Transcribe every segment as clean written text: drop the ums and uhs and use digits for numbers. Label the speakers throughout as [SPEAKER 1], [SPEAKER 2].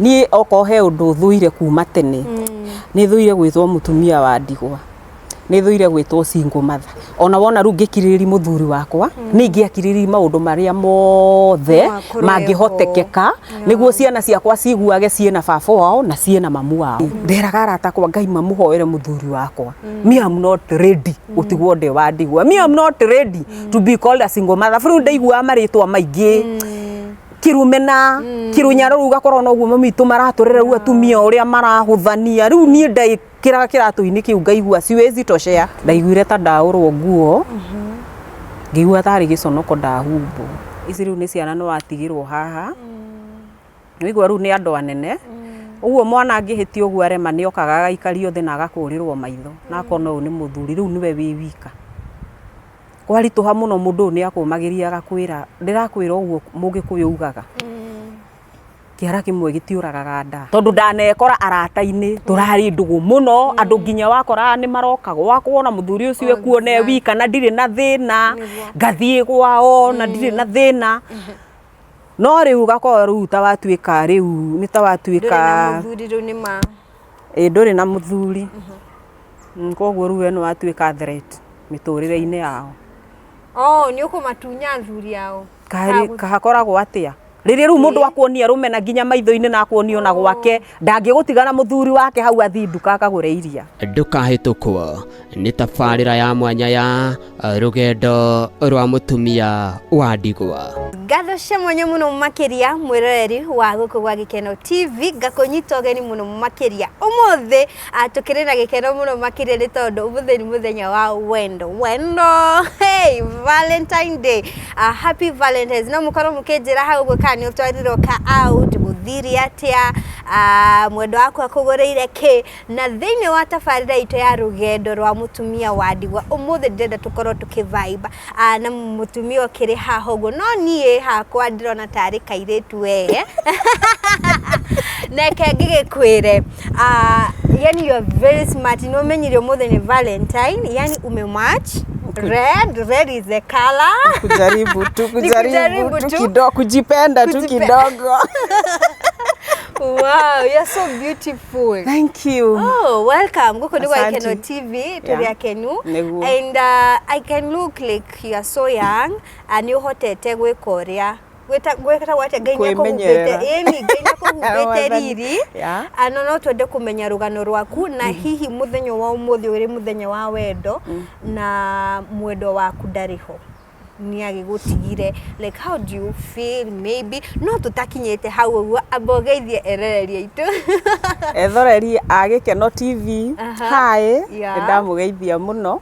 [SPEAKER 1] Niĩ okorwo he ũndũ thũire kuma tene, nĩ thũire gwĩtwo mũtumia wa ndigwa, nĩ thũire gwĩtwo single mother. Ona wona rĩu ngĩkirĩrĩria mũthuri wakwa, nĩ ingĩakirĩrĩirie maũndũ marĩa mothe
[SPEAKER 2] Makorwo ho.
[SPEAKER 1] mangĩhotekeka nĩguo ciana ciakwa ciguage ciĩna baba wao na ciĩna mamu wao. Nderaga arata akwa, Ngai mamũhoere mũthuri wakwa. Me, I'm not ready gũtigwo ndĩ wa ndigwa. Me, I'm not ready to be called a single mother. Rĩu ndaiguaga marĩtwa maingĩ, kirumena, kirunyaro. Rĩu ũgakorwo noguo mami witũ maratũrera, rĩu atumia ũrĩa marahũthania. Rĩu niĩ ndaikĩraga kĩratũ-inĩ kĩu ngaigua siwezi toshea. Ndaiguire ta ndaũrwo nguo, ngĩigua tarĩ gĩconoko ndahumbwo. Ici rĩu nĩ ciana nĩ watigĩrwo haha, nĩwaigua rĩu nĩ andũ anene. Ũguo mwana angĩhĩtia ũguo arema, nĩ okaga agaikario thĩ na agakũrĩrwo maitho na akona ũyũ nĩ mũthuri, rĩu nĩwe wĩ wika. Kwaritũha mũno, mũndũ ũyũ nĩ akũmagĩria agakwĩra, ndĩrakwĩra ũguo mũgĩkũyũ ugaga, kĩara kĩmwe gĩtiũragaga nda. Tondũ ndanekora arata-inĩ tũrarĩ ndũgũ mũno, andũ nginya wakoraga nĩ maroka gwakwa na mũthuri ũcio ekuona e wika na ndirĩ na thĩna, ngathiĩ gwao na ndirĩ na thĩna. No rĩu ũgakorwo rĩu ta watuĩka, rĩu nĩ ta watuĩka
[SPEAKER 2] Ndũrĩ na mũthuri rĩu nĩ ma.
[SPEAKER 1] Ĩĩ, ndũrĩ na mũthuri. Koguo rĩu we nĩ watuĩka threat mĩtũrĩre-inĩ yao.
[SPEAKER 2] Oh, nĩ ũkũmatunya athuri ao.
[SPEAKER 1] Hakoragwo atĩa rĩrĩa rĩu mũndũ akuonia rũmena nginya maitho-inĩ na akuonia ona gwake ndangĩgũtiga na mũthuri wake hau athiĩ nduka akagũre iria.
[SPEAKER 3] Ndũkahĩtũkwo nĩ tabarĩra ya mwanya ya rũgendo rwa mũtumia wa ndigwa.
[SPEAKER 2] Ngatho cia mwanya mũno makĩria mwĩroreri wa gũkũ gwa Gĩkeno TV, ngakũnyita ũgeni mũno makĩria ũmũthĩ. Tũkĩrĩ na gĩkeno mũno makĩria nĩ tondũ ũmũthĩ nĩ mũthenya wa wendo, wendo, hey, Valentine Day. Happy Valentines. No mũkorwo mũkĩnjĩra hau ũguo kana nĩ ũtwarirwo ka out, gũthire atĩa, mwendwa waku akũgũrĩire kĩ. Na thĩinĩ wa tabarĩra itũ ya rũgendo rwa mũtumia wa ndigwa, ũmũthĩ ndĩrenda tũkorwo tũkĩ vibe na mũtumia ũkĩrĩ haha ũguo, no niĩ hakwa ndĩrona tarĩ kairĩtu we. Neke ngĩgĩkwĩre, yani you are very smart. Nĩ ũmenyire ũmũthĩ nĩ Valentine, yani umematch red. Red is the color.
[SPEAKER 1] Kujaribu tu.
[SPEAKER 2] Ni
[SPEAKER 1] kujaribu
[SPEAKER 2] kujaribu
[SPEAKER 1] tu
[SPEAKER 2] tu.
[SPEAKER 1] Kidogo kujipenda tu kidogo.
[SPEAKER 2] Wow, you're so beautiful.
[SPEAKER 1] Thank you.
[SPEAKER 2] Oh, welcome. Gũkũ nĩ gwa
[SPEAKER 1] Asante.
[SPEAKER 2] Gĩkeno TV, tũrĩ akenu.
[SPEAKER 1] Nĩguo.
[SPEAKER 2] And I can look like you are so young. Nĩ ũhotete gwĩka ũrĩa gwĩtagwo atĩa, Ngai nĩ akũhumbĩte.
[SPEAKER 1] Kwĩmenyerera.
[SPEAKER 2] Ĩni, Ngai nĩ akũhumbĩte
[SPEAKER 1] Wathani.
[SPEAKER 2] riri. No twende kũmenya rũgano rwaku na hihi mũthenya wa ũmũthĩ ũrĩ mũthenya wa wendo na mwendwa waku ndarĩ ho, nĩ agĩgũtigire, like how do you feel? Maybe no tũtakinyĩte hau ũguo, amba ũgeithie eroreri aitũ.
[SPEAKER 1] Ethoreri a Gĩkeno TV, hi. Nĩ ndamũgeithia mũno,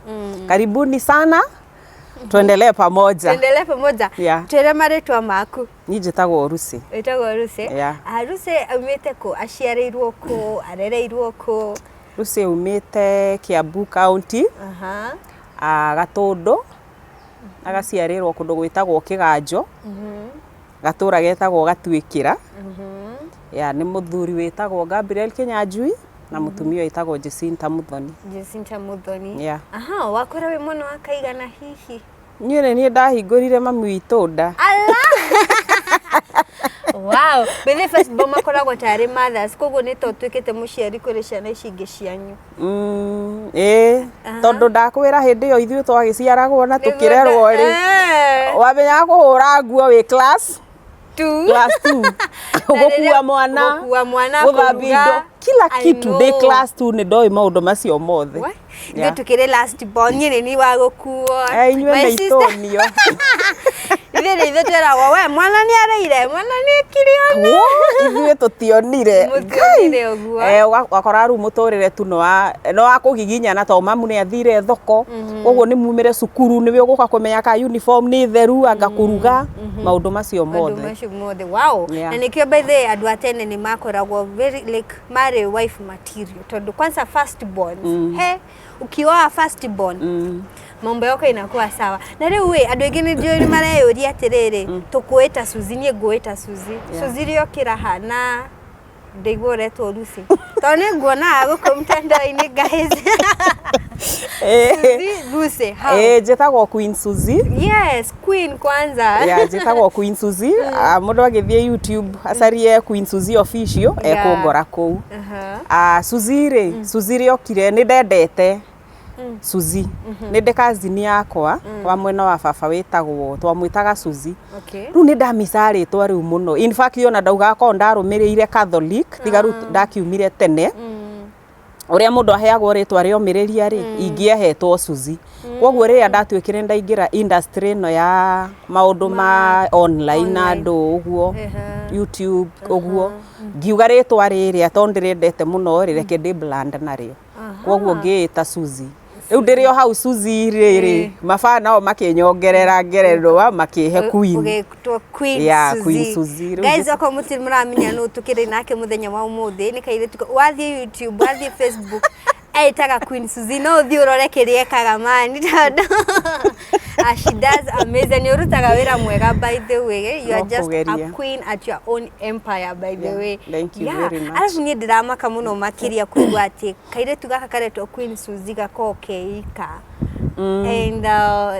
[SPEAKER 1] karibuni sana, tuendelee pamoja.
[SPEAKER 2] Tuendelee pamoja. Twĩre marĩtwa maku.
[SPEAKER 1] Niĩ njĩtagwo Lucy.
[SPEAKER 2] Wĩtagwo Lucy.
[SPEAKER 1] Yeah.
[SPEAKER 2] Ah, Lucy aumĩte kũ? Aciarĩirwo kũ? Arereirwo kũ?
[SPEAKER 1] Lucy aumĩte Kiambu County, Gatũndũ, agaciarĩrwo kũndũ gwĩtagwo Kĩganjo, gatũra getagwo Gatuĩkĩra. Ya nĩ mũthuri wĩtagwo Gabriel Kĩnyanjui na mũtumia wĩtagwo Jacinta Muthoni.
[SPEAKER 2] Jacinta Muthoni.
[SPEAKER 1] Yeah.
[SPEAKER 2] Aha, wakũra wĩ mwana wa kaigana hihi?
[SPEAKER 1] Niĩ nĩ niĩ ndahingũrire mami witũ nda.
[SPEAKER 2] Ala! Wow, bethe first born makoragwo tarĩ mothers, koguo nĩ ta ũtuĩkĩte mũciari kũrĩ ciana ici ingĩ cianyu.
[SPEAKER 1] Ĩĩ, tondũ ndakwĩra hĩndĩ ĩyo ithuĩ twagĩciaragwo na tũkĩrerwo rĩ, wamenyaga kũhũra nguo wĩ class
[SPEAKER 2] Two.
[SPEAKER 1] Class 2, gũkua mwana,
[SPEAKER 2] Gũkua mwana,
[SPEAKER 1] gũthambia
[SPEAKER 2] kũruga.
[SPEAKER 1] indo, kila
[SPEAKER 2] I
[SPEAKER 1] kitu. Ndĩ
[SPEAKER 2] know.
[SPEAKER 1] class 2 nĩ ndoĩ maũndũ macio mothe.
[SPEAKER 2] We, ithuĩ tũkĩrĩ last born, niĩ nĩ niĩ wa gũkuo.
[SPEAKER 1] Eh, inyuĩ
[SPEAKER 2] My sister-
[SPEAKER 1] mĩitũnio.
[SPEAKER 2] Ithuĩ nĩ ithuĩ tweragwo, we mwana nĩ arĩire, mwana nĩ ekire ona.
[SPEAKER 1] Ithuĩ tũtionire.
[SPEAKER 2] Mũtionire ũguo.
[SPEAKER 1] Eh, wakora rĩu mũtũrĩre tu no wa kũgiginyana tondũ mamu nĩ athire thoko, koguo nĩ mumĩre cukuru nĩwe ũgũka kũmenya ka uniform nĩ theru, anga kũruga, maũndũ macio
[SPEAKER 2] maũndũ
[SPEAKER 1] mothe.
[SPEAKER 2] Macio mothe, wow. Na nĩkĩo by the way andũ a tene nĩ makoragwo very like marĩ wife material, tondũ kwanza first born, he ukioa first born, mambo yako inakuwa sawa. Na rĩu ĩ andũ aingĩ nĩ njũĩ nĩ mareyũria atĩrĩrĩ, tũkũĩta Suzy, niĩ ngũĩta Suzy. Suzy rĩokĩra ha na Ndaigua ũretwo Lucy tondũ nĩ nguonaga gũkũ mtandao-inĩ, guys. Suzy, Lucy, how?
[SPEAKER 1] Ĩĩ, njĩtagwo Queen Suzy.
[SPEAKER 2] Yes, queen kwanza.
[SPEAKER 1] Ya, njĩtagwo Queen Suzy. Ah, mũndũ agĩthiĩ YouTube acarie Queen Suzy Official, ekũngora kũu. Ah, Suzy rĩ, Suzy rĩokire nĩ ndendete Suzy. Nĩ ndĩ cousin yakwa wa mwena wa baba wĩtagwo, twamwĩtaga Suzy. Rĩu nĩ ndamica rĩtwa rĩu mũno. In fact, ona ndaugaga korwo ndarũmĩrĩire Catholic, tiga rĩu ndakiumire tene, ũrĩa mũndũ aheagwo rĩtwa rĩomĩrĩria rĩ, ingĩahetwo Suzy. Koguo rĩrĩa ndatuĩkire ndaingĩra industry ĩno ya maũndũ ma online na
[SPEAKER 2] Online.
[SPEAKER 1] andũ ũguo, YouTube ũguo, ngiuga rĩtwa rĩrĩa tondũ ndĩrĩendete mũno rĩ, reke ndĩ brand narĩo. Koguo ngĩĩta Suzy. Rĩu ndĩrĩ o hau Suzy rĩrĩ, mabaa nao makĩnyongerera ngerenwa, makĩhe Queen.
[SPEAKER 2] Ũgĩtwo Queen.
[SPEAKER 1] Yeah,
[SPEAKER 2] Suzy.
[SPEAKER 1] Queen Suzy. Rĩu
[SPEAKER 2] Guys, okorwo mũtirĩ mũramenya nũ tũkĩrĩ nake mũthenya wa ũmũthĩ, nĩ kairĩtu wathiĩ YouTube, wathiĩ Facebook, etaga Queen Suzy, no ũthiĩ ũrore kĩrĩa ekaga mani, tondũ she does amazing. Nĩ ũrutaga wĩra mwega, by the way. You are
[SPEAKER 1] No
[SPEAKER 2] just a
[SPEAKER 1] kũgeria.
[SPEAKER 2] queen at your own empire, by the
[SPEAKER 1] Yeah,
[SPEAKER 2] way.
[SPEAKER 1] thank you very much.
[SPEAKER 2] Arabu niĩ ndĩramaka mũno makĩria kũigua atĩ kairĩtu gaka karetwo Queen Suzy gakoragwo keika and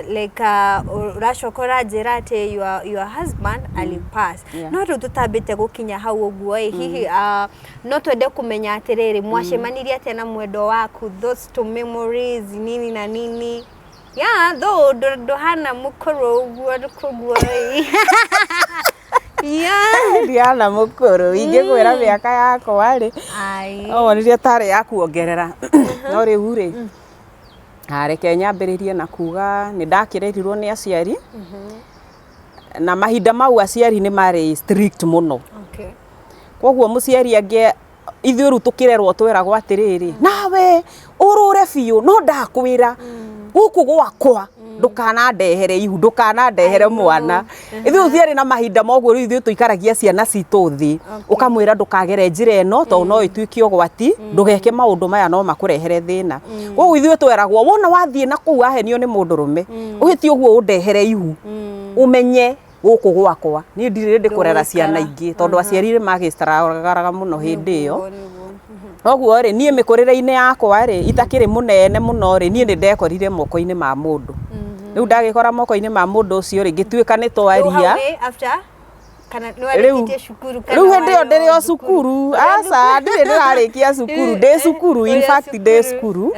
[SPEAKER 2] like ũracoka ũranjĩra atĩ your husband alipass. No rĩu tũtambĩte gũkinya hau ũguo ĩ, hihi no twende kũmenya atĩrĩrĩ, mwacemanirie atĩa na mwendwa waku, those two memories, nini na nini? Yeah, though ndũhana mũkũrũ ũguo koguo ĩ, yeah.
[SPEAKER 1] Ndiana mũkũrũ, ingĩkwĩra mĩaka yakwa rĩ,
[SPEAKER 2] Ai.
[SPEAKER 1] o rĩrĩa tarĩ ya kuongerera. No rĩu rĩ, reke nyambĩrĩrie na kuga nĩ ndakĩrerirwo nĩ aciari, na mahinda mau aciari nĩ marĩ strict mũno. Koguo mũciari angĩ, ithuĩ rĩu tũkĩrerwo tweragwo atĩrĩrĩ, nawe ũrũre biũ, no ndakwĩra gũkũ gwakwa ndũkanandehere ihu, ndũkanandehere mwana. Ithuĩ tũtiarĩ na mahinda moguo. Rĩu ithuĩ tũikaragia ciana citũ thĩ, ũkamwĩra ndũkagere njĩra ĩno tondũ no ĩtuĩke ũgwati, ndũgeke maũndũ maya no makũrehere thĩna. Koguo ithuĩ tweragwo wona wathiĩ na kũu wahenio nĩ mũndũrũme, ũhĩtie ũguo ũndehere ihu, ũmenye gũkũ gwakwa niĩ ndirĩ ndĩ kũrera ciana ingĩ, tondũ aciari nĩ magĩcaragaraga mũno hĩndĩ ĩyo.
[SPEAKER 2] Nĩguo, nĩguo.
[SPEAKER 1] Koguo rĩ, niĩ mĩkũrĩre-inĩ yakwa rĩ, itakĩrĩ mũnene mũno rĩ, niĩ nĩ ndekorire moko-inĩ ma mũndũ. Rĩu ndagĩkora moko-inĩ ma mũndũ ũcio rĩ, ngĩtuĩka nĩ
[SPEAKER 2] Rĩu hau
[SPEAKER 1] twaria.
[SPEAKER 2] nĩ after kana nĩ
[SPEAKER 1] Rĩu
[SPEAKER 2] warĩkĩtie cukuru kana
[SPEAKER 1] rĩu hĩndĩ ĩyo
[SPEAKER 2] warĩ
[SPEAKER 1] ndĩrĩ
[SPEAKER 2] o
[SPEAKER 1] o cukuru? Aca, ndirĩ ndĩrarĩkia cukuru, ndĩ cukuru, in
[SPEAKER 2] Ũrĩ o
[SPEAKER 1] fact ndĩ cukuru.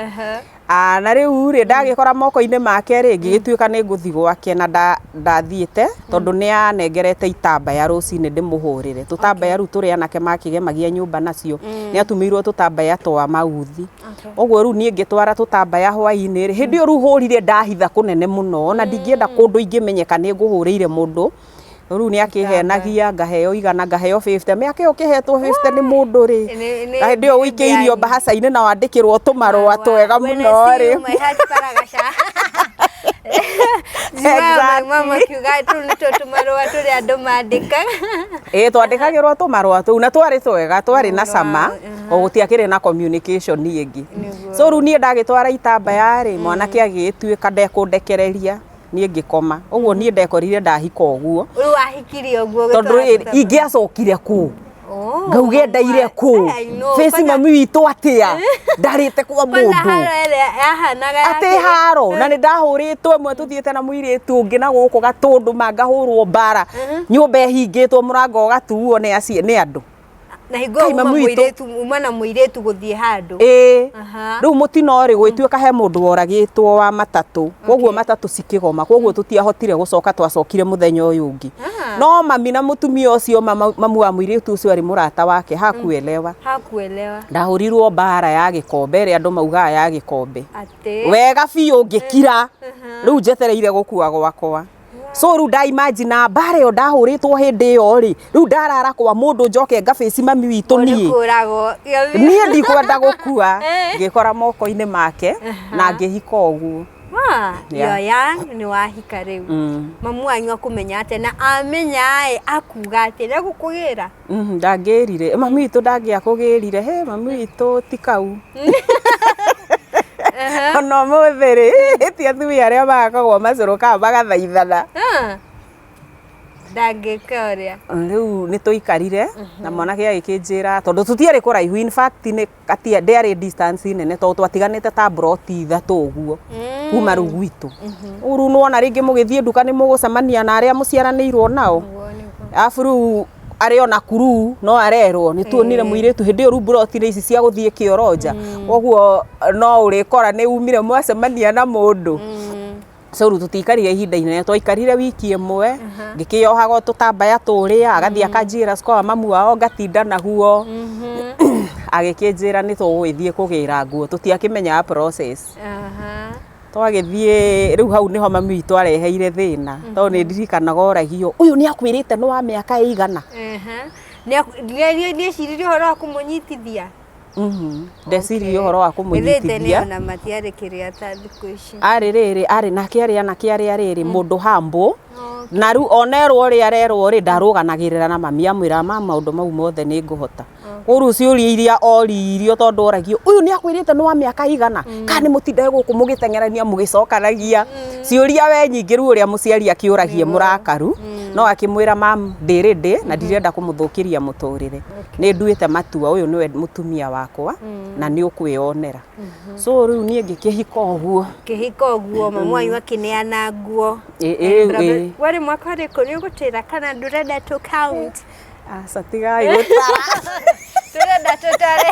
[SPEAKER 1] Ah, na rĩu rĩ, ndagĩkora moko-inĩ make rĩ, ngĩgĩtuĩka nĩ ngũthiĩ gwake, na ndathiĩte tondũ nĩ anengerete itambaya rũcinĩ ndĩmũhũrĩre tũtambaya. Rĩu tũrĩa anake makĩgemagia nyũmba nacio, nĩ atumĩirwo tũtambaya twa mauthi. Ũguo rĩu niĩ ngĩtwara tũtambaya hwaĩ-inĩ rĩ, hĩndĩ ĩyo rĩu hũrire ndahitha kũnene mũno, ona ndingĩenda kũndũ ingĩmenyeka nĩ ngũhũrĩire mũndũ. Rĩu nĩ akĩhenagia, ngaheo 100, ngaheo 50. Mĩaka ĩyo ũkĩhetwo 50 nĩ mũndũ rĩ, na hĩndĩ ĩyo
[SPEAKER 2] nĩ
[SPEAKER 1] ũikĩirio
[SPEAKER 2] mbia.
[SPEAKER 1] mbahaca-inĩ na wandĩkĩrwo tũmarũa twega
[SPEAKER 2] When I
[SPEAKER 1] mũno
[SPEAKER 2] see
[SPEAKER 1] rĩ.
[SPEAKER 2] you, my heart paragasha. Njiguaga my mama akiuga tũu nĩtuo tũmarũa tũrĩa andũ mandĩkaga.
[SPEAKER 1] Ĩĩ, twandĩkagĩrwo tũmarũa tũu na twarĩ twega, twarĩ na cama, o gũtiakĩrĩ na communication ĩngĩ. So rĩu niĩ ndagĩtwara itambaya rĩ, mwanake agĩgĩtuĩka ndekũndekereria, niĩ ngĩkoma ũguo. Niĩ ndekorire ndahika ũguo.
[SPEAKER 2] Rĩu wahikirie ũguo?
[SPEAKER 1] Tondũ
[SPEAKER 2] ũgĩtwara
[SPEAKER 1] rĩrĩ,
[SPEAKER 2] tũtambaya.
[SPEAKER 1] ingĩacokire kũ
[SPEAKER 2] Oh,
[SPEAKER 1] ngauge ndaire kũ
[SPEAKER 2] I know.
[SPEAKER 1] face
[SPEAKER 2] Kwanza-
[SPEAKER 1] mami witũ atĩa ndarĩte kwa
[SPEAKER 2] Kwanza
[SPEAKER 1] mũndũ
[SPEAKER 2] haro ĩrĩa yahanaga
[SPEAKER 1] atĩ
[SPEAKER 2] yake.
[SPEAKER 1] haro na nĩ ndahũrĩtwo ĩmwe tũthiĩte na mũirĩtu ũngĩ na gũkũ gatũndũ mangahũrwo mbara, nyũmba ĩhingĩtwo, mũrango ũgatuo nĩ nĩ andũ.
[SPEAKER 2] Na hingo
[SPEAKER 1] Kai
[SPEAKER 2] uma
[SPEAKER 1] mami witũ.
[SPEAKER 2] mũirĩtu, uma na mũirĩtu gũthiĩ handũ.
[SPEAKER 1] Ĩĩ. Rĩu mũtino rĩ, gwĩtuĩka he mũndũ woragĩtwo wa matatũ, koguo matatũ cikĩgoma, koguo tũtiahotire gũcoka, twacokire mũthenya ũyũ ũngĩ. No mami na mũtumia ũcio, mamu wa mũirĩtu ũcio arĩ mũrata wake, hakuelewa.
[SPEAKER 2] Hakuelewa.
[SPEAKER 1] Ndahũrirwo mbara ya gĩkombe ĩrĩa andũ maugaga ya gĩkombe.
[SPEAKER 2] Atĩ?
[SPEAKER 1] Wega biũ, ngĩkira rĩu njetereire gũkua gwakwa. So rĩu ndaimagine mbara ĩyo ndahũrĩtwo hĩndĩ ĩyo rĩ, rĩu ndarara kwa mũndũ, njoke ngabaci mami witũ niĩ.
[SPEAKER 2] Kũragwo.
[SPEAKER 1] Niĩ ndikwenda gũkua. Ngĩkora moko-inĩ make na ngĩhika ũguo. Yeah.
[SPEAKER 2] Yoya nĩ wahika rĩu. Mamu wanyu akũmenya atĩa, na amenya ĩ akuga atĩ nĩegũkũgĩra?
[SPEAKER 1] Ndangĩrire mami witũ, ndangĩakũgĩrire. He mami witũ ti kau ona ũmũthĩ rĩ, ti atumia arĩa magakagwo macũrũ kana magathaithana.
[SPEAKER 2] Ah. Ndangĩka ũrĩa.
[SPEAKER 1] Rĩu nĩ tũikarire na mwanake agĩkĩnjĩra tondũ tũtiarĩ kũraihu, in fact nĩ katia ndĩarĩ distance nene tondũ twatiganĩte ta broti 3 ũguo kuma rĩu gwitũ. Rĩu nĩwona rĩngĩ mũgĩthiĩ nduka nĩ mũgũcemania na arĩa mũciaranĩirwo nao.
[SPEAKER 2] Nĩguo nĩguo.
[SPEAKER 1] Arabu rĩu arĩ ona kuru no arerwo nĩ tuonire mũirĩtu hĩndĩ ĩyo rĩu broti nĩ ici cia gũthiĩ kĩoronja, koguo no ũrĩkora nĩ umire mwacemania na mũndũ. So rĩu tũtiikarire ihinda inene, twaikarire wiki ĩmwe ngĩkĩyohaga tũtambaya tũrĩa, agathiĩ akanjĩra cukuru wa mamu wao ngatinda naguo. Agĩkĩnjĩra nĩ tũgũgĩthiĩ kũgĩra nguo, tũtiakĩmenyaga process. Twagĩthiĩ rĩu hau nĩho mami witũ areheire thĩna tondũ nĩ ndirikanaga oragio ũyũ nĩ akwĩrĩte nĩ wa mĩaka ĩigana.
[SPEAKER 2] Nĩeciririe ũhoro wa kũmũnyitithia.
[SPEAKER 1] Ndeciririe ũhoro wa
[SPEAKER 2] Ĩthĩ tene
[SPEAKER 1] kũmũnyitithia.
[SPEAKER 2] ona matiarĩ kĩrĩa ta thikũ ici.
[SPEAKER 1] Arĩ rĩrĩ arĩ nake arĩ anake arĩa rĩrĩ mũndũ humble, na rĩu onerwo ũrĩa arerwo rĩ ndarũganagĩrĩra na mami, amwĩra ma maũndũ mau mothe nĩ ngũhota. Koguo rĩu ciũria iria oririo tondũ oragio ũyũ nĩ akwĩrĩte nĩ wa mĩaka igana, kana nĩ mũtindage gũkũ mũgĩteng'erania mũgĩcokanagia ciũria we nyingĩ, rĩu ũrĩa mũciari akĩũragie mũrakaru, no akĩmwĩra mam ndĩ ready na ndirenda kũmũthũkĩria mũtũrĩre, nĩ nduĩte matua ũyũ nĩwe mũtumia wakwa na nĩ ũkwĩyonera. So rĩu niĩ ngĩkĩhika ũguo.
[SPEAKER 2] Kĩhika ũguo, mamu wanyu akĩneana nguo.
[SPEAKER 1] Ĩ, ĩ.
[SPEAKER 2] Warĩ mwaka ũrĩkũ? Nĩ ũgũtwĩra kana ndũrenda tũ count?
[SPEAKER 1] Aca, tigai gũtara.
[SPEAKER 2] Tũrenda tũtare.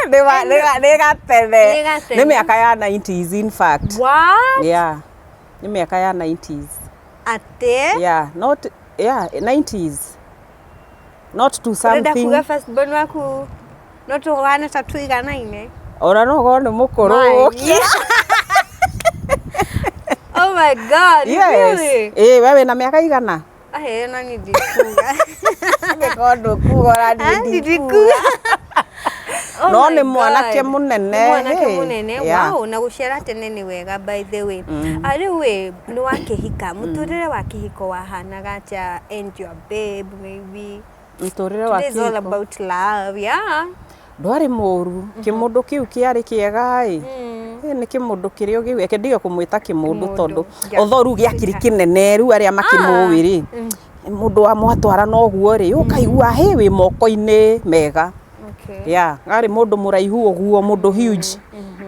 [SPEAKER 1] Nĩ gatene.
[SPEAKER 2] Nĩ gatene.
[SPEAKER 1] Nĩ mĩaka ya 90s in fact.
[SPEAKER 2] What?
[SPEAKER 1] Yeah, nĩ mĩaka ya 90s.
[SPEAKER 2] Atĩ?
[SPEAKER 1] Yeah, not, yeah, 90s, not to
[SPEAKER 2] Ũrenda
[SPEAKER 1] something.
[SPEAKER 2] kuga first born waku no tũhane ta tũiganaine?
[SPEAKER 1] Ona no korwo nĩ mũkũrũ
[SPEAKER 2] My.
[SPEAKER 1] gũkĩra.
[SPEAKER 2] Oh my God,
[SPEAKER 1] Yes.
[SPEAKER 2] really?
[SPEAKER 1] Ĩ, we wĩna mĩaka igana?
[SPEAKER 2] Ahe, ona niĩ ndikuga.
[SPEAKER 1] Angĩkorwo ndũkuga ona niĩ ndikuga.
[SPEAKER 2] Ndikuga. Oh
[SPEAKER 1] No
[SPEAKER 2] my
[SPEAKER 1] nĩ mwanake
[SPEAKER 2] God.
[SPEAKER 1] mũnene.
[SPEAKER 2] Nĩ mwanake
[SPEAKER 1] Hey.
[SPEAKER 2] mũnene. Wow, na gũciara tene nĩ wega by the way. Ah, rĩu ĩ nĩ wakĩhika, mũtũrĩre wa kĩhiko wahanaga atĩa and your babe maybe?
[SPEAKER 1] Mũtũrĩre wa
[SPEAKER 2] Today is all
[SPEAKER 1] kĩhiko
[SPEAKER 2] about love, yeah.
[SPEAKER 1] Ndwarĩ mũru, kĩmũndũ kĩu kĩarĩ kĩega ĩ. Ĩ, nĩ kĩmũndũ kĩrĩa ũgĩu eke ndige kũmwĩta kĩmũndũ
[SPEAKER 2] Kĩmũndũ,
[SPEAKER 1] tondũ
[SPEAKER 2] yeah.
[SPEAKER 1] although rĩu gĩakĩrĩ kĩnene, rĩu arĩa makĩmũĩ rĩ, mũndũ wa mwatwara noguo rĩ ũkaigua hĩ wĩ moko-inĩ mega. Yeah, arĩ mũndũ mũraihu ũguo, mũndũ huge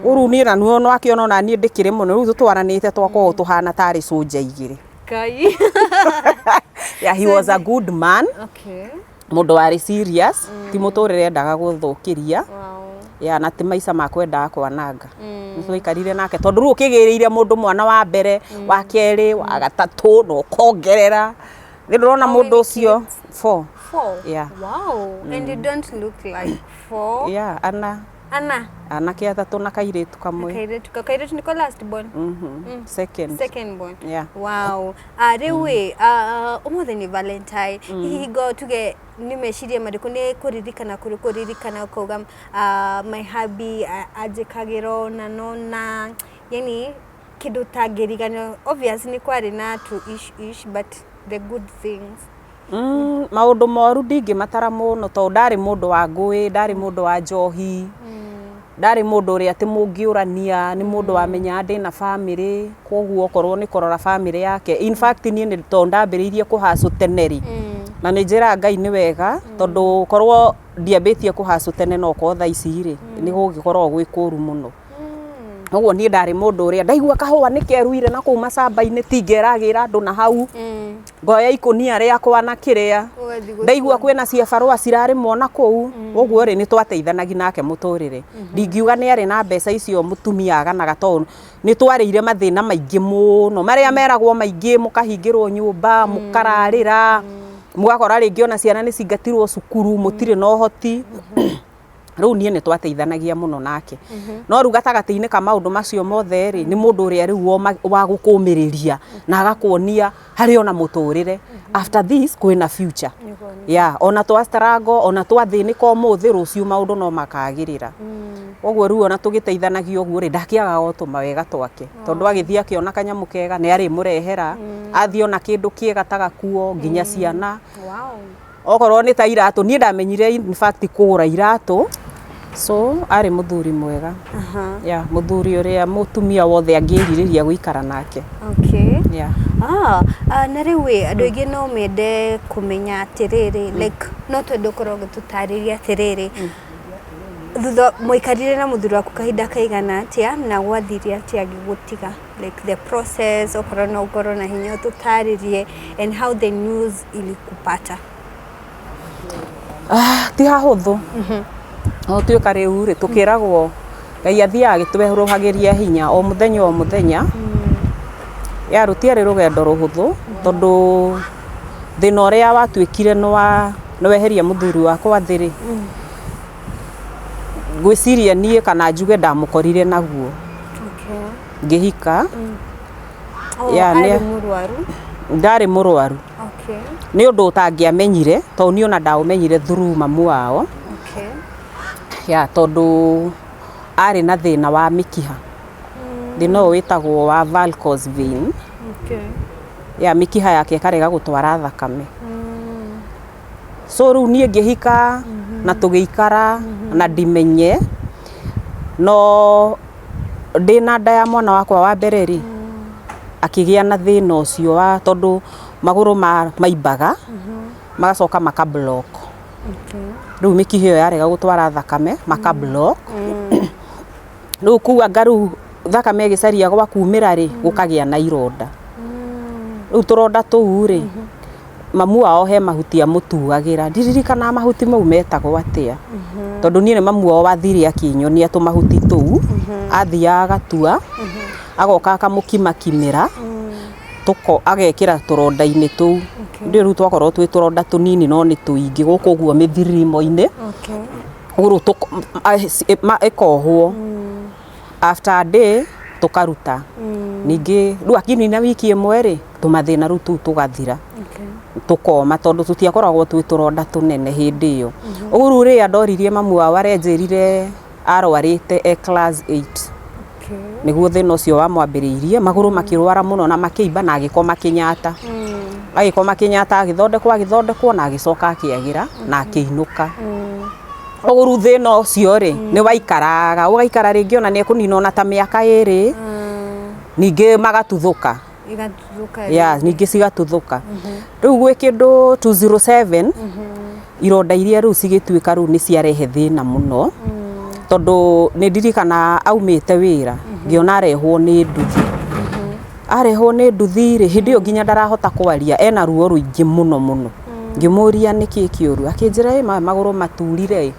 [SPEAKER 1] ũrĩu niĩ na nuo no akĩona ona niĩ ndĩkĩrĩ mũno, rĩu tũtwaranĩte twakorwo tũhana tarĩ cũnja igĩrĩ.
[SPEAKER 2] Ngai.
[SPEAKER 1] Yeah, he was a good man. Mũndũ warĩ serious, ti mũtũrĩre endaga gũthũkĩria. Ya, na ti maica makwa endaga kwananga. Nĩ twaikarire nake tondũ rĩu ũkĩgĩrĩire mũndũ mwana wa mbere, wa kerĩ, wa gatatũ na ũkongerera nĩ ndĩrona
[SPEAKER 2] How
[SPEAKER 1] mũndũ
[SPEAKER 2] many
[SPEAKER 1] ũcio
[SPEAKER 2] kids?
[SPEAKER 1] Four.
[SPEAKER 2] Four.
[SPEAKER 1] Yeah.
[SPEAKER 2] Wow. And you don't look like four.
[SPEAKER 1] Yeah, ana.
[SPEAKER 2] Ana.
[SPEAKER 1] Anake atatũ na kairĩtu kamwe.
[SPEAKER 2] Kairĩtu kairĩtu nĩko last born?
[SPEAKER 1] Second.
[SPEAKER 2] Second born.
[SPEAKER 1] Yeah.
[SPEAKER 2] Wow. Ah, rĩu ĩ ah, ũmũthĩ nĩ Valentine. Hihi hingo tuge nĩ meciria marĩkũ, nĩ kũririkana kũrĩ kũririkana ũkauga ah, my hubby ah, anjĩkagĩra ũna nona, yani kĩndũ ũtangĩriganĩrwo? Obvious nĩ kwarĩ na tu ish ish, but the good things.
[SPEAKER 1] Maũndũ moru ndingĩmatara mũno tondũ ndarĩ mũndũ wa ngũĩ, ndarĩ mũndũ wa njohi, ndarĩ mũndũ ũrĩa atĩ mũngĩũrania, nĩ mũndũ wamenyaga ndĩna bamĩrĩ, koguo okorwo nĩ kũrora bamĩrĩ yake. In fact niĩ nĩ tondũ ndambĩrĩirie kũhacũ tene rĩ, na nĩ njĩraga Ngai nĩ wega tondũ korwo ndiambĩtie kũhacũ tene no korwo thaa ici rĩ nĩ gũgĩkorwo gwĩ kũru mũno. Ũguo niĩ ndarĩ mũndũ ũrĩa ndaigua kahũa nĩ keruire na kũu macamba-inĩ tingeragĩra andũ na hau, ngoya ikũnia rĩakwa na kĩrĩa
[SPEAKER 2] Ũgathiĩ.
[SPEAKER 1] Ndaigua kwĩna ciabarũa cirarĩmwo na kũu ũguo rĩ, nĩ twateithanagia nake mũtũrĩre. Ndingiuga nĩ arĩ na mbeca icio mũtumia aganaga tondũ nĩ twarĩire mathĩna maingĩ mũno marĩa meragwo maingĩ, mũkahingĩrwo nyũmba, mũkararĩra, mũgakora rĩngĩ ona ciana nĩ cingatirwo cukuru, mũtirĩ na ũhoti. Rĩu niĩ nĩ twateithanagia mũno nake, no rĩu gatagatĩ-inĩ ka maũndũ macio mothe rĩ, nĩ mũndũ ũrĩa rĩu wa gũkũmĩrĩria na agakuonia harĩ ona mũtũrĩre after this kwĩna future. Yeah, ona twa struggle, ona twathĩnĩka ũmũthĩ, rũciũ maũndũ no makagĩrĩra. Ũguo rĩu ona tũgĩteithanagia ũguo rĩ, ndakĩagaga o tũmawega twake tondũ agĩthiĩ akĩona kanyamũ kega nĩ arĩmũrehera, athiĩ ona kĩndũ kĩega ta gakuo nginya ciana. Okorwo nĩ ta iratũ, niĩ ndamenyire in fact kũgũra iratũ So arĩ mũthuri mwega.
[SPEAKER 2] Aha.
[SPEAKER 1] Yeah, mũthuri ũrĩa mũtumia wothe angĩrirĩria gũikara nake.
[SPEAKER 2] Okay.
[SPEAKER 1] Yeah.
[SPEAKER 2] Ah, ah, na rĩu ĩ andũ aingĩ no mende kũmenya atĩrĩrĩ, like no twende ũkorwo ũgĩtũtarĩria atĩrĩrĩ, thutha mwaikarire na mũthuri waku kahinda kaigana atĩa na gwathire atĩa agĩgũtiga, like the process, okorwo no ũkorwo na hinya ũtũtarĩrie, and how the news ilikupata.
[SPEAKER 1] Ah, ti hahũthũ. No tuĩka rĩu rĩ tũkĩragwo Ngai athiaga agĩtwerũhagĩria hinya o mũthenya o mũthenya. Ya rũtiarĩ rũgendo rũhũthũ tondũ thĩna ũrĩa watuĩkire nĩ weheria mũthuri wakwa thĩ rĩ, ngwĩciria niĩ kana njuge ndamũkorire naguo.
[SPEAKER 2] Okay.
[SPEAKER 1] Ngĩhika.
[SPEAKER 2] Oh,
[SPEAKER 1] Ya,
[SPEAKER 2] arĩ mũrwaru?
[SPEAKER 1] Ndarĩ mũrwaru.
[SPEAKER 2] Okay.
[SPEAKER 1] Nĩ ũndũ ũtangĩamenyire tondũ niĩ ona ndaũmenyire through mamu wao.
[SPEAKER 2] Okay.
[SPEAKER 1] Ya tondũ arĩ na thĩna wa mĩkiha. Thĩna ũyũ wĩtagwo wa varicose vein.
[SPEAKER 2] Okay.
[SPEAKER 1] Ya mĩkiha yake ĩkarega gũtwara thakame. So rĩu niĩ ngĩhika na tũgĩikara na ndimenye, no ndĩna nda ya mwana wakwa wa mbere rĩ, akĩgĩa na thĩna ũcio wa tondũ magũrũ maimbaga magacoka maka block.
[SPEAKER 2] Okay.
[SPEAKER 1] Rĩu mĩkiha ĩyo yarega gũtwara thakame maka block. Rĩu kuga anga rĩu thakame ĩgĩcaria gwa kumĩra rĩ, gũkagĩa na ironda. Rĩu tũronda tũu rĩ, mamu wao he mahuti amũtuagĩra. Ndiririkanaga mahuti mau metagwo atĩa. Tondũ niĩ nĩ mamu wao wathire akĩnyonia tũmahuti tũu, athiaga agatua, agoka akamũkimakimĩra, agekĩra tũronda-inĩ tũu. Ndiũĩ rĩu twakorwo twĩ tũronda tũnini no nĩ tũingĩ gũkũ ũguo mĩthirimo-inĩ.
[SPEAKER 2] Okay.
[SPEAKER 1] Ũguo ĩkohwo. After a day tũkaruta. Ningĩ rĩu akinina wiki ĩmwe rĩ, tũmathĩna rĩu tũu tũgathira.
[SPEAKER 2] Okay.
[SPEAKER 1] Tũkoma tondũ tũtiakoragwo twĩ tũronda tũnene hĩndĩ ĩyo. Ũguo rĩu rĩrĩa ndoririe mamu wao arenjĩrire arwarĩte e class 8.
[SPEAKER 2] Okay.
[SPEAKER 1] Nĩguo thĩna ũcio wamwambĩrĩirie, magũrũ makĩrwara mũno na makĩimba na agĩkoma Kenyatta. Agĩkoma Kenyatta agĩthondekwo na agĩcoka akĩagĩra na akĩinũka. Ũguo rĩu thĩna ũcio rĩ, nĩ waikaraga, ũgaikara rĩngĩ ona nĩ ekũnina ona ta mĩaka ĩrĩ, ningĩ magatuthũka.
[SPEAKER 2] Igatuthũka.
[SPEAKER 1] Ya, ningĩ cigatuthũka. Rĩu gwĩ kĩndũ 207, ironda iria rĩu cigĩtuĩka rĩu nĩ ciarehe thĩna mũno. Tondũ nĩ ndirikana aumĩte wĩra, ngĩona arehwo nĩ nduthi. Arehwo nĩ nduthi rĩ, hĩndĩ ĩyo nginya ndarahota kwaria, ena ruo rũingĩ mũno mũno. Ngĩmũria nĩkĩ kĩũru, akĩnjĩra ĩ magũrũ maturire ĩ.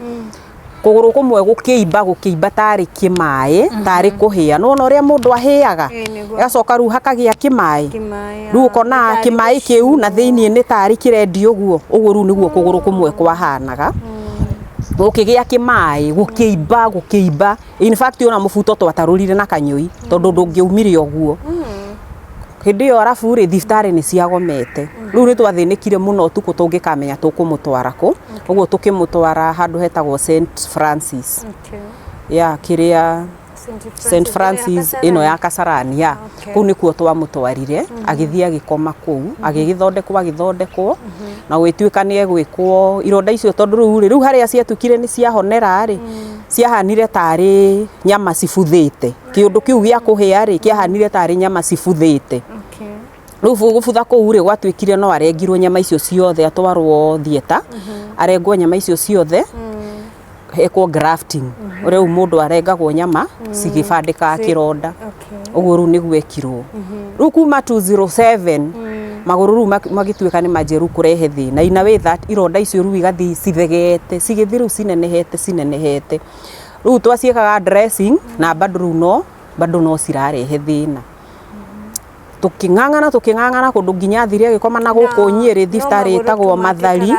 [SPEAKER 1] Kũgũrũ kũmwe gũkĩimba tarĩ kĩmaĩ, tarĩ kũhĩa. Nĩwona ũrĩa mũndũ ahĩaga? Ĩgacoka rĩu hakagĩa kĩmaĩ. Rĩu ũkona kĩmaĩ kĩu na thĩiniĩ nĩ tarĩ kĩrendio ũguo. Ũguo rĩu nĩguo kũgũrũ kũmwe kwahanaga. Gũkĩgĩa kĩmaĩ, gũkĩimba. In fact ona mũbuto twatarũrire na kanyũi tondũ ndũngĩaumire ũguo. Hĩndĩ ĩyo arabu rĩ, thibitarĩ nĩ ciagomete. Rĩu nĩ twathĩnĩkire mũno ũtukũ tũngĩkamenya tũkũmũtwara kũ. Ũguo tũkĩmũtwara handũ hetagwo St Francis.
[SPEAKER 2] Okay.
[SPEAKER 1] Ya kĩrĩa St Francis ĩno ya Kasarani ya. Kũu nĩkuo twamũtwarire, agĩthiĩ agĩkoma kũu, agĩgĩthondekwo agĩthondekwo, na gũgĩtuĩka nĩ egwĩkwo ironda icio tondũ rĩu rĩ, rĩu harĩa ciatuĩkire nĩ ciahonera rĩ, ciahanire tarĩ nyama cibuthĩte. Kĩũndũ kĩu gĩa kũhĩa rĩ, kĩahanire tarĩ nyama cibuthĩte.
[SPEAKER 2] Okay.
[SPEAKER 1] Rĩu gũbutha kũu rĩ, gwatuĩkire no arengirwo nyama icio ciothe, atwarwo theatre, arengwo nyama icio ciothe, ekwo grafting. Rĩu mũndũ arengagwo nyama cigĩbandĩkaga kĩronda.
[SPEAKER 2] Okay.
[SPEAKER 1] Ũguo rĩu nĩguo ekirwo. Rĩu kuma 207 magũrũ rĩu magĩtuĩka nĩ manjia rĩu kũrehe thĩna. In a way that ironda icio rĩu igathiĩ cithegete, cigĩthiĩ rĩu cinenehete cinenehete. Rĩu twaciĩkaga dressing na bado rĩu no bado no cirarehe thĩna. Tũkĩng'ang'ana kũndũ nginya athire agĩkoma na gũkũ Nyĩrĩ thibitarĩ ĩtagwo Mathari.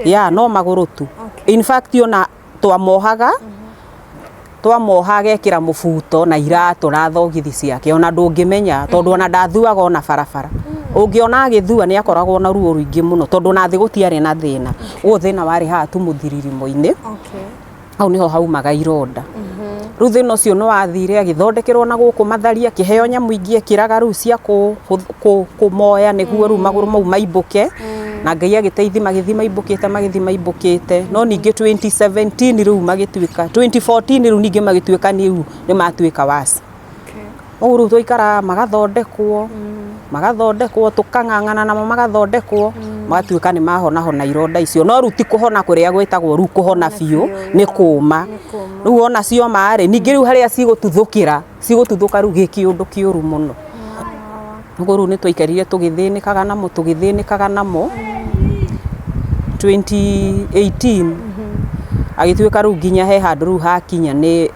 [SPEAKER 1] Ya no magũrũ tu. In fact ona twamohaga twamoha agekĩra mũbuto na iratũ na thogithi ciake ona ndũngĩmenya tondũ ona ndathuaga ona barabara. Ũngĩona agĩthua nĩ akoragwo na ruo rũingĩ mũno tondũ ona thĩ gũtiarĩ na thĩna. Ũguo thĩna warĩ haha tu mũthirimo-inĩ.
[SPEAKER 2] Okay.
[SPEAKER 1] Hau nĩho haumaga ironda. Rĩu thĩna ũcio nĩ wathire agĩthondekerwo na gũkũ Mathari akĩheo nyamũ ingĩ ekĩraga rĩu cia kũmoya nĩguo rĩu magũrũ mau maimbũke. Na Ngai agĩteithia magĩthiĩ maimbũkĩte, magĩthiĩ maimbũkĩte, no ningĩ 2017 rĩu magĩtuĩka, 2014 rĩu ningĩ magĩtuĩka rĩu nĩ matuĩka worse. Ũguo rĩu twaikara magathondekwo, magathondekwo, tũkang'ang'ana namo magathondekwo, magatuĩka nĩ mahonahona ironda icio, no rĩu ti kũhona kũrĩa gwĩtagwo rĩu kũhona biũ, nĩ kũma. Rĩu ona cioma rĩ, ningĩ rĩu harĩa cigũtuthũkĩra, cigũtuthũka rĩu gĩ kĩũndũ kĩũru mũno. Ũguo rĩu nĩ twaikarire tũgĩthĩnĩkaga namo, tũgĩthĩnĩkaga namo. 2018 agĩtuĩka rĩu nginya he handũ rĩu hakinya nĩ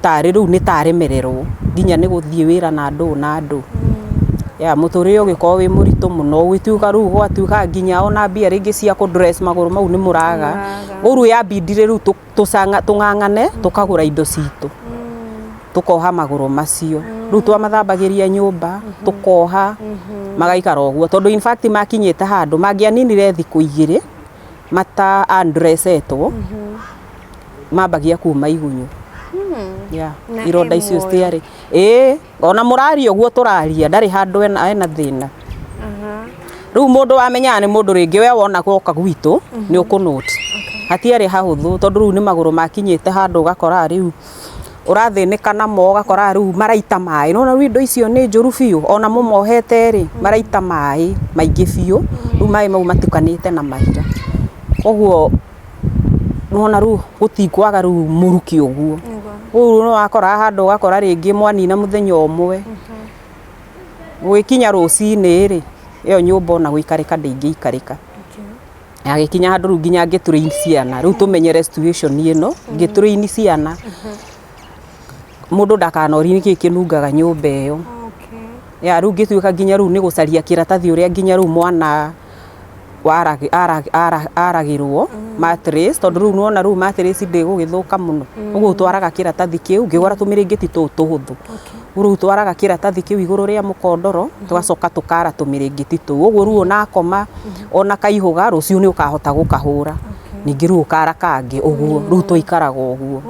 [SPEAKER 1] tarĩ rĩu nĩ taremererwo nginya nĩ gũthiĩ wĩra na ndũ na ndũ. Ya mũtũrĩre ũgĩkorwo wĩ mũritũ mũno, gũgĩtuĩka rĩu gwatuĩka nginya ona mbia rĩngĩ cia kũ dress magũrũ mau nĩ mũraga. Ũguo rĩu yambindire rĩu tũng'ang'ane tũkagũra indo citũ, tũkoha magũrũ macio. Rĩu twamathambagĩria nyũmba, tũkoha magaikara ũguo, tondũ in fact makinyĩte handũ mangĩaninire thikũ 2 mata undressetwo, mambagia kuma igunyũ. Yeah,
[SPEAKER 2] Na
[SPEAKER 1] ironda
[SPEAKER 2] e
[SPEAKER 1] icio
[SPEAKER 2] muoyo.
[SPEAKER 1] citiarĩ, ĩĩ, ona mũraria ũguo tũraria ndarĩ handũ ena thĩna. Rĩu mũndũ wamenyaga nĩ mũndũ rĩngĩ we wona gwoka gwitũ nĩ ũkũnũti. Hatiarĩ hahũthũ tondũ rĩu nĩ magũrũ makinyĩte handũ ũgakora rĩu ũrathĩnĩka namo, ũgakora rĩu maraita maĩ. Nĩwona rĩu indo icio nĩ njũru biũ, ona mũmohete rĩ, maraita maĩ maingĩ biũ, rĩu maĩ mau matukanĩte na mahira. Koguo nĩwona rĩu gũtikwaga rĩu mũrukĩ ũguo. Rĩu nĩ wakora handũ ũgakora rĩngĩ mwanina mũthenya ũmwe, gũgĩkinya rũcinĩ rĩ, ĩyo nyũmba ona gũikarĩka ndĩngĩikarĩka. Agĩkinya handũ rĩu nginya ngĩtrain ciana, rĩu tũmenyere situation ĩno, ngĩtrain ciana, mũndũ ndakanorie nĩkĩ kĩnungaga nyũmba ĩyo. Ya rĩu ngĩtuĩka nginya rĩu nĩ gũcaria kĩratathi ũrĩa nginya rĩu mwana aragĩrwo mattress, tondũ rĩu nĩwona rĩu mattress ndĩgũgĩthũka mũno. Ũguo twaraga kĩratathi kĩu, ngĩgũra tũmĩrĩngĩti tũu tũhũthũ. Rĩu twaraga kĩratathi kĩu igũrũ rĩa mũkondoro, tũgacoka tũkara tũmĩrĩngĩti tũu. Ũguo rĩu ona akoma, ona kaihũga, rũciũ nĩ ũkahota gũkahũra. Ningĩ rĩu ũkara kangĩ ũguo, rĩu twaikaraga ũguo.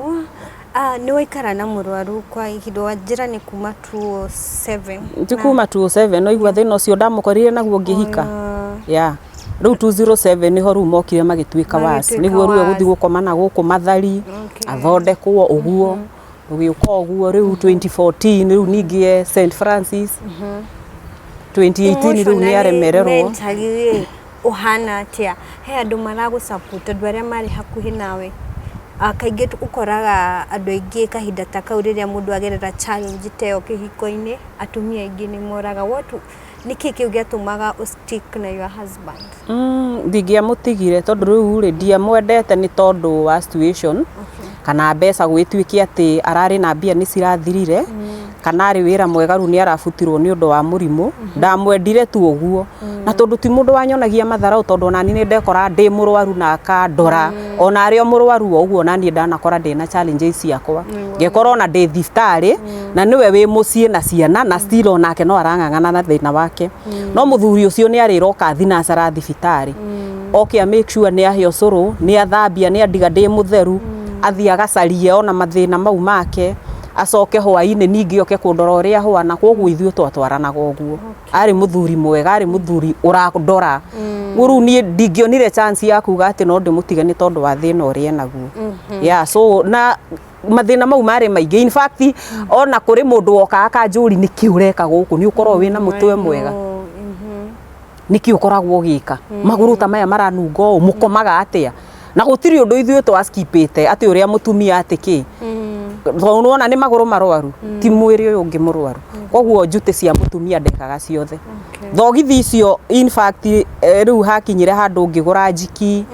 [SPEAKER 2] Nĩ waikara na mũrwaru kwa ihinda, wanjĩra nĩ kuma 207.
[SPEAKER 1] Ti kuma 207, no igua thĩna ũcio ndamũkorire naguo ngĩhika. Yeah. Rĩu 207 nĩho rĩu mokire magĩtuĩka worse.
[SPEAKER 2] Magĩtuĩka
[SPEAKER 1] Nĩguo rĩu egũthiĩ
[SPEAKER 2] worse.
[SPEAKER 1] gũkoma na gũkũ Mathari, athondekwo ũguo. Ũgĩũka ũguo rĩu 2014 rĩu ningĩ e St Francis. 2018 rĩu nĩ aremererwo.
[SPEAKER 2] Mentally rĩ, ũhana atĩa? He andũ maragũ support, andũ arĩa marĩ hakuhĩ nawe? Kaingĩ ũkoraga andũ aingĩ kahinda ta kau rĩrĩa mũndũ agerera challenge ta ĩyo kĩhiko-inĩ, atumia aingĩ nĩ moraga. What, nĩkĩ kĩu gĩatũmaga ũ stick na your husband?
[SPEAKER 1] Ndingĩamũtigire tondũ rĩu rĩ ndiamwendete nĩ tondũ wa situation, kana mbeca gũgĩtuĩke atĩ ararĩ na mbia nĩ cirathirire, kana arĩ wĩra mwega rĩu nĩ arabutirwo nĩ ũndũ wa mũrimũ. Ndamwendire tu ũguo. Na tondũ ti mũndũ wanyonagia matharau, tondũ onani nĩ ndekora ndĩ mũrwaru na akandora, ona arĩ o mũrwaru o ũguo onaniĩ ndanakora ndĩna challenges ciakwa. Ngekora ona ndĩ thibitarĩ na nĩwe wĩ mũciĩ na ciana na still onake no arang'ang'ana na thĩna wake. No mũthuri ũcio nĩ arĩroka thinacara thibitarĩ, oke a make sure nĩ ahe ũcũrũ, nĩ athambia, nĩ andiga ndĩ mũtheru, athiĩ agacarie ona mathĩna mau make, acoke hwainĩ ningĩ oke kũndora ũrĩa hwana. Koguo ithuĩ twatwaranaga ũguo. Arĩ mũthuri mwega, arĩ mũthuri ũrandora. Rĩu niĩ ndingĩonire chance ya kuga atĩ no ndĩmũtige nĩ tondũ wa thĩna ũrĩa enaguo. Yeah, so na mathĩna mau marĩ maingĩ. In fact, ona kũrĩ mũndũ wokaga akanjũria nĩkĩ ũreka gũkũ, nĩ ũkoragwo wĩna mũtwe mwega, nĩkĩ ũkoragwo ũgĩka magũrũ ta maya maranunga ũũ, mũkomaga atĩa? Na gũtirĩ ũndũ ithuĩ twaskipĩte atĩ ũrĩa mũtumia atĩ kĩ, tondũ nĩwona nĩ magũrũ marwaru, ti mwĩrĩ ũyũ ũngĩ mũrwaru. Koguo njutĩ cia mũtumia ndekaga ciothe. Thogithi icio in fact, rĩu hakinyire handũ ngĩgũra njiki,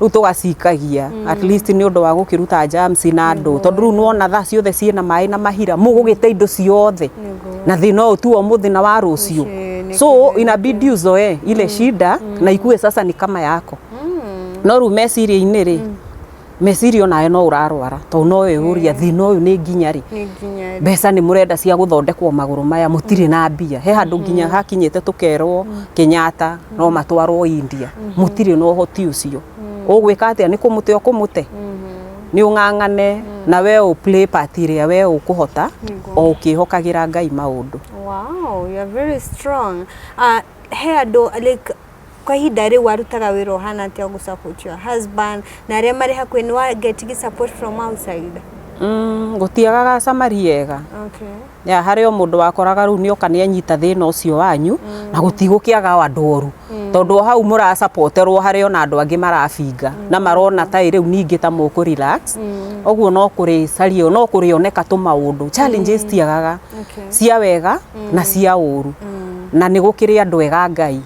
[SPEAKER 1] rĩu tũgacikagia at least nĩ ũndũ wa gũkĩruta germs na andũ, tondũ rĩu nĩwona thaa ciothe ciĩna maĩ na mahira, mũgũgĩte indo ciothe na thĩna ũyũ tu ũmũthĩ na wa rũciũ. So inabidi uzoee ile shida na ikue sasa ni kama yako. No rĩu meciria-inĩ rĩ, meciria onawe no ũrarwara, tondũ no wĩyũria thĩna ũyũ nĩ nginya rĩ. Mbeca nĩ mũrenda cia gũthondekwo magũrũ maya, mũtirĩ na mbia. He handũ nginya hakinyĩte tũkerwo Kenyatta no matwarwo India, mũtirĩ na ũhoti ũcio. Ũgwĩka atĩa? Nĩ kũmũte ũkũmũte, nĩ ũng'ang'ane na we ũ play part ĩrĩa we ũkũhota, o ũkĩhokagĩra Ngai maũndũ.
[SPEAKER 2] Wow, you are very strong. He andũ like Kwa ihinda rĩu warutaga wĩra ũhana atĩa gũ support your husband na arĩa marĩ hakuhĩ, nĩ wa getting support from outside?
[SPEAKER 1] Gũtiagaga Samaria ega. Ya harĩ o mũndũ wakoraga rĩu nĩoka nĩanyita thĩna ũcio wanyu, na gũtigũkĩaga andũ oru, tondũ o hau mũracapoterwo harĩ ona andũ angĩ marabinga na marona ta rĩu ningĩ ta mũkũ relax ũguo, no kũrĩ cario, no kũrĩoneka tũmaũndũ, challenges tiagaga cia wega na cia ũru, na nĩ gũkĩrĩ andũ ega Ngai.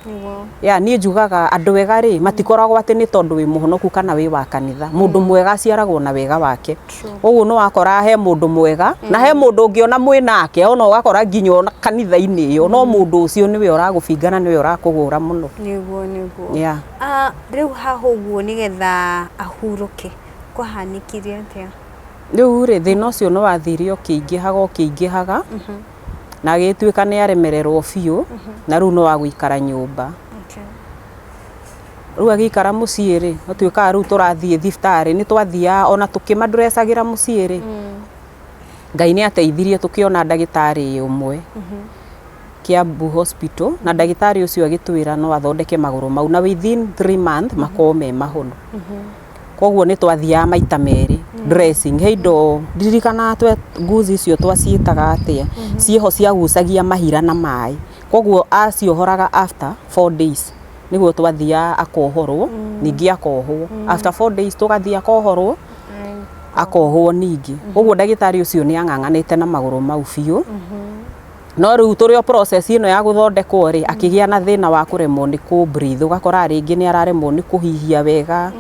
[SPEAKER 1] Ya niĩ njugaga andũ ega rĩ, matikoragwo atĩ nĩ tondũ wĩ mũhonoku kana wĩ wa kanitha. Mũndũ mwega aciaragwo na wega wake. Ũguo nĩ wakora he mũndũ mwega na he mũndũ ũngĩona mwĩ nake, ona ũgakora nginya ona kanitha-inĩ ĩyo, no mũndũ ũcio nĩwe ũragũbinga na nĩwe ũrakũgũra mũno.
[SPEAKER 2] Nĩguo. Ah, rĩu haha ũguo nĩgetha ahurũke kwahanĩkire atĩa?
[SPEAKER 1] Rĩu rĩ, thĩna ũcio nĩ wathire ũkĩingĩhaga ũkĩingĩhaga, na agĩtuĩka nĩ aremererwo biũ, na rĩu no agũikara nyũmba. Rĩu agĩikara mũciĩ rĩ, gũtuĩkaga rĩu tũrathiĩ thibitarĩ, nĩ twathiaga ona tũkĩmandũrecagĩra mũciĩ rĩ, Ngai nĩ ateithirie tũkĩona ndagĩtarĩ ũmwe Kiambu Hospital, na ndagĩtarĩ ũcio agĩtwĩra no athondeke magũrũ mau na within 3 months makorwo me mahonu. Koguo nĩ twathiaga maita merĩ dressing. He indo ndirikanaga twe nguzi icio twaciĩtaga atĩa, ciĩho ciagucagia mahira na maĩ, koguo aciohoraga after 4 days. Nĩguo twathiaga akohorwo, ningĩ akohwo after 4 days, tũgathiĩ akohorwo, akohwo ningĩ. Koguo ndagĩtarĩ ũcio nĩ ang'ang'anĩte na magũrũ mau biũ, no rĩu tũrĩ o process ĩno ya gũthondekwo rĩ, akĩgĩa na thĩna wa kũremwo nĩ kũ breathe, ũgakora rĩngĩ nĩ araremwo nĩ kũhihia wega,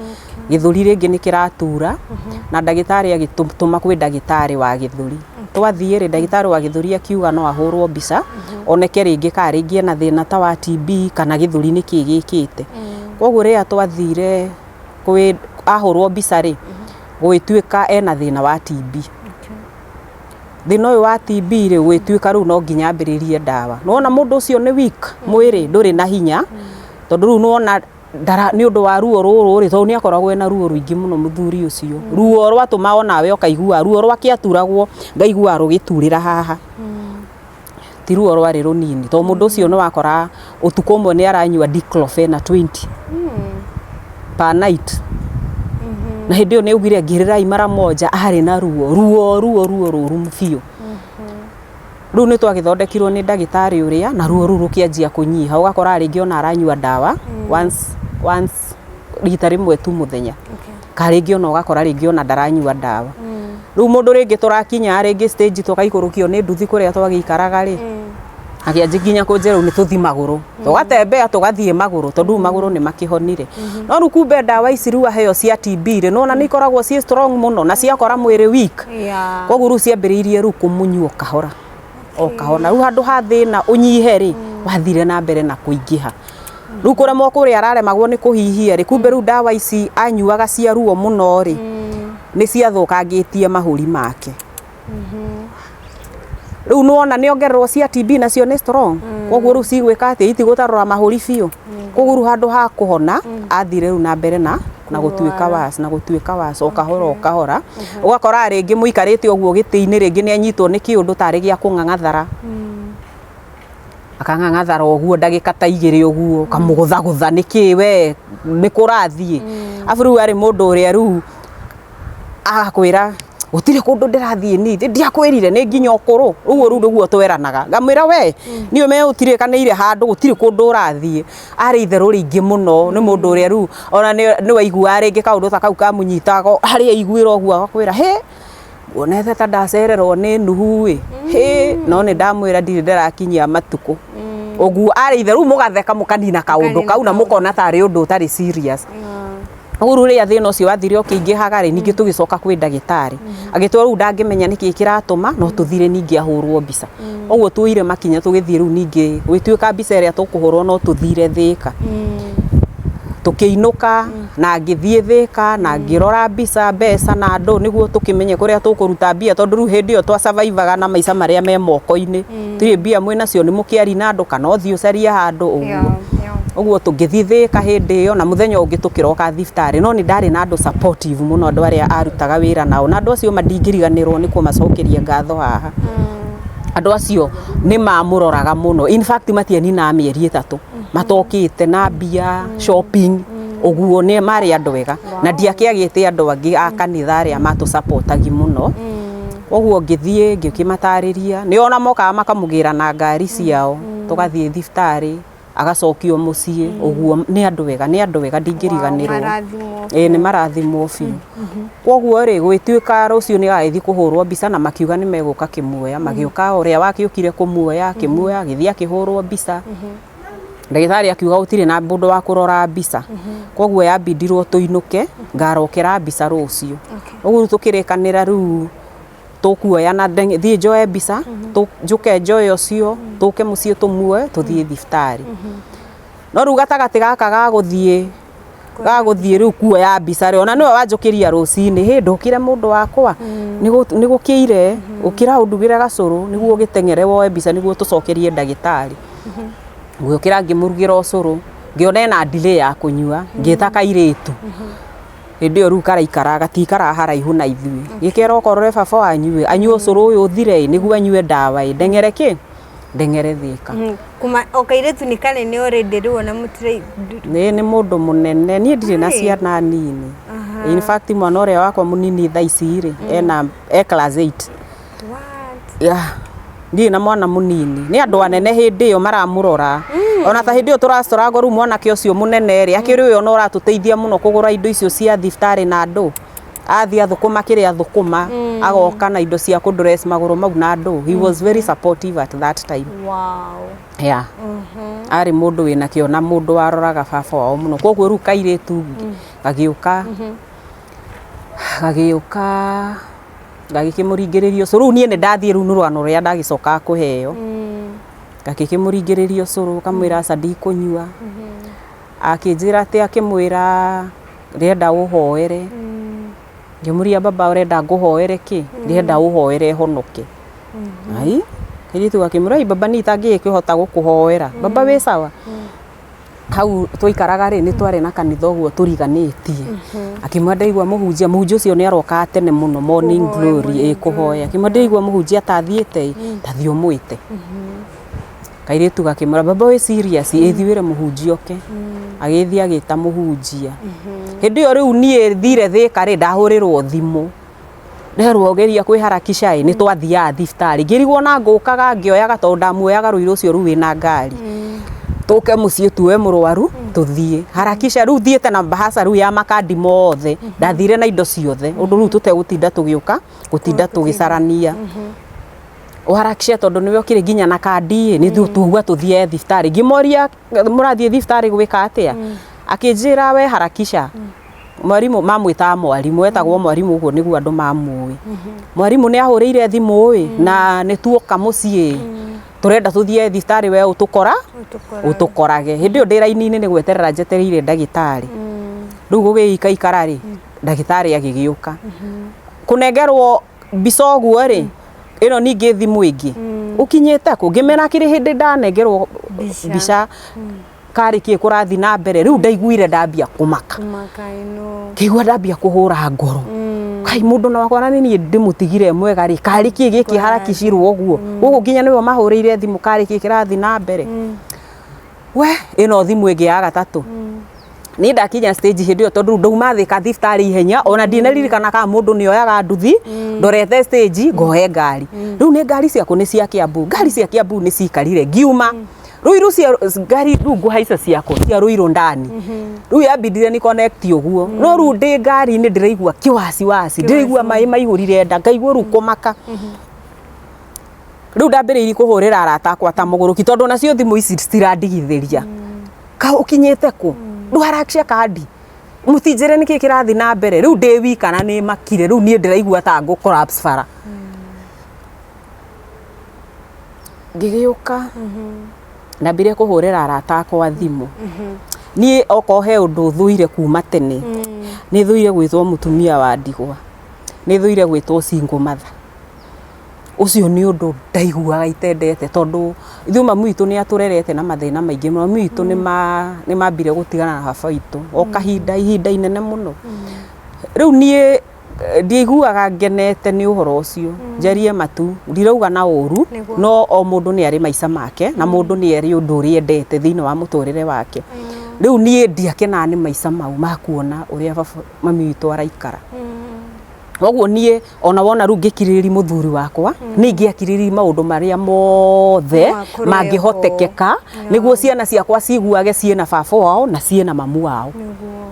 [SPEAKER 1] gĩthũri rĩngĩ nĩ kĩratura, na ndagĩtarĩ agĩtũma kwĩ ndagĩtarĩ wa gĩthũri. Twathiĩ rĩ, ndagĩtarĩ wa gĩthũri akiuga no ahũrwo mbica oneke rĩngĩ kana rĩngĩ ena thĩna ta wa TB kana gĩthũri nĩkĩ gĩkĩte. Koguo rĩrĩa twathire kwĩ ahũrwo mbica rĩ, gũgĩtuĩka ena thĩna wa TB. Thĩna ũyũ wa TB rĩ, gũgĩtuĩka rĩu no nginya ambĩrĩrie ndawa. Nĩwona mũndũ ũcio nĩ weak mwĩrĩ, ndũrĩ na hinya, tondũ rĩu nĩwona ndara nĩ ũndũ wa ruo rũrũ rĩ, tondũ nĩ akoragwo ena ruo rũingĩ mũno mũthuri ũcio, ruo rwatũma onawe ũkaigua ruo rwake, aturagwo ngaigua rũgĩturĩra haha, ti ruo rwarĩ rũnini, tondũ mũndũ ũcio nĩ wakora ũtukũ ũmwe nĩ aranyua diclofenac 20 per night, na hĩndĩ ĩyo nĩ augire ngĩrĩrai mara moja, arĩ na ruo ruo ruo ruo rũru biũ. Rĩu nĩ twagĩthondekirwo nĩ ndagĩtarĩ ũrĩa, na ruo rũu rũkĩanjia kũnyiha, ũgakora rĩngĩ ona aranyua ndawa once once, rita rĩmwe tu mũthenya, ka rĩngĩ ona ũgakora rĩngĩ ona ndaranyua ndawa. Rĩu mũndũ rĩngĩ tũrakinya rĩngĩ stage tũgaikũrũkio nĩ nduthi kũrĩa twagĩikaraga rĩ, akĩanjia nginya kũnjĩra rĩu nĩ tũthi magũrũ, tũgatembea tũgathiĩ magũrũ, tondũ rĩu magũrũ nĩ makĩhonire. No rĩu kumbe ndawa ici rĩu aheo cia TB rĩ, nĩwona nĩ ikoragwo ciĩ strong mũno na ciakora mwĩrĩ weak. Koguo rĩu ciambĩrĩirie rĩu kũmunywo kahora o kahora. Rĩu handũ ha thĩna ũnyihe rĩ, wathire na mbere na kũingĩha. Rĩu kũremwo kũrĩa araremagwo nĩ kũhihia rĩ, kumbe rĩu ndawa ici anyuaga cia ruo mũno rĩ, nĩ ciathũkangĩtie mahũri make. Rĩu nĩwona nĩ ongererwo cia TB, nacio nĩ strong, koguo rĩu cigwĩka atĩa? Itigũtarũra mahũri biũ. Koguo rĩu handũ ha kũhona, athire rĩu na mbere na gũtuĩka worse na gũtuĩka worse o kahora o kahora. Ũgakora rĩngĩ mũikarĩte ũguo gĩtĩ-inĩ, rĩngĩ nĩ anyitwo nĩ kĩũndũ tarĩ gĩa kũng'ang'athara, akang'ang'athara ũguo ndagĩka ta 2 ũguo, ũkamũgũthagũtha, nĩkĩ we nĩ kũrathiĩ? Abu rĩu arĩ mũndũ ũrĩa rĩu agakwĩra gũtirĩ kũndũ ndĩrathiĩ, niĩ ndiakwĩrire nĩ nginya ũkũrũ ũguo. Rĩu nĩguo tweranaga, ngamwĩra we niĩ me ũtirĩkanĩire handũ, gũtirĩ kũndũ ũrathiĩ. Arĩ itherũ rĩingĩ mũno, nĩ mũndũ ũrĩa rĩu ona nĩ waiguaga rĩngĩ kaũndũ ta kau kamũnyitaga harĩa aiguĩra ũguo, agakwĩra he nguonete ta ndacererwo nĩ Nuhu ĩ hĩ, no nĩ ndamwĩra ndirĩ ndĩrakinyia matukũ ũguo. Arĩ itherũ, mũgatheka mũkanina kaũndũ kau na mũkona tarĩ ũndũ ũtarĩ serious. Ũguo rĩu rĩrĩa thĩna ũcio wathire ũkĩingĩhaga rĩ, ningĩ tũgĩcoka kwĩ ndagĩtarĩ, agĩtwĩra rĩu ndangĩmenya nĩkĩ kĩratũma, no tũthire ningĩ ahũrwo mbica. Ũguo tuoire makinya tũgĩthiĩ rĩu ningĩ gũgĩtuĩka mbica ĩrĩa tũkũhũrwo no tũthire Thĩka. Tũkĩinũka na ngĩthiĩ Thĩka na ngĩrora mbica, mbeca na andũ, nĩguo tũkĩmenye kũrĩa tũkũruta mbia, tondũ rĩu hĩndĩ ĩyo twa survive na maica marĩa me moko-inĩ, tirĩ mbia mwĩnacio, nĩ mũkĩari na andũ kana ũthiĩ ũcarie handũ ũguo. Ũguo tũngĩthiĩ Thĩka hĩndĩ ĩyo, na mũthenya ũngĩ tũkĩroka thibitarĩ, no nĩ ndarĩ na andũ supportive mũno, andũ arĩa arutaga wĩra nao, na andũ acio ma ndingĩriganĩrwo nĩ kũmacokeria ngatho haha. Andũ acio nĩ mamũroraga mũno, in fact matianinaga mĩeri 3. Matokĩte na mbia shopping ũguo, nĩ marĩ andũ ega na ndiakĩagĩte andũ angĩ a kanitha arĩa matũsupportagi mũno. Koguo ngĩthiĩ ngĩkĩmatarĩria, nĩ ona mokaga makamũgĩra na ngari ciao, tũgathiĩ thibitarĩ, agacokio mũciĩ ũguo. Nĩ andũ ega, nĩ andũ ega, ndingĩriganĩrwo.
[SPEAKER 2] Marathimwo.
[SPEAKER 1] Ĩĩ, nĩ marathimwo biũ. Koguo rĩ, gwĩtuĩka rũciũ nĩ agagĩthiĩ kũhũrwo mbica na makiuga nĩ megũka kĩmuoya. Magĩũka, ũrĩa wakĩũkire kũmuoya akĩmuoya, agĩthiĩ akĩhũrwo mbica. Ndagĩtarĩ akiuga gũtirĩ na mũndũ wa kũrora mbica, koguo yambindirwo tũinũke, ngarokera mbica rũciũ. Ũguo rĩu tũkĩrĩkanĩra, rĩu tũkuoya na thiĩ njoe mbica, njũke njoe ũcio, tũke mũciĩ tũmuoe, tũthiĩ thibitarĩ. No rĩu gatagatĩ gaka ga gũthiĩ rĩu kuoya mbica rĩ, ona nĩwe wanjũkĩria rũcinĩ, hĩ, ndũkĩre mũndũ wakwa, nĩ gũkĩire, ũkĩra ũndugĩre gacũrũ nĩguo ũgĩteng'ere woe mbica nĩguo tũcokerie ndagĩtarĩ. Ngĩũkĩra, ngĩmũrugĩra ũcũrũ, ngĩona ena delay ya kũnyua, ngĩta kairĩtu. Hĩndĩ ĩyo rĩu karaikara, gatikaraga haraihu na ithuĩ, gĩkera okorore baba wanyu ĩ, anyue ũcũrũ ũyũ ũthire ĩ, nĩguo anyue ndawa ĩ, ndeng'ere kĩ, ndeng'ere Thĩka.
[SPEAKER 2] Kuma o kairĩtu nĩ kanene already rĩu ona mũtirĩ?
[SPEAKER 1] Nĩ mũndũ mũnene, niĩ ndirĩ na
[SPEAKER 2] Ai.
[SPEAKER 1] ciana nini. In fact, mwana ũrĩa wakwa mũnini thaa ici rĩ, ena e class 8.
[SPEAKER 2] What?
[SPEAKER 1] Yeah. Ndirĩ na mwana mũnini, nĩ andũ anene hĩndĩ ĩyo maramũrora. Ona ta hĩndĩ ĩyo tũracoragwo rĩu, mwanake ũcio mũnene rĩ, akĩrĩ ũyũ ona ũratũteithia mũno kũgũra indo icio cia thibitarĩ, na andũ athiĩ athũkũma kĩrĩa athũkũma, agoka na indo cia kũndress magũrũ mau na andũ. He was very supportive at that time. Yeah. Arĩ mũndũ wĩna kĩo na mũndũ waroraga baba wao mũno. Koguo rĩu kairĩtu gagĩũka gagĩkĩmũringĩrĩria ũcũrũ. Rĩu niĩ nĩ ndathiĩ, rĩu nĩ rwano rũrĩa ndagĩcokaga kũheo. Gagĩkĩmũringĩrĩria ũcũrũ, kamwĩra aca, ndikũnyua. Akĩnjĩra atĩ akĩmwĩra ndĩrenda ũhoere. Ngĩmũria, baba, ũrenda ngũhoere kĩ? Ndĩrenda ũhoere honoke. Ai, kairĩtu gakĩmwĩra, "Ai baba, niĩ itangĩkĩhota gũkũhoera baba, wĩ sawa." Hau twaikaraga rĩ, nĩ twarĩ na kanitha ũguo tũriganĩtie. Akĩmwĩra ndaigua mũhunjia, mũhunjia ũcio nĩ arokaga tene mũno, morning
[SPEAKER 2] Kũhoya,
[SPEAKER 1] glory, ĩ,
[SPEAKER 2] morning.
[SPEAKER 1] Kũhoya. Akĩmwĩra ndĩraigua mũhunjia tathiĩte ĩ, tathiĩ ũmwĩte. Kairĩtu gakĩmwĩra, baba, wĩ serious? Ĩ, thiĩ wĩre mũhunjia oke. Agĩthiĩ agĩta mũhunjia. Hĩndĩ ĩyo rĩu niĩ thire Thĩka rĩ, ndahũrĩrwo thimũ, nderwo geria kwĩharakisha ĩ, nĩ twathiaga thibitarĩ. Ngĩrigwo na ngũkaga ngĩoyaga, tondũ ndamuoyaga rũirũ ũcio rĩu wĩna ngari, tũke mũciĩ tuoe mũrwaru tũthiĩ harakisha. Rĩu thiĩte na bahasha rĩu ya makandi mothe, ndathire na indo ciothe, ũndũ rĩu tũtegũtinda tũgĩũka gũtinda tũgĩcarania. Ũharakishe tondũ nĩwe ũkĩrĩ nginya na kandi ĩ, nĩ tuga tũthiĩ thibitarĩ. Ngĩmoria, mũrathiĩ thibitarĩ gwĩka atĩa? Akĩnjĩra, we harakisha, mwarimũ, mamwĩtaga mwarimũ, etagwo mwarimũ, ũguo nĩguo andũ mamũĩ. Mwarimũ nĩ ahũrĩire thimũ ĩ, na nĩ tuoka mũciĩ, tũrenda tũthiĩ thibitarĩ, we ũtũkora ũtũkorage. Hĩndĩ ĩyo ndĩ raini-inĩ nĩ gweterera njetereire ndagĩtarĩ. Rĩu gũgĩikaikara rĩ, ndagĩtarĩ agĩgĩũka kũnengerwo mbica ũguo rĩ, ĩno ningĩ thimũ ĩngĩ ũkinyĩte kũ, ngĩmera kĩrĩ hĩndĩ ndanengerwo
[SPEAKER 2] Mbica.
[SPEAKER 1] Mbica karĩ kĩ kũrathiĩ na mbere. Rĩu ndaiguire ndambia kũmaka.
[SPEAKER 2] Kũmaka ĩno.
[SPEAKER 1] Ngĩigua ndambia kũhũra ngoro, kai mũndũ na wakwa na nĩ niĩ ndĩmũtigire mwega rĩ, karĩ kĩ gĩkĩ harakicirwo ũguo gũkũ, nginya nĩwe mahũrĩire thimũ, karĩ kĩ kĩrathiĩ na mbere? We, ĩno thimũ ĩngĩ ya gatatũ. Niĩ ndakinya stage hĩndĩ ĩyo, tondũ rĩu ndauma Thĩka thibitarĩ ihenya, ona ndinaririkana kana mũndũ nĩ oyaga nduthi. Ndorete stage ngoe ngari, rĩu nĩ ngari ciakũ nĩ cia Kiambu, ngari cia Kiambu nĩ cikarire. Ngiuma Ruiru cia ngari, rĩu ngũhaica ciakwa cia Ruiru ndani, rĩu yambindire ni connect ũguo. No rĩu ndĩ ngari-inĩ ndĩraigua kĩwasiwasi, ndĩraigua maĩ maihũrire nda, ngaigua rĩu kũmaka. Rĩu ndambĩrĩirie kũhũrĩra arata akwa ta mũgũrũki, tondũ nacio thimũ ici citirandigithĩria, ka ũkinyĩte kũ, ndũharakia kandi, mũtinjĩre nĩkĩ kĩrathiĩ na mbere. Rĩu ndĩ wika na nĩ makire, rĩu niĩ ndĩraigua ta ngũ collapse bara. Ngĩgĩũka ndambire kũhũrĩra arata akwa thimũ. Niĩ okorwo he ũndũ thũire kuma tene, nĩ thũire gwĩtwo mũtumia wa ndigwa, nĩ thũire gwĩtwo single mother. Ũcio nĩ ũndũ ndaiguaga itendete, tondũ ithuĩ mami witũ nĩ atũrerete na mathĩna maingĩ mũno. Mami witũ nĩ mambire gũtigana na baba witũ o kahinda, ihinda inene mũno. Rĩu niĩ Ndiiguaga ngenete nĩ ũhoro ũcio, njarie matu, ndirauga na ũru.
[SPEAKER 2] Nĩguo.
[SPEAKER 1] No o mũndũ nĩ arĩ maica make na mũndũ nĩ arĩ ũndũ ũrĩa endete thĩinĩ wa mũtũrĩre wake. Rĩu niĩ ndiakenaga nĩ maica mau ma kuona ũrĩa baba mami witũ araikara. Koguo niĩ ona wona rĩu ngĩkirĩrĩria mũthuri wakwa, nĩ ingĩakirĩrĩria maũndũ marĩa mothe
[SPEAKER 2] No akorwo
[SPEAKER 1] mangĩhotekeka nĩguo ciana ciakwa ciguage ciĩna baba wao na ciĩna mamu wao.
[SPEAKER 2] Nĩguo.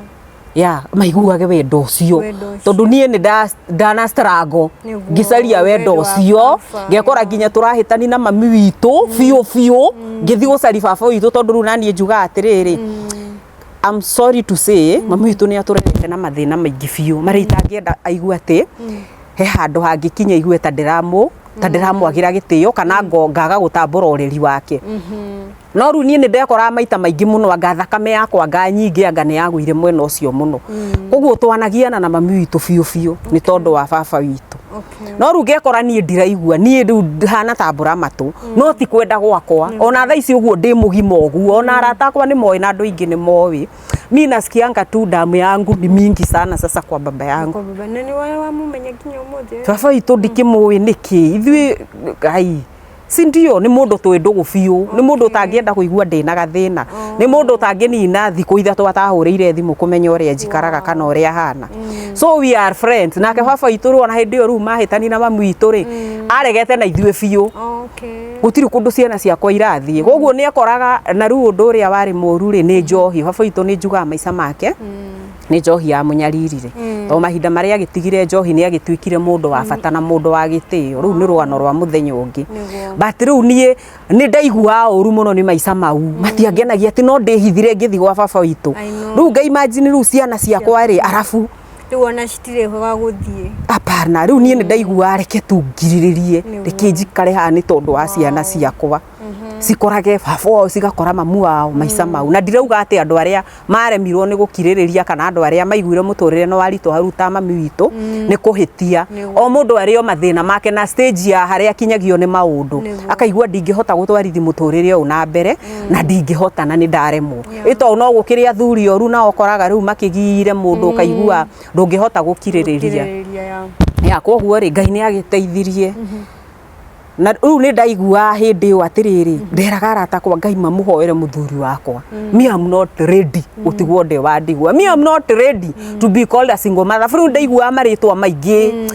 [SPEAKER 1] Ya maiguage wendo ũcio.
[SPEAKER 2] Wendo ũcio.
[SPEAKER 1] Tondũ niĩ nĩ ndana struggle
[SPEAKER 2] Nĩguo,
[SPEAKER 1] ngĩcaria wendo
[SPEAKER 2] wendo wa
[SPEAKER 1] ũcio,
[SPEAKER 2] baba.
[SPEAKER 1] ngekora nginya tũrahĩtani na mami witũ biũ biũ, ngĩthiĩ gũcaria baba witũ, tondũ rĩu naniĩ njugaga atĩrĩrĩ, I'm sorry to say, mami witũ nĩ atũrerete na mathĩna maingĩ biũ marĩa itangĩenda aigue atĩ he handũ hangĩkinya igue ta ndĩramũ ta ndĩramwagĩra gĩtĩo kana ngaga gũtambũra ũreri wake. No rĩu niĩ nĩ ndekoraga maita maingĩ mũno, anga thakame yakwa anga nyingĩ, anga nĩ yagũire mwena ũcio mũno. Koguo twanagiana na mami witũ biũ biũ nĩ tondũ wa baba witũ. No rĩu ngekora niĩ ndiraigua, niĩ rĩu hana ta mbũra matũ, no ti kwenda gwakwa. Ona thaa ici ũguo ndĩ mũgima ũguo, ona arata akwa nĩ moĩ na andũ aingĩ nĩ moĩ, mi nasikianga tu damu yangu ni mingi sana sasa kwa baba yangu.
[SPEAKER 2] Kwa baba, na nĩ wamũmenya nginya ũmũthĩ?
[SPEAKER 1] Baba witũ ndikĩmũĩ nĩkĩ ithuĩ, ngai si ndio, nĩ mũndũ twĩ ndũgũ biũ, nĩ mũndũ ũtangĩenda kũigua ndĩna gathĩna, nĩ mũndũ ũtangĩnina thikũ 3 atahũrĩire thimũ kũmenya ũrĩa njikaraga kana ũrĩa hana. So we are friends. Nake baba witũ rĩu ona hĩndĩ ĩyo rĩu mahĩtani na mami witũ rĩ, aregete na ithuĩ biũ. Gũtirĩ kũndũ ciana ciakwa irathiĩ. Koguo nĩ ekoraga na rĩu ũndũ ũrĩa warĩ mũru rĩ, nĩ njohi. Baba witũ nĩ njugaga maica make nĩ njohi ya mũnyaririre, tondũ mahinda marĩa agĩtigire njohi nĩ agĩtuĩkire mũndũ wa bata na mũndũ wa gĩtĩo. Rĩu nĩ rũgano rwa mũthenya ũngĩ.
[SPEAKER 2] Nĩguo.
[SPEAKER 1] But rĩu niĩ nĩ ndaiguaga ũru mũno nĩ maica mau, matiangenagia, atĩ no ndĩhithire ngĩthiĩ gwa baba witũ.
[SPEAKER 2] I know.
[SPEAKER 1] Rĩu nga imagine rĩu ciana ciakwa rĩ, arabu
[SPEAKER 2] Rĩu ona citirĩ gwa gũthiĩ.
[SPEAKER 1] Hapana, rĩu niĩ nĩ ndaiguaga reke tu ngirĩrĩrie,
[SPEAKER 2] Nĩguo.
[SPEAKER 1] reke njikare haha nĩ tondũ wa ciana ciakwa, cikorage baba wao, cigakora mamu wao, maica mau. Na ndirauga atĩ andũ arĩa maremirwo nĩ gũkirĩrĩria kana andũ arĩa maiguire mũtũrĩre nĩ waritũha rĩu ta mami witũ nĩ kũhĩtia.
[SPEAKER 2] Nĩguo.
[SPEAKER 1] O mũndũ arĩ o mathĩna make na stage ya harĩa akinyagio nĩ maũndũ,
[SPEAKER 2] Nĩguo.
[SPEAKER 1] akaigua ndingĩhota gũtwarithi mũtũrĩre ũyũ na mbere na ndingĩhota na nĩ ndaremwo. Ĩ tondũ no gũkĩrĩ athuri oru nao ũkoraga rĩu makĩgiire mũndũ, ũkaigua ndũngĩhota gũkirĩrĩria.
[SPEAKER 2] Gũkirĩrĩria, ya.
[SPEAKER 1] Ya koguo rĩ, Ngai nĩ agĩteithirie. Na rĩu nĩ ndaiguaga hĩndĩ ĩyo atĩrĩrĩ, nderaga arata akwa Ngai mamũhoere mũthuri wakwa. Me am not ready gũtigwo ndĩ wa ndigwa. Me am not ready to be called a single mother. Rĩu ndaiguaga marĩtwa maingĩ,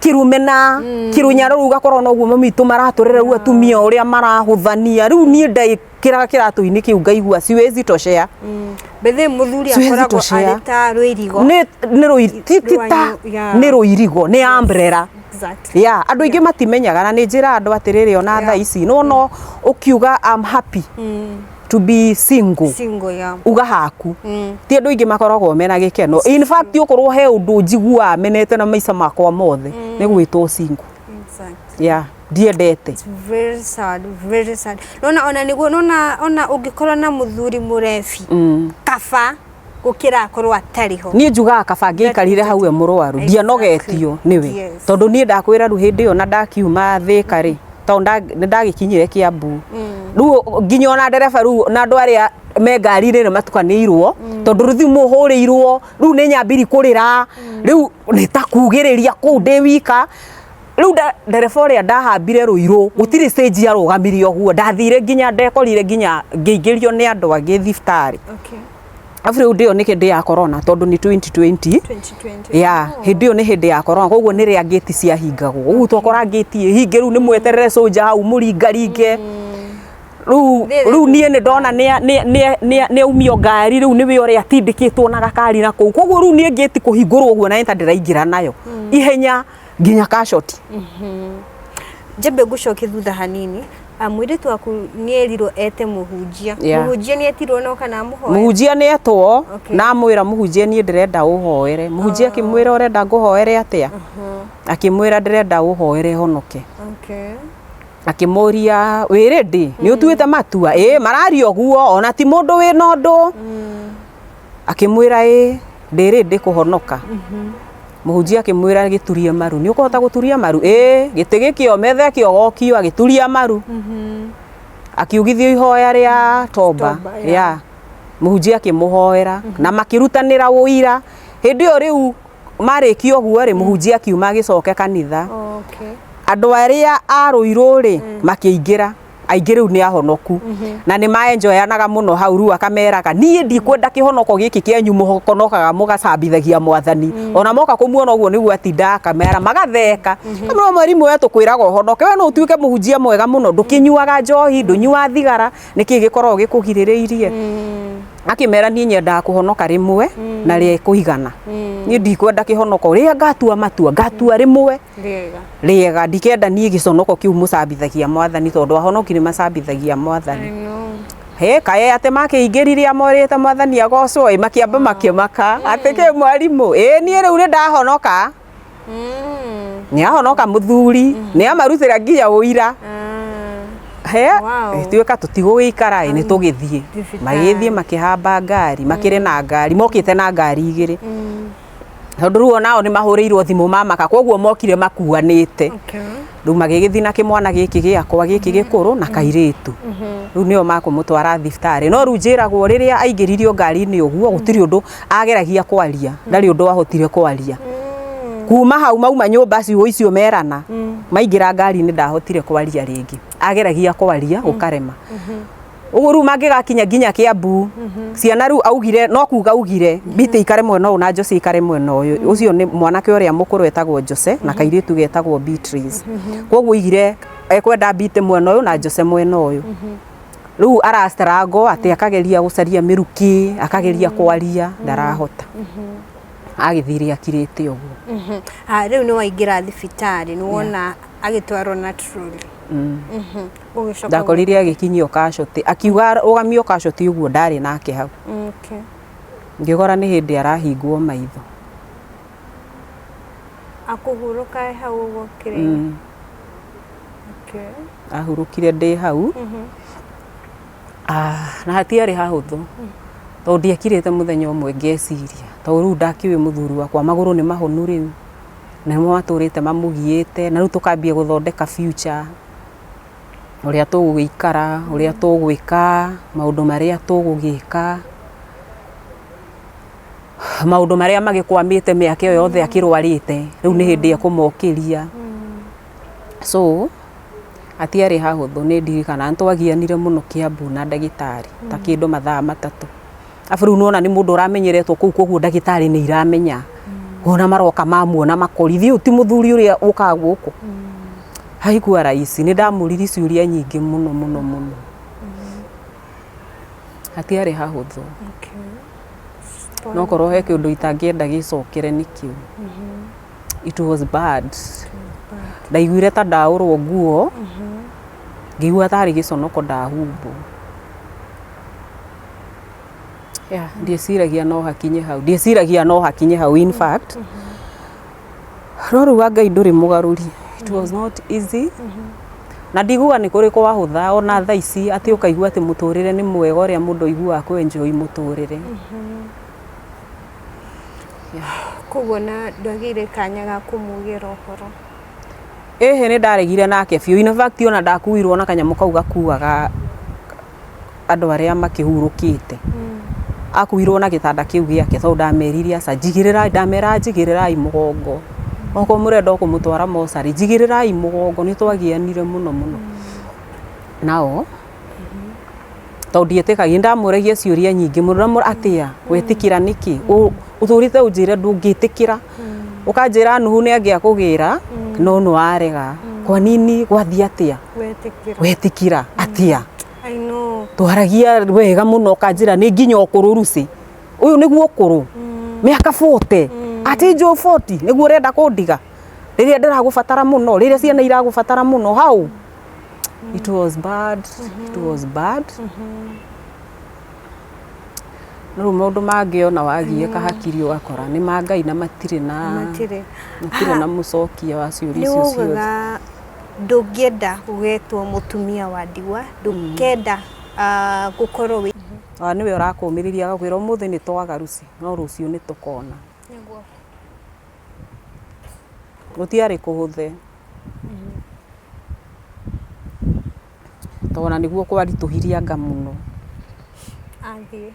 [SPEAKER 1] kĩrumena, kĩrũnyaro, rĩu ũgakorwo noguo mami witũ maratũrera, rĩu atumia ũrĩa marahũthania. Rĩu niĩ ndaikĩraga kĩratũ-inĩ kĩu ngaigua siwezi toshea.
[SPEAKER 2] Bethe mũthuri
[SPEAKER 1] Siwezi
[SPEAKER 2] akoragwo
[SPEAKER 1] toshea.
[SPEAKER 2] arĩ ta rũirigo.
[SPEAKER 1] Nĩ nĩ ti ti ta
[SPEAKER 2] Rwanyu, yeah.
[SPEAKER 1] nĩ rũirigo, nĩ umbrella.
[SPEAKER 2] Exactly.
[SPEAKER 1] Ya andũ aingĩ matimenyaga, na nĩ njĩra andũ atĩrĩrĩ, ona thaa ici no no ũkiuga I'm happy to be single,
[SPEAKER 2] Single, yeah.
[SPEAKER 1] uga haku ti andũ aingĩ makoragwo mena gĩkeno. In fact, ũkorwo he ũndũ njiguaga menete na maica makwa mothe nĩ gwĩtwo single.
[SPEAKER 2] Exactly.
[SPEAKER 1] Ya ndiendete.
[SPEAKER 2] It's very sad, very sad. Nona ona niguo nona ona ũngĩkorwo na mũthuri mũrebi, kaba gũkĩra akorwo atarĩ ho.
[SPEAKER 1] Niĩ njugaga kaba ngĩikarire hau e mũrwaru ndianogetio nĩwe.
[SPEAKER 2] Yes.
[SPEAKER 1] Tondũ niĩ ndakwĩra rĩu hĩndĩ ĩyo na ndakiuma Thĩka rĩ, tondũ nĩ ndagĩkinyire Kiambu, rĩu nginya ona ndereba rĩu na andũ arĩa me ngari-inĩ nĩ matukanĩirwo, tondũ rĩu thimũ hũrĩirwo, rĩu nĩ nyambiri kũrĩra, rĩu nĩ ta kugĩrĩria kũu ndĩ wika. Rĩu ndereba ũrĩa ndahambire Rũirũ, gũtirĩ stage yarũgamirie ũguo, ndathire nginya ndekorire nginya ngĩingĩrio nĩ andũ angĩ thibitarĩ. Arabu rĩu ndĩyo nĩ hĩndĩ ya corona, tondũ nĩ 2020.
[SPEAKER 2] 2020.
[SPEAKER 1] Ya hĩndĩ ĩyo nĩ hĩndĩ ya corona, koguo nĩ rĩa ngĩti ciahingagwo, ũguo twakora ngĩti ĩhinge, rĩu nĩ mweterere soja hau mũringaringe. Rĩu rĩu niĩ nĩ ndona nĩ aumio ngari, rĩu nĩwe ũrĩa atindĩkĩtwo na gakari na kũu, koguo rĩu niĩ ngĩti kũhingũrwo ũguo na nĩ ta ndĩraingĩra nayo ihenya nginya kacoti.
[SPEAKER 2] Njambe ngũcokie thutha hanini. Mũirĩtu waku nĩ erirwo ete mũhunjia.
[SPEAKER 1] Yeah.
[SPEAKER 2] Mũhunjia nĩ etirwo no kana amũhoe?
[SPEAKER 1] Mũhunjia nĩ etwo.
[SPEAKER 2] Okay.
[SPEAKER 1] Na amwĩra mũhunjia, niĩ ndĩrenda ũhoere. Mũhunjia akĩmwĩra, ũrenda ngũhoere atĩa? Akĩmwĩra, ndĩrenda ũhoere honoke. Akĩmũria, wĩ ready, nĩ ũtuĩte matua? Ĩ mararia ũguo ona ti mũndũ wĩna ũndũ. Akĩmwĩra, ĩ ndĩ ready kũhonoka. Mũhunjia akĩmwĩra, gĩturie maru, nĩ ũkũhota gũturia maru? Ĩ gĩtĩ gĩkĩo metha ĩkĩogokio, agĩturia maru, akiugithio ihoya rĩa toba.
[SPEAKER 2] Toba, yeah.
[SPEAKER 1] Ya mũhunjia akĩmũhoera na makĩrutanĩra ũira hĩndĩ ĩyo rĩu. Marĩkia ũguo rĩ, mũhunjia akiuma agĩcoke kanitha.
[SPEAKER 2] Okay.
[SPEAKER 1] Andũ arĩa a Rũirũ rĩ makĩingĩra aingĩ rĩu nĩ ahonoku na nĩ maenjoyanaga mũno hau. Rĩu akameraga, niĩ ndikwenda kĩhonoko gĩkĩ kĩanyu mũhonokaga mũgacambithagia mwathani. Ona moka kũmuona ũguo nĩguo atindaga akamera, magatheka kamwe. Mwarimũ, we tũkwĩraga ũhonoke, we no ũtuĩke mũhunjia mwega mũno, ndũkĩnyuaga njohi, ndũnyuaga thigara, nĩkĩ gĩkoragwo gĩkũgirĩrĩirie? Akĩmera, niĩ nyendaga kũhonoka rĩmwe na rĩa kũigana. Niĩ ndikwenda kĩhonoko rĩrĩa ngatua matua, ngatua rĩmwe
[SPEAKER 2] Rĩega.
[SPEAKER 1] rĩega. Ndikenda niĩ gĩconoko kĩu mũcambithagia mwathani, tondũ ahonoki nĩ macambithagia mwathani.
[SPEAKER 2] I know.
[SPEAKER 1] He kae atĩ makĩingĩrire amorĩte mwathani agocwo ĩ, makĩamba makĩmaka atĩ kĩ mwarimũ ĩ, niĩ rĩu nĩ ndahonoka. Nĩ ahonoka mũthuri, nĩ amarutĩra nginya ũira. He tuĩka tũtigũgĩikara ĩ, nĩ tũgĩthiĩ.
[SPEAKER 2] Thibitarĩ.
[SPEAKER 1] Magĩthiĩ makĩhamba ngari, makĩrĩ na ngari, mokĩte na ngari igĩrĩ, tondũ rĩu onao nĩ mahũrĩirwo thimũ mamaka, koguo mokire makuanĩte. Rĩu magĩgĩthiĩ na kĩmwana gĩkĩ gĩakwa gĩkĩ gĩkũrũ na kairĩtu, rĩu nĩo makũmũtwara thibitarĩ. No rĩu njĩragwo rĩrĩa aingĩririo ngari-inĩ ũguo, gũtirĩ ũndũ ageragia kwaria, ndarĩ ũndũ ahotire kwaria. Kuma hau mauma nyũmba ciugo icio merana, maingĩra ngari-inĩ, ndahotire kwaria rĩngĩ. Ageragia kwaria gũkarema. Ũguo rĩu mangĩgakinya nginya Kiambu ciana, rĩu augire no kuga augire Bite ikare mwena ũyũ na Jose ikare mwena ũyũ. Ũcio nĩ mwanake ũrĩa mũkũrũ etagwo Jose na kairĩtu getagwo Beatrice. Koguo oigire ekwenda Bite mwena ũyũ na Jose mwena ũyũ. Rĩu arastruggle atĩ akageria gũcaria mĩrukĩ, akageria kwaria, ndarahota, agĩthire akirĩte ũguo.
[SPEAKER 2] Ah, rĩu nĩ waingĩra thibitarĩ, nĩ wona agĩtwarwo na trolley. Ũgĩcoka
[SPEAKER 1] Ndakorire agĩkinyio casualty, akiuga rũgamio casualty ũguo, ndarĩ nake hau. Ngĩkora nĩ hĩndĩ arahingwo maitho.
[SPEAKER 2] Akũhurũka e hau ũguo kĩrĩa.
[SPEAKER 1] Ahurũkire ndĩ hau. Ah, na hatiarĩ hahũthũ, tondũ ndiekirĩte mũthenya ũmwe ngeciria, tondũ rĩu ndakĩũĩ mũthuri wakwa magũrũ nĩ mahonu rĩu, na nĩmo matũrĩte mamũgiĩte, na rĩu tũkambia gũthondeka future, ũrĩa tũgũgĩikara, ũrĩa tũgwĩka, maũndũ marĩa tũgũgĩka, maũndũ marĩa magĩkwamĩte mĩaka ĩyo yothe akĩrwarĩte, rĩu nĩ hĩndĩ ekũmokĩria. So hatiarĩ hahũthũ. Nĩ ndirikana nĩ twagianire mũno Kiambu na ndagĩtarĩ ta kĩndũ mathaa 3. Arabu rĩu nĩwona nĩ mũndũ ũramenyeretwo kũu, koguo ndagĩtarĩ nĩ iramenya ona maroka mamuona makorithia, ũyũ ti mũthuri ũrĩa ũkaga gũkũ. Haikuwa rahisi. Nĩ ndamũririe ciũria nyingĩ mũno mũno mũno. Hatiarĩ hahũthũ. No korwo he kĩũndũ itangĩenda gĩcokere nĩ kĩu. It was bad. Ndaiguire ta ndaũrwo nguo, ngĩigua tarĩ gĩconoko ndahumbwo. Yeah, ndieciragia no hakinye hau, ndieciragia no hakinye hau in fact. No rĩu wa Ngai ndũrĩ mũgarũri. It was not easy, na ndiguaga nĩ kũrĩ kwahũtha ona thaa ici atĩ ũkaigua atĩ mũtũrĩre nĩ mwega ũrĩa mũndũ aiguaga kũ enjoy mũtũrĩre.
[SPEAKER 2] Koguo na ndwagĩire kanya ga kũmugĩra ũhoro?
[SPEAKER 1] Ĩhĩ, nĩ ndaregire nake biũ. In fact, ona ndakuirwo na kanyamũ kau gakuaga andũ arĩa makĩhurũkĩte. Akuirwo na gĩtanda kĩu gĩake, tondũ ndamerire aca, njigĩrĩrai, ndamera njigĩrĩrai mũgongo, okorwo mũrenda o kũmũtwara mocarĩ, njigĩrĩrai mũgongo. Nĩ twagianire mũno mũno nao, tondũ ndietĩkagia. Ndamũragia ciũria nyingĩ mũno. Ndamũra atĩa, wetĩkĩra nĩkĩ? Ũtũrĩte ũnjĩre ndũngĩtĩkĩra, ũkanjĩra Nuhu nĩ angĩakũgĩra, no nĩ warega. Kwa nini gwathiĩ atĩa?
[SPEAKER 2] Wetĩkĩra.
[SPEAKER 1] Wetĩkĩra atĩa?
[SPEAKER 2] I know.
[SPEAKER 1] Twaragia wega mũno, ũkanjĩra nĩ nginya ũkũrũ Lucy, ũyũ nĩguo ũkũrũ, mĩaka 40, atĩ njũ 40 nĩguo ũrenda kũndiga rĩrĩa ndĩragũbatara mũno, rĩrĩa ciana iragũbatara mũno. How it was bad, it was bad. No rĩu maũndũ mangĩ ona wagiĩka hakiri ũgakora nĩ ma Ngai na matirĩ na
[SPEAKER 2] Matirĩ.
[SPEAKER 1] Matirĩ na mũcokia wa ciũria
[SPEAKER 2] Nĩ
[SPEAKER 1] icio ciothe.
[SPEAKER 2] waugaga ndũngĩenda gũgetwo mũtumia wa ndigwa, ndũngĩenda gũkorwo wĩ
[SPEAKER 1] Ona nĩwe ũrakũmĩrĩria, agakwĩra ũmũthĩ nĩ twaga Lucy, no rũciũ nĩ tũkona.
[SPEAKER 2] Nĩguo.
[SPEAKER 1] Gũtiarĩ kũhũthe, tondũ ona nĩguo kwaritũhirie anga mũno.
[SPEAKER 2] Athiĩ.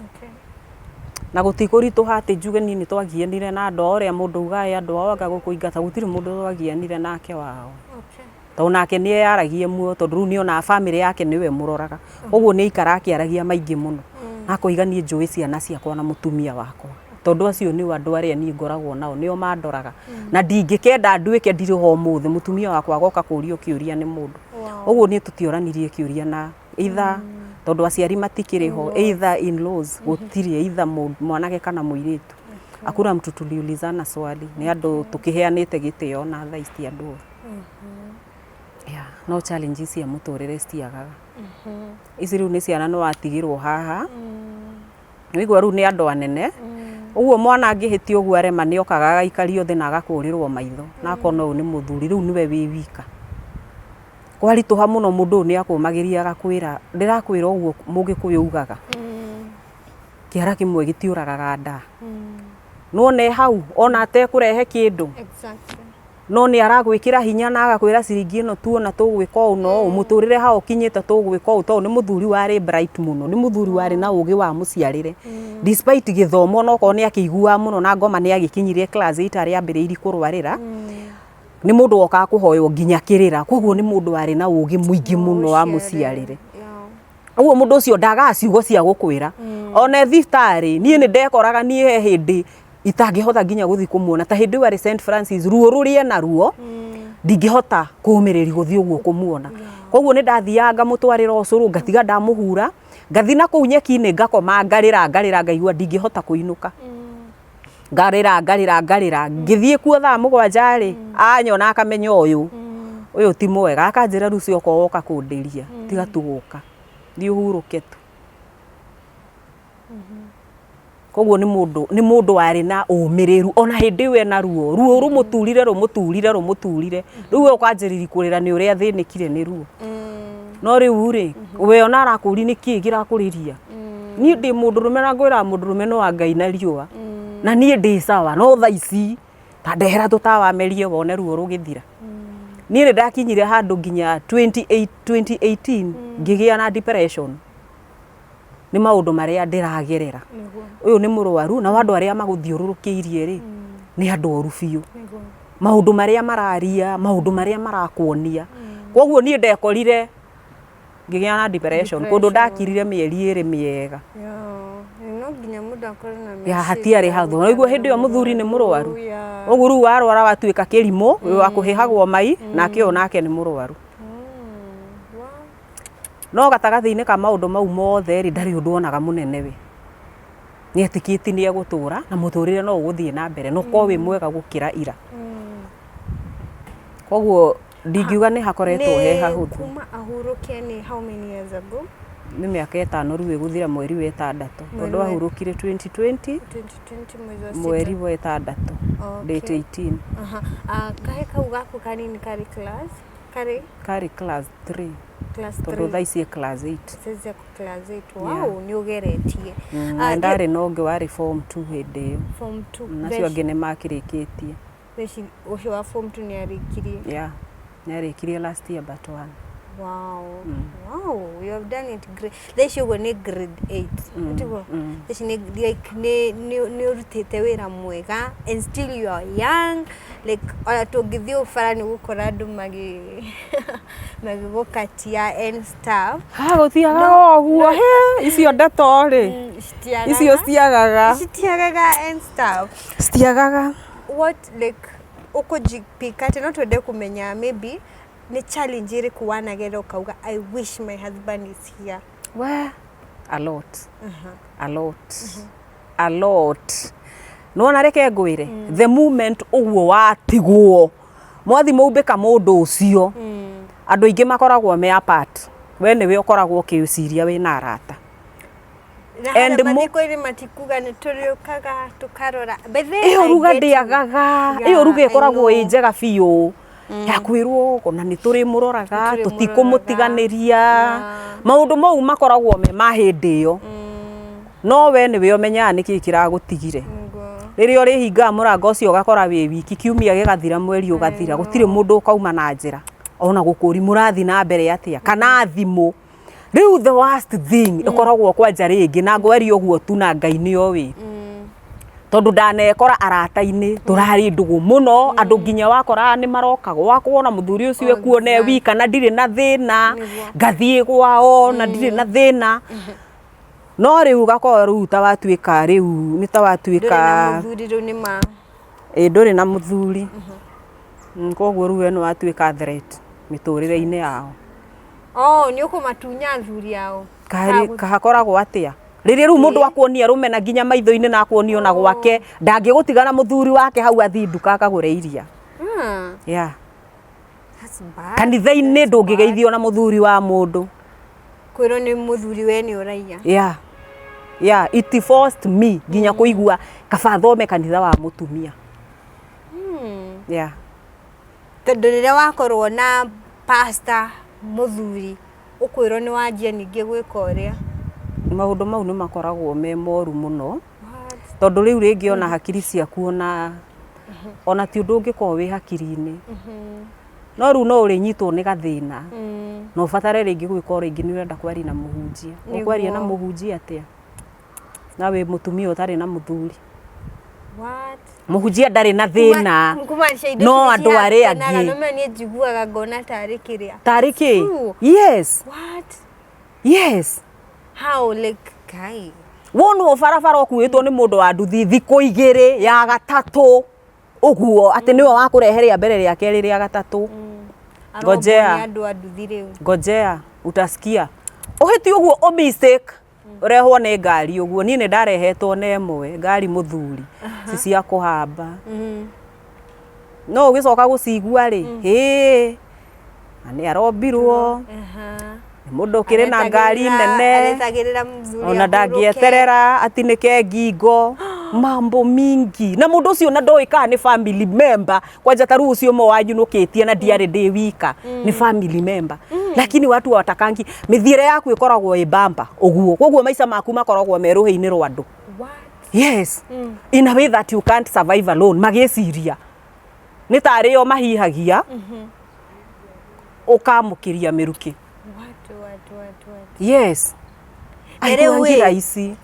[SPEAKER 2] Okay.
[SPEAKER 1] Na gũtikũritũha atĩ njuge niĩ nĩ twagianire na andũ ao ũrĩa mũndũ ugaga "Ĩ, andũ ao anga gũkũingata, gũtirĩ mũndũ twagianire nake wao. Tondũ nake nĩ eyaragia muoyo tondũ rĩu nĩ onaga bamĩrĩ yake nĩwe mũroraga. Ũguo nĩ aikara akĩaragia maingĩ mũno. Na akoiga niĩ njũĩ ciana ciakwa na mũtumia wakwa. Tondũ acio nĩo andũ arĩa niĩ ngoragwo nao, nĩo mandoraga. Na ndingĩkenda nduĩke ndirĩ ho ũmũthĩ, mũtumia wakwa agoka kũrio kĩũria nĩ mũndũ. Ũguo niĩ tũtioranirie kĩũria na either tondũ aciari matikĩrĩ ho, either in-laws gũtirĩ, either mwanake kana mũirĩtu. Hakuna mtu tuliulizana swali, nĩ andũ tũkĩheanĩte gĩtĩo na thaa ici ti andũ oru. Yeah, no challenges cia mũtũrĩre citiagaga. Ici rĩu nĩ ciana nĩ watigĩrwo haha, nĩwaigua rĩu nĩ andũ anene, ũguo mwana angĩhĩtia ũguo arema nĩ okaga agaikario thĩ na agakũrĩrwo maitho na akona ũyũ nĩ mũthuri, rĩu nĩwe wĩ wika. Kwaritũha mũno mũndũ ũyũ nĩ akũmagĩria agakwĩra, ndĩrakwĩra ũguo mũgĩkũyũ ugaga, kĩara kĩmwe gĩtiũragaga ndaa. Nĩwona e hau ona atekũrehe kĩndũ, no nĩ aragwĩkĩra hinya na agakwĩra ciringi ĩno tuona tũgwĩka ũũ na ũũ, mũtũrĩre haha ũkinyĩte tũgwĩka ũũ, tondũ nĩ mũthuri warĩ bright mũno, nĩ mũthuri warĩ na ũgĩ wa mũciarĩre. Despite gĩthomo onokorwo nĩ akĩiguaga mũno na ngoma nĩ agĩkinyirie class 8 harĩa ambĩrĩirie kũrwarĩra, nĩ mũndũ wokaga kũhoywo nginya kĩrĩra, koguo nĩ mũndũ warĩ na ũgĩ mũingĩ mũno wa mũciarĩre. Ũguo mũndũ ũcio ndagaga ciugo cia gũkwĩra. Ona e thibitarĩ, niĩ nĩ ndekoraga niĩ he hĩndĩ itangĩhota nginya gũthiĩ kũmuona ta hĩndĩ ĩyo arĩ St Francis ruo rũrĩa ena ruo ndingĩhota kũmĩrĩria gũthiĩ ũguo kũmuona. Koguo nĩ ndathiaga ngamũtwarĩra ũcũrũ ngatiga ndamũhura, ngathiĩ na kũu nyeki-inĩ ngakoma ngarĩra ngarĩra ngaigua ndingĩhota kũinũka. Ngarĩra ngarĩra ngarĩra, ngĩthiĩ kuo thaa 7 rĩ, anyona akamenya ũyũ, ũyũ ti mwega, akanjĩra rĩu coka woka kũndĩria, tiga tu gũka, thiĩ ũhurũke tu. Koguo nĩ mũndũ warĩ na ũmĩrĩru ona hĩndĩ ĩyo ena ruo, ruo rũmũturire rũmũturire rũmũturire, rĩu we ũkanjĩrĩria kũrĩra nĩ ũrĩa athĩnĩkire nĩ ruo. No rĩu rĩ, we ona arakũria nĩkĩ kĩrakũrĩria? Niĩ ndĩ mũndũrũme na ngwĩraga mũndũrũme no wa Ngai na riũa, na niĩ ndĩ sawa, no thaa ici ta ndehera tũtawa merie wone ruo rũgĩthira. Niĩ nĩ ndakinyire handũ nginya 2018 ngĩgĩa na depression nĩ maũndũ marĩa ndĩragerera. Ũyũ nĩ mũrwaru nao andũ arĩa magũthiũrũrũkĩirie rĩ, nĩ andũ oru biũ. Maũndũ marĩa mararia, maũndũ marĩa marakuonia. Koguo niĩ ndekorire ngĩgĩa na depression kũndũ ndakirire mĩeri 2 mĩega.
[SPEAKER 2] No nginya mũndũ akorwo na
[SPEAKER 1] Ya hatiarĩ hathũ. Ũguo hĩndĩ ĩyo mũthuri nĩ mũrwaru. Ũguo rĩu warwara watuĩka kĩrimũ, wĩ wa kũhĩhagwo mai, nake ũyũ nake nĩ mũrwaru. No gatagatĩ-inĩ ka maũndũ mau mothe rĩ, ndarĩ ũndũ onaga mũnene we. Nĩ etĩkĩtie nĩ egũtũra na mũtũrĩre no ũgũthiĩ na mbere na ũkorwo wĩ mwega gũkĩra ira. Koguo ndingiuga nĩ hakoretwo he hahũthũ.
[SPEAKER 2] Kuma ahurũke nĩ how many years ago?
[SPEAKER 1] Nĩ mĩaka 5 rĩu ĩgũthira mweri wa 6 tondũ ahurũkire 2020
[SPEAKER 2] 2020
[SPEAKER 1] mweri wa 6 date 18.
[SPEAKER 2] Kahe kau gaku kanini karĩ class? Karĩ?
[SPEAKER 1] Karĩ class 3.
[SPEAKER 2] Class
[SPEAKER 1] Tondũ
[SPEAKER 2] 3.
[SPEAKER 1] thaa ici e class 8.
[SPEAKER 2] Thaa ici class 8. Wow, nĩ ũgeretie.
[SPEAKER 1] Na ndarĩ na ũngĩ warĩ form 2 hĩndĩ ĩyo.
[SPEAKER 2] Form 2.
[SPEAKER 1] Nacio angĩ nĩ makĩrĩkĩtie.
[SPEAKER 2] Theci ũcio wa form 2 nĩ arĩkirie?
[SPEAKER 1] Yeah, nĩ arĩkirie last year but one.
[SPEAKER 2] Wow. Wow, you have done it great. Theci ũguo nĩ grade 8. Tiguo? Theci nĩ like nĩ ũrutĩte wĩra mwega and still you are young. Like ona tũngĩthiĩ ũbara nĩ gũkora andũ magĩgũkatia and stuff.
[SPEAKER 1] Ha gũtiagaga ũguo, he icio ndeto rĩ, icio citiagaga.
[SPEAKER 2] Citiagaga and stuff.
[SPEAKER 1] Citiagaga.
[SPEAKER 2] What like ũkũjipika atĩ no twende kũmenya maybe nĩ challenge ĩrĩkũ wanagera ũkauga I wish my husband is here.
[SPEAKER 1] We, a lot. A lot. A lot. Nĩwona reke ngwĩre, the moment ũguo watigwo, mwathi maumbĩka mũndũ ũcio, andũ aingĩ makoragwo me apart. We nĩwe ũkoragwo ũkĩciria wĩna arata.
[SPEAKER 2] Na harĩa mathiko-inĩ matikuga nĩ tũrĩũkaga tũkarora.
[SPEAKER 1] Ĩyo ruga ndĩagaga, ĩyo ruga ĩkoragwo ĩ njega biũ. Ya kwĩrwo ona nĩ tũrĩmũroraga, tũtikũmũtiganĩria. Maũndũ mau makoragwo me ma hĩndĩ ĩyo. No we nĩwe ũmenyaga nĩkĩ kĩragũtigire. Rĩrĩa ũrĩhingaga mũrango ũcio ũgakora wĩ wiki, kiumia gĩgathira, mweri ũgathira, gũtirĩ mũndũ ũkauma na njĩra. Ona gũkũri mũrathiĩ na mbere atĩa, kana thimũ. Rĩu the worst thing ĩkoragwo kwanja rĩngĩ na ngwaria ũguo tu na Ngai nĩ oĩ. Tondũ ndanekora arata-inĩ tũrarĩ ndũgũ mũno, andũ nginya wakoraga nĩ maroka gwakwa, na mũthuri ũcio ekuo ne wika na ndirĩ na thĩna, ngathiĩ gwao na ndirĩ na thĩna. No rĩu ũgakorwo rĩu ta watuĩka rĩu nĩ ta watuĩka
[SPEAKER 2] Ndũrĩ na mũthuri rĩu nĩ ma.
[SPEAKER 1] Ĩĩ ndũrĩ na mũthuri. Koguo rĩu we nĩ watuĩka threat mĩtũrĩre-inĩ yao.
[SPEAKER 2] Oh, nĩ ũkũmatunya athuri ao.
[SPEAKER 1] Kahakoragwo atĩa? Rĩrĩa rĩu mũndũ akuonia rũmena nginya maitho-inĩ na akuonia ona gwake, ndangĩgũtiga na mũthuri wake hau athiĩ nduka akagũre iria. Yeah.
[SPEAKER 2] That's bad.
[SPEAKER 1] Kanitha-inĩ ndũngĩgeithio na mũthuri wa mũndũ.
[SPEAKER 2] Kwĩrwo nĩ mũthuri we nĩ ũraiya.
[SPEAKER 1] Yeah. Yeah, it forced me nginya kũigua kaba thome kanitha wa mũtumia. Yeah.
[SPEAKER 2] Tondũ rĩrĩa wakorwo na pastor mũthuri ũkwĩrwo nĩ wanjia ningĩ gwĩka ũrĩa.
[SPEAKER 1] Maũndũ mau nĩ makoragwo me moru mũno. Tondũ rĩu rĩngĩ ona hakiri ciaku ona ti ũndũ ũngĩkorwo wĩ hakiri-inĩ. No rĩu no ũrĩnyitwo nĩ gathĩna. Na ũbatare rĩngĩ gwĩka rĩngĩ nĩ ũrenda kwaria na mũhunjia. Ũkwaria na mũhunjia atĩa? Na wĩ mũtumia ũtarĩ na mũthuri.
[SPEAKER 2] What?
[SPEAKER 1] Mũhunjia ndarĩ na thĩna.
[SPEAKER 2] Kumaanisha indo
[SPEAKER 1] No
[SPEAKER 2] ici
[SPEAKER 1] andũ arĩa
[SPEAKER 2] cihakenaga,
[SPEAKER 1] angĩ.
[SPEAKER 2] no ma niĩ njiguaga ngona tarĩ kĩrĩa.
[SPEAKER 1] Tarĩ kĩ?
[SPEAKER 2] True.
[SPEAKER 1] Yes.
[SPEAKER 2] What?
[SPEAKER 1] Yes.
[SPEAKER 2] How like guy?
[SPEAKER 1] Wonwo barabara ũkuĩtwo nĩ mũndũ wa nduthi thikũ igĩrĩ ya gatatũ ũguo atĩ nĩwe wakũrehe rĩa mbere rĩa kerĩ rĩa gatatũ. Ngojea.
[SPEAKER 2] Arobwo nĩ andũ a nduthi rĩu.
[SPEAKER 1] Ngojea utasikia. Ũhĩtie ũguo ũ mistake ũrehwo nĩ ngari ũguo. Niĩ nĩ ndarehetwo na ĩmwe ngari mũthuri ci cia kũhamba. No ũgĩcoka gũcigua rĩ, hĩ na nĩ arombirwo nĩ mũndũ ũkĩrĩ na ngari nene
[SPEAKER 2] Aretagĩrĩra mũthuri
[SPEAKER 1] ona
[SPEAKER 2] ahurũke.
[SPEAKER 1] ndangĩeterera atinĩke ngingo mambo mingi na mũndũ ũcio na ndoĩ kana nĩ family member kwanja ta rĩu ũcio ũmwe wanyunũkĩtie na ndiarĩ ndĩ wika nĩ family member lakini watu watakangi mĩthiĩre yaku ĩkoragwo ĩ bamba ũguo koguo maica maku makoragwo me rũhĩ-inĩ rwa andũ.
[SPEAKER 2] What?
[SPEAKER 1] Yes. In a way that you can't survive alone magĩciria nĩ tarĩ o mahihagia ũkamũkĩria mĩrukĩ.
[SPEAKER 2] What?
[SPEAKER 1] Yes.
[SPEAKER 2] Na rĩu
[SPEAKER 1] Aiguangi
[SPEAKER 2] ĩ,
[SPEAKER 1] raici.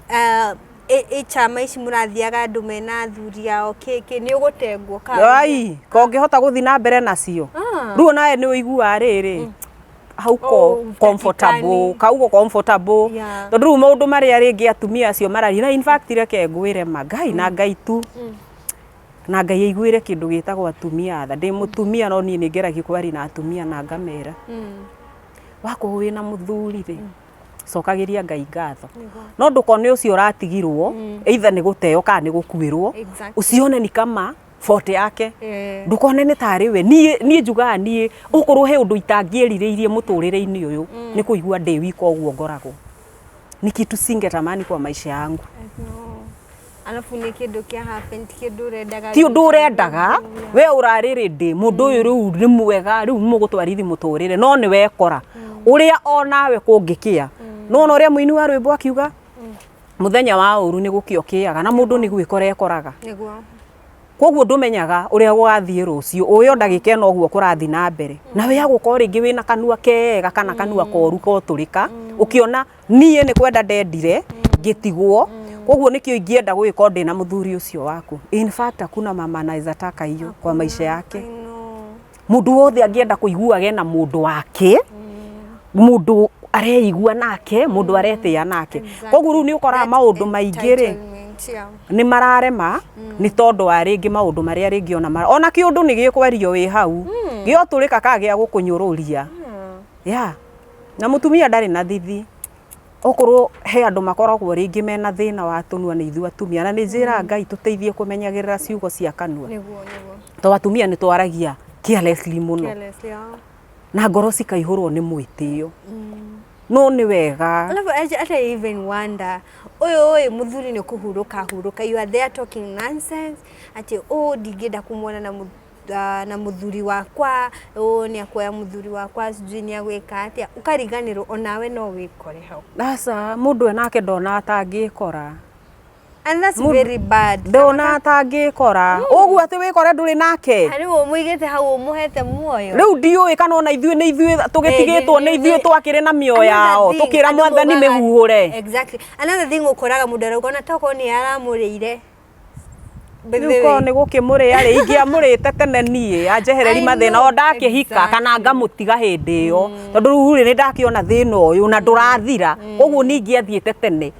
[SPEAKER 2] Ĩ chama ici mũrathiaga andũ mena athuri ao kĩkĩ nĩ ũgũtengwo ka?
[SPEAKER 1] Ai, kongĩhota gũthiĩ na mbere nacio. Rĩu onawe nĩ ũiguaga rĩrĩ hauko
[SPEAKER 2] Oh,
[SPEAKER 1] comfortable,
[SPEAKER 2] utakikani.
[SPEAKER 1] kaugo comfortable.
[SPEAKER 2] Yeah.
[SPEAKER 1] Tondũ rĩu maũndũ marĩa rĩngĩ atumia acio mararia na in fact reke ngwĩre ma Ngai na Ngai tu. Na Ngai aiguĩre kĩndũ gĩtagwo atumia tha. Ndĩ mũtumia no niĩ nĩ ngeragia kwaria na atumia na ngamera. Wakorwo wĩna mũthuri rĩ, cokagĩria Ngai ngatho. No ndũkone ũcio ũratigirwo, either nĩ gũteo kana nĩ gũkuĩrwo.
[SPEAKER 2] Exactly.
[SPEAKER 1] Usione ni kama fault yake.
[SPEAKER 2] Eh.
[SPEAKER 1] Ndũkone nĩ tarĩ we. Niĩ njugaga niĩ ũkorwo he ũndũ itangĩerirĩirie mũtũrĩre-inĩ ũyũ nĩ kũigua ndĩ wika ũguo ngoragwo. Ni kitu singetamani kwa maisha yangu.
[SPEAKER 2] No. Alafu nĩ kĩndũ kĩa happen ti kĩndũ ũrendaga.
[SPEAKER 1] Ti ũndũ ũrendaga we ũrarĩ ready mũndũ ũyũ rĩu nĩ mwega rĩu mũgũtwarithi mũtũrĩre no nĩ wekora ũrĩa onawe kũngĩkĩa. No ona ũrĩa mũini wa rwĩmbo akiuga mũthenya wa ũru nĩ gũkĩa ũkĩaga na mũndũ nĩ gwĩkora ekoraga.
[SPEAKER 2] Nĩguo.
[SPEAKER 1] Koguo ndũmenyaga ũrĩa gũgathiĩ rũciũ ũĩ o ndagĩka ĩno ũguo kũrathiĩ na mbere na we agũkorwo rĩngĩ wĩna kanua kega kana kanua koru kotũrĩka ũkĩona niĩ nĩ kwenda ndendire ngĩtigwo koguo nĩkĩo ingĩenda gũgĩkorwo ndĩna mũthuri ũcio waku. In fact hakuna mama anaweza taka hiyo kwa maisha yake.
[SPEAKER 2] I know.
[SPEAKER 1] Mũndũ wothe angĩenda kũiguaga ena mũndũ wake mũndũ areigua nake mũndũ aretĩĩa nake. Koguo rĩu nĩ ũkoraga
[SPEAKER 2] That
[SPEAKER 1] maũndũ maingĩ rĩ
[SPEAKER 2] entitlement, yeah.
[SPEAKER 1] nĩ mararema nĩ tondũ wa rĩngĩ maũndũ marĩa rĩngĩ ona mara ona kĩũndũ nĩ gĩkwario wĩ hau gĩotũrĩka kana gĩa gũkũnyũrũria. Yeah. Na mũtumia ndarĩ na thithi. Okorwo he andũ makoragwo rĩngĩ mena thĩna wa tũnua nĩ ithuĩ atumia na nĩ njĩraga Ngai tũteithie kũmenyagĩrĩra ciugo cia kanua.
[SPEAKER 2] Nĩguo, nĩguo.
[SPEAKER 1] To atumia nĩ twaragia carelessly mũno.
[SPEAKER 2] Careless, yeah.
[SPEAKER 1] Na ngoro cikaihũrwo nĩ mwĩtĩo. No nĩ wega.
[SPEAKER 2] Alafu hata even wonder ũyũ ĩ mũthuri nĩ kũhurũka hurũka, you are there talking nonsense atĩ ũũ ndingĩenda kũmuona na mũthuri wakwa, ũũ nĩ akuoya mũthuri wakwa sijui nĩ agwĩka atĩa, ũkariganĩrwo onawe no wĩkore hau.
[SPEAKER 1] Aca mũndũ enake ndona atangĩkora.
[SPEAKER 2] And that's very bad.
[SPEAKER 1] Ndona atangĩkora. Ũguo atĩ wĩkore ndũrĩ nake.
[SPEAKER 2] Rĩu ũmũigĩte hau ũmũhete muoyo.
[SPEAKER 1] Rĩu ndiũĩ kana ona ithuĩ nĩ ithuĩ tũgĩtigĩtwo nĩ ithuĩ twakĩrĩ na mĩoyo yao
[SPEAKER 2] Another thing,
[SPEAKER 1] tũkĩra
[SPEAKER 2] andũ
[SPEAKER 1] mwathani
[SPEAKER 2] maugaga-
[SPEAKER 1] mĩhuhũre.
[SPEAKER 2] Exactly. Another thing ũkoraga mũndũ arauga ona tokorwo nĩ aramũrĩire By the
[SPEAKER 1] Rĩu korwo
[SPEAKER 2] way.
[SPEAKER 1] nĩ gũkĩmũrĩa rĩ ingĩamũrĩte tene niĩ anjehereri
[SPEAKER 2] I
[SPEAKER 1] mathĩna
[SPEAKER 2] know,
[SPEAKER 1] o ndakĩhika kana
[SPEAKER 2] exactly.
[SPEAKER 1] ngamũtiga hĩndĩ ĩyo tondũ rĩu rĩ nĩ ndakĩona thĩna ũyũ na ndũrathira koguo niĩ ingĩathiĩte tene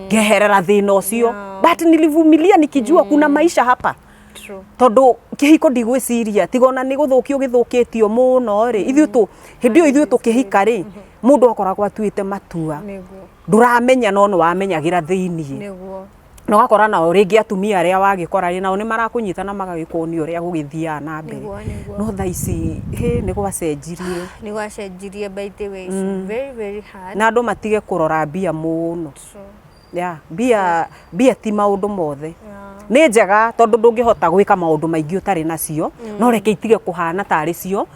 [SPEAKER 1] ngeherera thĩna ũcio.
[SPEAKER 2] Yeah.
[SPEAKER 1] But nilivumilia nikijua kuna maisha hapa.
[SPEAKER 2] True.
[SPEAKER 1] Tondũ kĩhiko ndigwĩciria tiga ona nĩ gũthũkio gĩthũkĩtio mũno rĩ, ithuĩ tũ hĩndĩ ĩyo ithuĩ tũkĩhika rĩ, mũndũ akoragwo atuĩte matua.
[SPEAKER 2] Nĩguo.
[SPEAKER 1] Ndũramenya no nĩ wamenyagĩra thĩiniĩ.
[SPEAKER 2] Nĩguo.
[SPEAKER 1] Na ũgakora nao rĩngĩ atumia arĩa wagĩkora rĩ, nao nĩ marakũnyita na magagĩkuonia ũrĩa gũgĩthiaga na mbere.
[SPEAKER 2] Nĩguo, nĩguo.
[SPEAKER 1] No thaa ici hĩ nĩ gwacenjirie.
[SPEAKER 2] Nĩ gwacenjirie, by the way. It's very very hard.
[SPEAKER 1] Na andũ matige kũrora mbia mũno.
[SPEAKER 2] True.
[SPEAKER 1] Yeah, mbia mbia ti maũndũ mothe.
[SPEAKER 2] Yeah.
[SPEAKER 1] Nĩ njega tondũ ndũngĩhota gwĩka maũndũ maingĩ ũtarĩ nacio, no reke itige kũhana tarĩ cio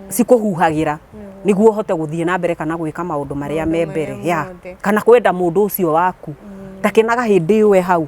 [SPEAKER 1] cikũhuhagĩra nĩguo ũhote gũthiĩ na mbere kana gwĩka maũndũ marĩa me
[SPEAKER 2] Maũndũ
[SPEAKER 1] mbere.
[SPEAKER 2] marĩa
[SPEAKER 1] Yeah.
[SPEAKER 2] mothe.
[SPEAKER 1] Kana kwenda mũndũ ũcio waku takenaga hĩndĩ ĩyo e hau.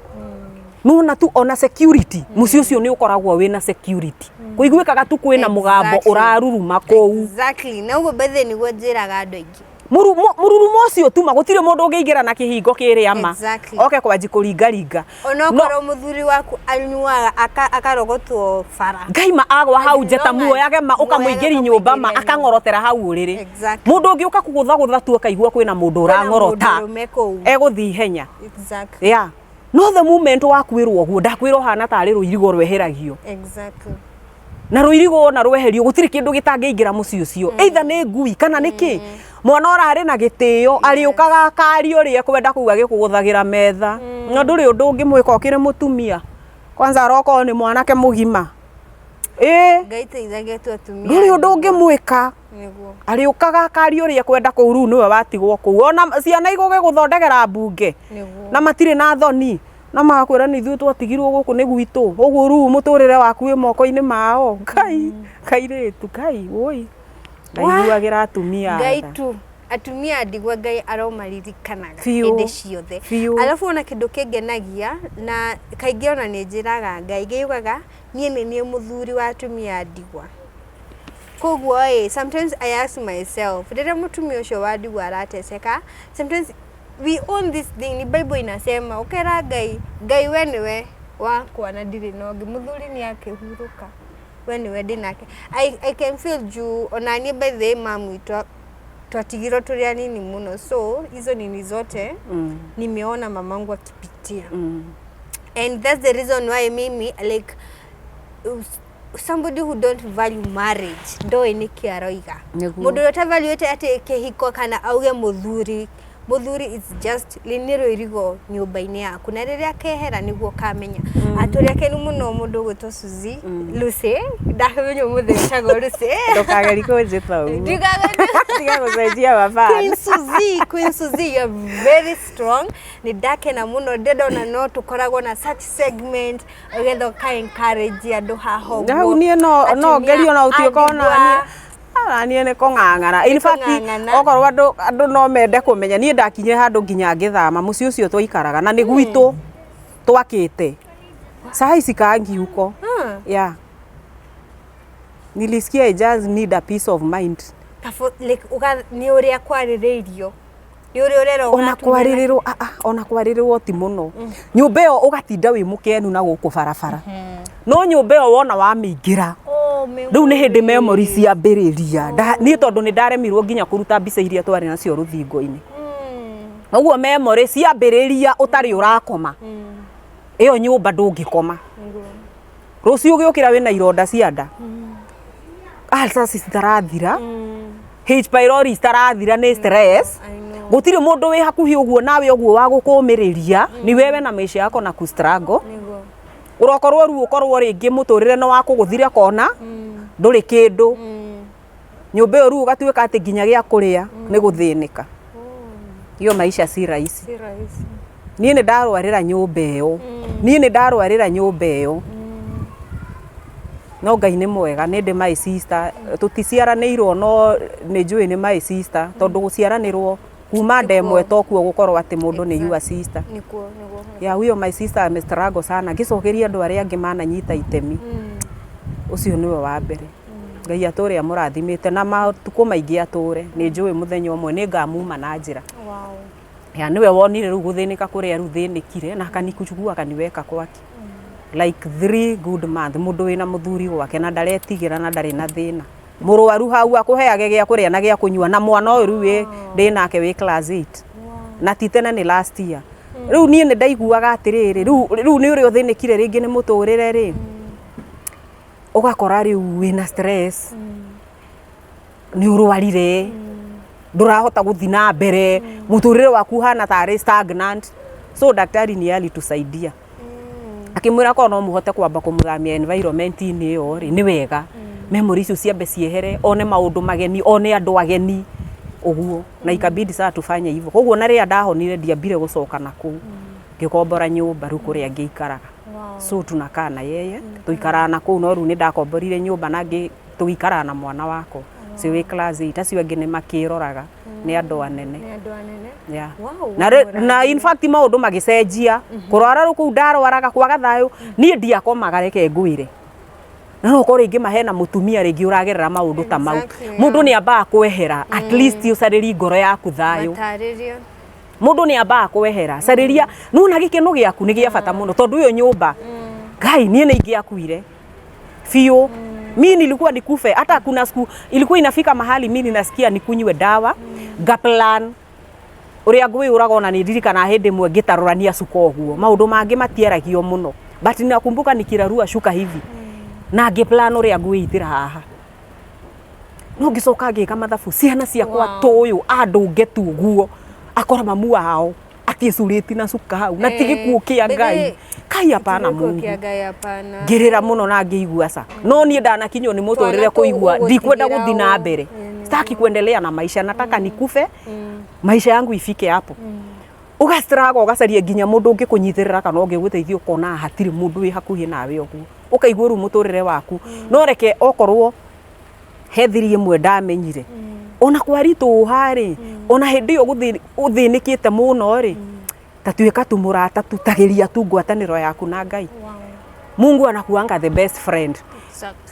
[SPEAKER 1] Nona tu ona security mũciĩ ũcio nĩ ũkoragwo wĩna security, kũiguĩkaga tu kwĩna mũgambo
[SPEAKER 2] Exactly.
[SPEAKER 1] ũraruruma kũu.
[SPEAKER 2] Exactly. Na ũguo by the way nĩguo njĩraga andũ aingĩ.
[SPEAKER 1] Mũrurumo ũcio tuma gũtirĩ mũndũ ũngĩingĩra na kĩhingo kĩrĩa ma
[SPEAKER 2] Exactly.
[SPEAKER 1] oke kwanji kũringaringa.
[SPEAKER 2] Onokorwo mũthuri waku anyuaga akarogotwo bara.
[SPEAKER 1] Ngai ma agwa hau
[SPEAKER 2] As
[SPEAKER 1] njata
[SPEAKER 2] long as
[SPEAKER 1] muoyage ma ũkamũingĩri nyũmba ma
[SPEAKER 2] ũkamũingĩria
[SPEAKER 1] akang'orotera hau ũrĩrĩ.
[SPEAKER 2] Exactly.
[SPEAKER 1] Mũndũ ũngĩ ũka kũgũthagũtha tu akaigua kwĩna mũndũ ũrang'orota
[SPEAKER 2] mũndũrũme kũu.
[SPEAKER 1] egũthiĩ ihenya.
[SPEAKER 2] Exactly.
[SPEAKER 1] Yeah. No the moment wakwĩrwo ũguo ndakwĩra ũhana tarĩ rũirigo rweheragio.
[SPEAKER 2] Exactly.
[SPEAKER 1] Na rũirigo wona rweherio gũtirĩ kĩndũ gĩtangĩingĩra mũciĩ ũcio, either nĩ ngui kana nĩ kĩ. Mwana ũrarĩ na gĩtĩo arĩũkaga akaria ũrĩa ekwenda kũu agĩkũgũthagĩra metha, na ndũrĩ ũndũ ũngĩmwĩka ũkĩrĩ mũtumia kwanza arokorwo nĩ mwanake mũgima ĩĩ.
[SPEAKER 2] Ngai teithagia tu atumia.
[SPEAKER 1] Ndũrĩ ũndũ ũngĩmwĩka.
[SPEAKER 2] Nĩguo.
[SPEAKER 1] Arĩũkaga akaria ũrĩa ekwenda kũu, rĩu nĩwe watigwo kũu, ona ciana igũgĩgũthondekera mbunge.
[SPEAKER 2] Nĩguo.
[SPEAKER 1] Na matirĩ na thoni na magakwĩra nĩ ithuĩ twatigirwo gũkũ nĩ gwitũ, ũguo rĩu mũtũrĩre waku wĩ moko-inĩ mao. Ngai kairĩtu Ngai woi ndaiguagĩra atumia
[SPEAKER 2] Ngai
[SPEAKER 1] tha.
[SPEAKER 2] tu atumia ndigwa Ngai aromaririkanaga
[SPEAKER 1] Biũ.
[SPEAKER 2] hĩndĩ ciothe.
[SPEAKER 1] Biũ.
[SPEAKER 2] Alafu ona kĩndũ kĩngenagia na kaingĩ ona nĩ njĩraga Ngai ngĩugaga niĩ nĩ niĩ mũthuri wa atumia ndigwa. Koguo ĩ, sometimes I ask myself rĩrĩa mũtumia ũcio wa ndigwa arateseka, sometimes we own this thing, ni Bible inasema ũkera Ngai, Ngai we nĩwe wakwa na ndirĩ na ũngĩ, mũthuri nĩ akĩhurũka, we nĩwe ndĩnake. I can feel juu ona niĩ by the way mamu witũ twatigirwo tũrĩ anini mũno, so hizo nini zote nimeona mamangu akipitia. And that's the reason why mimi like somebody who don't value marriage ndoĩ nĩkĩ aroiga.
[SPEAKER 1] Nĩguo.
[SPEAKER 2] Mũndũ ũrĩa ũtavaluĩte atĩ kĩhiko kana auge mũthuri mũthuri is just nĩ rũirigo nyũmba-inĩ yaku, na rĩrĩa kehera nĩguo ũkamenya. Atũrĩ akenu mũno mũndũ ũgwĩtwo Suzy Lucy, ndamenya ũmũthĩ wĩtagwo Lucy.
[SPEAKER 1] Ndũkageri kũnjĩta ũguo. Tiga gũcenjia mabana.
[SPEAKER 2] Queen Suzy, Queen Suzy, you're very strong. Nĩ ndakena mũno ndĩrona no tũkoragwo na such segment ũgetha ũka encourage andũ haha ũguo.
[SPEAKER 1] Hau niĩ no no
[SPEAKER 2] Atumia
[SPEAKER 1] ngerio na ũtuĩka ona
[SPEAKER 2] a
[SPEAKER 1] niĩ ona niĩ nĩ kũng'ang'ana. In fact,
[SPEAKER 2] kũng'ang'ana.
[SPEAKER 1] okorwo andũ andũ no mende kũmenya niĩ ndakinyire handũ nginya ngĩthama mũciĩ ũcio twaikaraga na nĩ gwitũ twakĩte saa ici kangi huko. Yeah, nilisikia I just need a peace of mind.
[SPEAKER 2] Like nĩ ũrĩa kwarĩrĩirio, nĩ ũrĩa ũrera
[SPEAKER 1] Ona
[SPEAKER 2] ũgatumia
[SPEAKER 1] kwarĩrĩrwo ah, ah, ona kwarĩrĩrwo ti mũno nyũmba ĩyo ũgatinda wĩ mũkenu na gũkũ barabara, no nyũmba ĩyo wona wamĩingĩra
[SPEAKER 2] Oh,
[SPEAKER 1] rĩu nĩ hĩndĩ memory ciambĩrĩria. Niĩ tondũ nĩ ndaremirwo nginya kũruta mbica iria twarĩ nacio rũthingo-inĩ, ũguo memory ciambĩrĩria ũtarĩ ũrakoma ĩyo nyũmba ndũngĩkoma. Rũciũ ũgĩũkĩra wĩna ironda cia nda, ulcers citarathira, H pylori citarathira nĩ stress.
[SPEAKER 2] I know.
[SPEAKER 1] Gũtirĩ mũndũ wĩ hakuhĩ ũguo nawe ũguo wa gũkũmĩrĩria, ni wewe na maisha yako na kustruggle.
[SPEAKER 2] Nĩguo.
[SPEAKER 1] Ũrokorwo rĩu ũkorwo rĩngĩ mũtũrĩre nĩ wakũgũthire kona ndũrĩ kĩndũ nyũmba ĩyo rĩu ũgatuĩka atĩ nginya gĩa kũrĩa nĩ gũthĩnĩka. Hiyo maisha si rahisi.
[SPEAKER 2] Si rahisi.
[SPEAKER 1] Niĩ nĩ ndarwarĩra nyũmba ĩyo, niĩ nĩ ndarwarĩra nyũmba ĩyo, no Ngai nĩ mwega, nĩ ndĩ my sister, tũticiaranĩirwo no nĩ njũĩ nĩ my sister tondũ gũciaranĩrwo kuma nda ĩmwe tokuo gũkorwo atĩ mũndũ nĩ your sister.
[SPEAKER 2] Nĩguo, nĩguo.
[SPEAKER 1] Ya huyo my sister amestruggle sana ngĩcokeria andũ arĩa angĩ mananyita itemi, ũcio nĩwe wa mbere. Ngai atũre amũrathimĩte na matukũ maingĩ atũre, nĩ njũĩ mũthenya ũmwe nĩ ngamuma na njĩra.
[SPEAKER 2] Wow.
[SPEAKER 1] Ya nĩwe wonire rĩu gũthĩnĩka kũrĩa rĩu thĩnĩkire na akanikuchukua akaniweka kwake. Like 3 good month, mũndũ wĩna mũthuri gwake na ndaretigĩra na ndarĩ na thĩna, mũrwaru hau akũheage gĩa kũrĩa na gĩa kũnyua, na mwana ũyũ rĩu ndĩ nake wĩ class 8, na ti tene, nĩ last year. Rĩu niĩ nĩ ndaiguaga atĩrĩrĩ, rĩu nĩ ũrĩa ũthĩnĩkire rĩngĩ nĩ mũtũrĩre rĩ, ũgakora rĩu wĩna stress, nĩ ũrwarire, ndũrahota gũthiĩ na mbere, mũtũrĩre waku ũhana tarĩ stagnant. So daktari nĩ alitusaidia, akĩmwĩra korwo no mũhote kwamba kũmũthamia environment-inĩ ĩyo rĩ, nĩ wega, memory icio ciambe ciehere, one maũndũ mageni, one andũ ageni ũguo, na ikabidi saa tufanye hivyo. Koguo na rĩrĩa ndahonire, ndiambire gũcoka na kũu, ngĩkombora nyũmba rĩu kũrĩa ngĩikaraga. So tunakaa na yeye, tũikaraga na kũu, no rĩu nĩ ndakomborire nyũmba na tũikaraga na mwana wakwa ũcio wĩ class 8. Acio angĩ nĩ makĩroraga, nĩ andũ anene.
[SPEAKER 2] Nĩ andũ anene.
[SPEAKER 1] Yeah.
[SPEAKER 2] Wow.
[SPEAKER 1] Na in fact maũndũ magĩcenjia. Kũrwara rĩu kũu ndarwaraga, kwaga thayũ, niĩ ndiakomaga. Reke ngwĩre, na no ũkorwo rĩngĩ mahena mũtumia rĩngĩ ũragerera maũndũ ta mau, mũndũ nĩ ambaga kwehera, at least ũcarĩrie ngoro yaku thayũ.
[SPEAKER 2] Matarĩrio.
[SPEAKER 1] Mũndũ nĩ ambaga kwehera, carĩria nona gĩkeno gĩaku nĩ gĩa bata mũno, tondũ ĩyo nyũmba, Ngai, niĩ nĩ ingĩakuire biũ. Mi nilikuwa nikufe. Hata kuna siku ilikuwa inafika mahali mi ninasikia nikunywe dawa, ngaplan ũrĩa ngwĩyũraga. Ona nĩ ndirikana hĩndĩ ĩmwe ngĩtarũrania cuka ũguo. Maũndũ mangĩ matiaragio mũno, but nakumbuka nikirarua shuka hivi na ngĩplan ũrĩa ngwĩitĩra haha, no ngĩcoka ngĩka mathabu, ciana ciakwa, tũyũ andũnge tu ũguo, akora mamu wao atiĩcurĩti na cuka hau, na ti gĩkuũ kĩa Ngai. Kai, hapana.
[SPEAKER 2] Gĩkuũ
[SPEAKER 1] Mungu.
[SPEAKER 2] Kĩa Ngai, hapana.
[SPEAKER 1] Ngĩrĩra mũno na ngĩigua ca, no niĩ ndanakinywo nĩ mũtũrĩre
[SPEAKER 2] Twana tũu
[SPEAKER 1] kũigua ndikwenda
[SPEAKER 2] ũgũtigĩra
[SPEAKER 1] gũthiĩ na
[SPEAKER 2] ũ.
[SPEAKER 1] mbere. Sitaki kuendelea na maisha, nataka nikufe, maisha yangu ifike hapo. Ũgastruggle, ũgacaria nginya mũndũ ũngĩkũnyitĩrĩra kana ũngĩgũteithia, ũkona hatirĩ mũndũ wĩ hakuhĩ nawe ũguo, ũkaigua rĩu mũtũrĩre waku no reke. Okorwo he thiri ĩmwe ndamenyire, ona kwaritũha rĩ, ona hĩndĩ ĩyo ũthĩnĩkĩte mũno rĩ, ta tuĩka tu mũrata tu, tagĩria tu ngwatanĩro yaku na Ngai. Mungu anakuanga the best friend,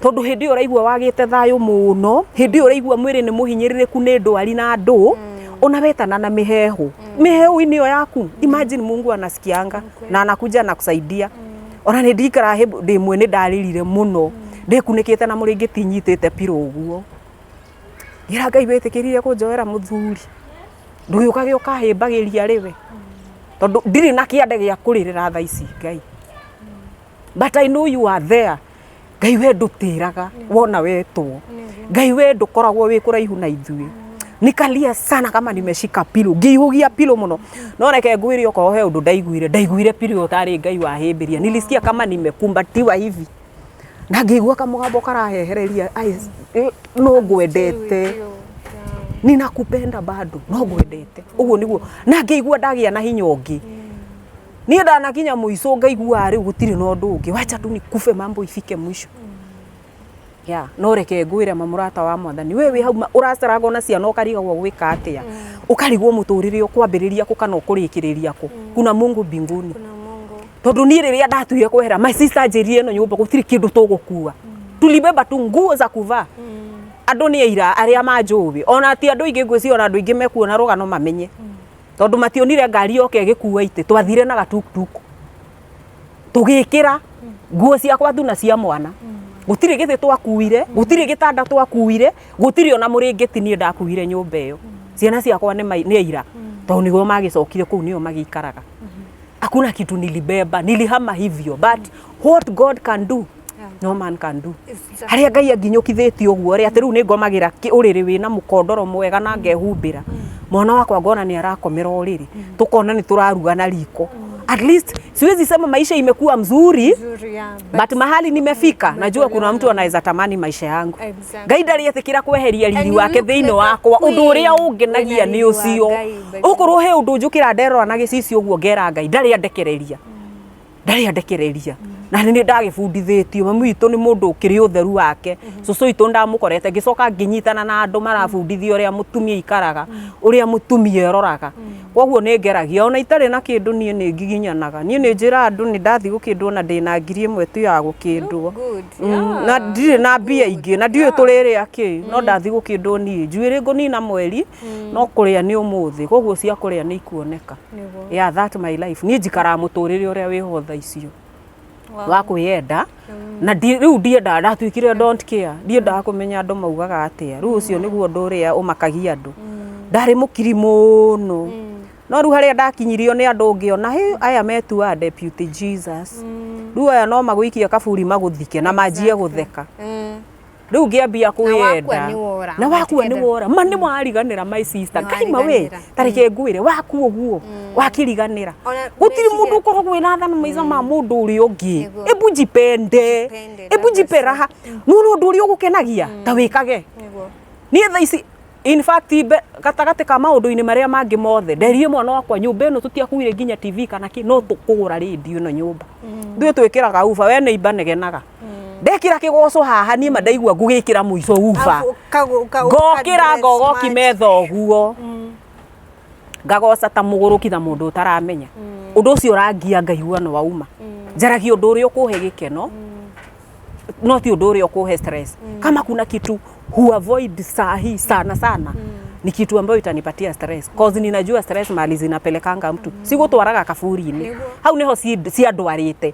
[SPEAKER 1] tondũ hĩndĩ ĩyo ũraigua wagĩte thayũ mũno, hĩndĩ ĩyo ũraigua mwĩrĩ nĩ mũhinyĩrĩrĩku nĩ ndwari na andũ, ona wetana na mĩhehu mĩhehu-inĩ ĩyo yaku, imagine Mungu anasikianga na anakuja na kusaidia. Ona nĩ ndikara hĩndĩ ĩmwe nĩ ndarĩrire mũno, ndĩkunĩkĩte na mũrĩngĩti, nyitĩte pillow ũguo, ngĩra Ngai, wĩtĩkĩrire kũnjoera mũthuri, ndũgĩũkage ũkahĩmbagĩria rĩwe, tondũ ndirĩ na kĩande gĩa kũrĩrĩra thaa ici, Ngai, but I know you are there. Ngai, we ndũtĩraga wona wetwo. Ngai, we ndũkoragwo wĩ kũraihu na ithuĩ. Nikalia sana kama nimeshika pillow, ngĩihũgia pillow mũno. No reke ngwĩre, okorwo he ũndũ ndaiguire, ndaiguire pillow tarĩ Ngai wahĩmbĩria. Nilisikia kama nimekumbatiwa hivi na ngĩigua kamũgambo karahehereria, "Ai, no ngwendete, ninakupenda bado, no ngwendete." Ũguo nĩguo na ngĩigua ndagĩa na hinya ũngĩ. Niĩ ndanakinya mũico, ngaigua rĩu gũtirĩ na ũndũ ũngĩ, wacha tu nikufe, mambo ifike mwisho. Yeah, no reke ngwĩre ma, mũrata wa Mwathani, we wĩ hau ũracaranga na ciana, ũkarigagwo gwĩka atĩa, ũkarigwo mũtũrĩre ũkwambĩrĩria kũ kana ũkũrĩkĩrĩria kũ, kuna Mungu mbinguni.
[SPEAKER 2] Kuna Mungu.
[SPEAKER 1] Tondũ niĩ rĩrĩa ndatuire kwehera, my sister anjĩrire ĩno nyũmba gũtirĩ kĩndũ tũgũkua, tulibeba tu nguo za kuvaa. Andũ nĩ aira arĩa manjũĩ, ona ti andũ aingĩ ngwĩciria, ona andũ aingĩ mekuona rũgano mamenye, tondũ mationire ngari yoke ĩgĩkua itĩ. Twathire na gatuktuk, tũgĩkĩra nguo ciakwa tu na cia mwana. Gũtirĩ gĩtĩ twakuire, gũtirĩ gĩtanda twakuire, gũtirĩ ona mũrĩngĩti niĩ ndakuire nyũmba ĩyo. Ciana ciakwa nĩ aira, tondũ nĩguo magĩcokire kũu, nĩo magĩikaraga. Hakuna kitu nilibeba, nilihama hivyo. But what God can do, no man can do. Harĩa Ngai anginyũkithĩtie ũguo rĩ, atĩ rĩu nĩ ngomagĩra ũrĩrĩ wĩna mũkondoro mwega na ngehumbĩra, mwana wakwa ngona nĩ arakomera ũrĩrĩ, tũkona nĩ tũraruga na riko. At least siwezi sema maisha imekuwa mzuri,
[SPEAKER 2] Nzuri, yeah,
[SPEAKER 1] but mahali nimefika, najua kuna mtu anaweza tamani maisha yangu. Ngai ndarĩ etĩkĩra kweheria riri wake thĩinĩ wakwa. Ũndũ ũrĩa ũngenagia nĩ ũcio, ũkorwo he ũndũ njũkĩra nderora na gĩcicio ũguo, ngera Ngai ndarĩ andekereria, ndarĩ andekereria. Na nĩ ndagĩbundithĩtio, mami witũ nĩ mũndũ ũkĩrĩ ũtheru wake, cũcũ witũ ndamũkorete, ngĩcoka ngĩnyitana na andũ marabundithia ũrĩa mũtumia ikaraga, ũrĩa mũtumia eroraga. Koguo nĩ ngeragia ona itarĩ na kĩndũ, niĩ nĩ ngiginyanaga, niĩ nĩ njĩra andũ nĩ ndathiĩ gũkĩndwo na ndĩna 1000 tu ya gũkĩndwo. Na ndirĩ na mbia ingĩ na ndiũĩ tũrĩrĩa kĩ, no ndathiĩ gũkĩndwo niĩ njuĩrĩ ngũnina mweri, no kũrĩa nĩ ũmũthĩ, koguo cia kũrĩa nĩ ikuoneka. Yeah, that my life. Niĩ njikaraga mũtũrĩre ũrĩa wĩho thaa icio. Wa kwĩyenda na rĩu ndiendaga, ndatuĩkire don't care, ndiendaga kũmenya andũ maugaga atĩa. Rĩu ũcio nĩguo ũndũ ũrĩa ũmakagia andũ. Ndarĩ mũkiri mũno, no rĩu harĩa ndakinyirio nĩ andũ ngĩona, "Hĩ, aya metuaga deputy Jesus, rĩu aya no magũikie kaburi magũthike na manjie gũtheka." Rĩu ngĩambia
[SPEAKER 2] Na wakua
[SPEAKER 1] kwĩyenda.
[SPEAKER 2] nĩ wora.
[SPEAKER 1] Na wakua nĩ
[SPEAKER 2] Matikenda-
[SPEAKER 1] wora, ma nĩ wariganĩra, my sister.
[SPEAKER 2] Nĩ
[SPEAKER 1] Ngai ma we,
[SPEAKER 2] wariganĩra.
[SPEAKER 1] tareke ngwĩre, wakua ũguo wakĩriganĩra.
[SPEAKER 2] Ona
[SPEAKER 1] Gũtirĩ
[SPEAKER 2] meciria-
[SPEAKER 1] mũndũ ũkoragwo wĩna tha na maica ma mũndũ ũrĩa ũngĩ.
[SPEAKER 2] Nĩguo.
[SPEAKER 1] Ebu jipende.
[SPEAKER 2] Jipende,
[SPEAKER 1] Ebu jipe raha. Nĩwona ũndũ ũrĩa ũgũkenagia ta wĩkage. Niĩ thaa ici, in fact, gatagatĩ ka maũndũ-inĩ marĩa mangĩ mothe, nderie mwana wakwa, nyũmba ĩno tũtiakuire nginya TV kana kĩ, no tũkũgũra radio ĩno nyũmba. Ithuĩ twĩkĩraga uba, we nĩ imba negenaga. Ndekĩra kĩgoco haha, niĩ ma ndaigua ngũgĩkĩra mũico uba.
[SPEAKER 2] Alafu
[SPEAKER 1] Ngokĩra
[SPEAKER 2] uka-dress
[SPEAKER 1] ngogoki
[SPEAKER 2] smart.
[SPEAKER 1] metha ũguo, ngagoca ta mũgũrũki na mũndũ ũtaramenya ũndũ ũcio ũrangia, ngaigua nĩ wauma. Njaragia ũndũ ũrĩa ũkũhe gĩkeno, no ti ũndũ ũrĩa ũkũhe stress. Kama kuna kitu hu avoid sahi sana sana, ni kitu ambayo itanipatia stress, cause ninajua stress mali zinapelekanga mtu, sigũtwaraga kaburi-inĩ. Hau nĩho ciandwarĩte.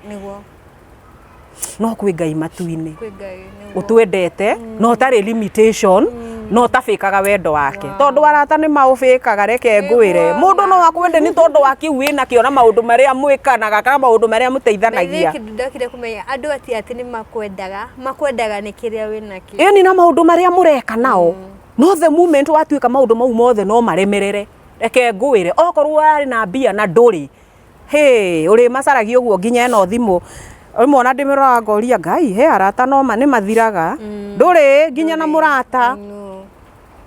[SPEAKER 1] No kwĩ Ngai matu-inĩ
[SPEAKER 2] Kwĩ Ngai, nĩguo.
[SPEAKER 1] Ũtwendete na ũtarĩ limitation na ũtabĩkaga wendo wake, tondũ arata nĩ maũbĩkaga. Reke ngwĩre, mũndũ no akwende nĩ tondũ wa kĩu wĩnakĩo na maũndũ marĩa mwĩkanaga kana maũndũ marĩa mũteithanagia.
[SPEAKER 2] Kĩndũ ndokire kũmenya, andũ ati atĩ nĩ makwendaga, makwendaga nĩ kĩrĩa wĩnakĩo.
[SPEAKER 1] Ĩni, na maũndũ marĩa mũreka nao. No the moment watuĩka maũndũ mau mothe no maremerere, reke ngwĩre, okorwo warĩ na mbia na ndũrĩ hĩ ũrĩ macaragia ũguo nginya ĩno thimũ rĩmwe ona ndĩmĩroraga ngoria Ngai he arata no ma nĩ mathiraga, ndũrĩ nginya na mũrata.
[SPEAKER 2] No.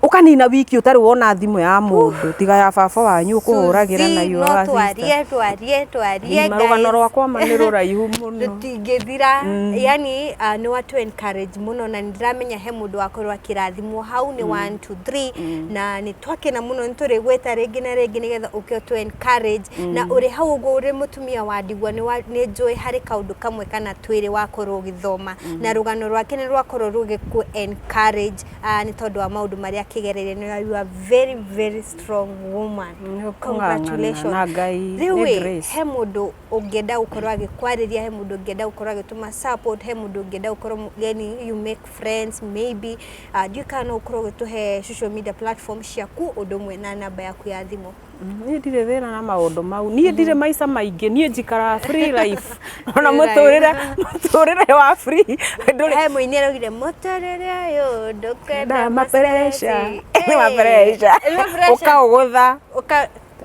[SPEAKER 1] Ũkanina wiki ũtarĩ wona thimũ ya mũndũ tiga ya baba wanyu ũkũhũragĩra na
[SPEAKER 2] Suzy,
[SPEAKER 1] your
[SPEAKER 2] no
[SPEAKER 1] sister.
[SPEAKER 2] twarie twarie twarie.
[SPEAKER 1] Rũgano
[SPEAKER 2] Guys.
[SPEAKER 1] rwakwa ma nĩ rũraihu mũno.
[SPEAKER 2] Rũtingĩthira, yani nĩ watu encourage mũno, na nĩ ndĩramenya he mũndũ wakorwo akĩrathimwo hau nĩ 1 2 3, na nĩ twakena mũno. Nĩ tũrĩgwĩta rĩngĩ na rĩngĩ nĩgetha ũke ũtũ encourage. Na ũrĩ hau ũguo ũrĩ mũtumia wa ndigwa, nĩ njũĩ harĩ kaũndũ kamwe kana twĩrĩ wakorwo ũgĩthoma na rũgano rwake nĩ rwakorwo rũgĩkũ encourage, nĩ tondũ wa maũndũ marĩa akĩgereire. Nĩ you are very very strong woman.
[SPEAKER 1] Nĩ ũkũng'ang'ana
[SPEAKER 2] Congratulations.
[SPEAKER 1] na Ngai, nĩ
[SPEAKER 2] Rĩu ĩ,
[SPEAKER 1] grace.
[SPEAKER 2] He mũndũ ũngĩenda gũkorwo agĩkwarĩria, he mũndũ ũngĩenda gũkorwo agĩtũma support, he mũndũ ũngĩenda gũkorwo, yani you make friends maybe, ndiũĩ kana no ũkorwo ũgĩtũhe social media platform ciaku ũndũ ũmwe na namba yaku ya thimũ.
[SPEAKER 1] Niĩ ndirĩ thĩna na maũndũ mau, niĩ ndirĩ maica maingĩ, niĩ njikaraga free life ona
[SPEAKER 2] Free life.
[SPEAKER 1] mũtũrĩre wa free ndũrĩ.
[SPEAKER 2] He mũini araugire mũtũrĩre ũyũ ndũkwenda
[SPEAKER 1] Nda mapressure.
[SPEAKER 2] Nĩ
[SPEAKER 1] Mapressure. Ũkaũgũtha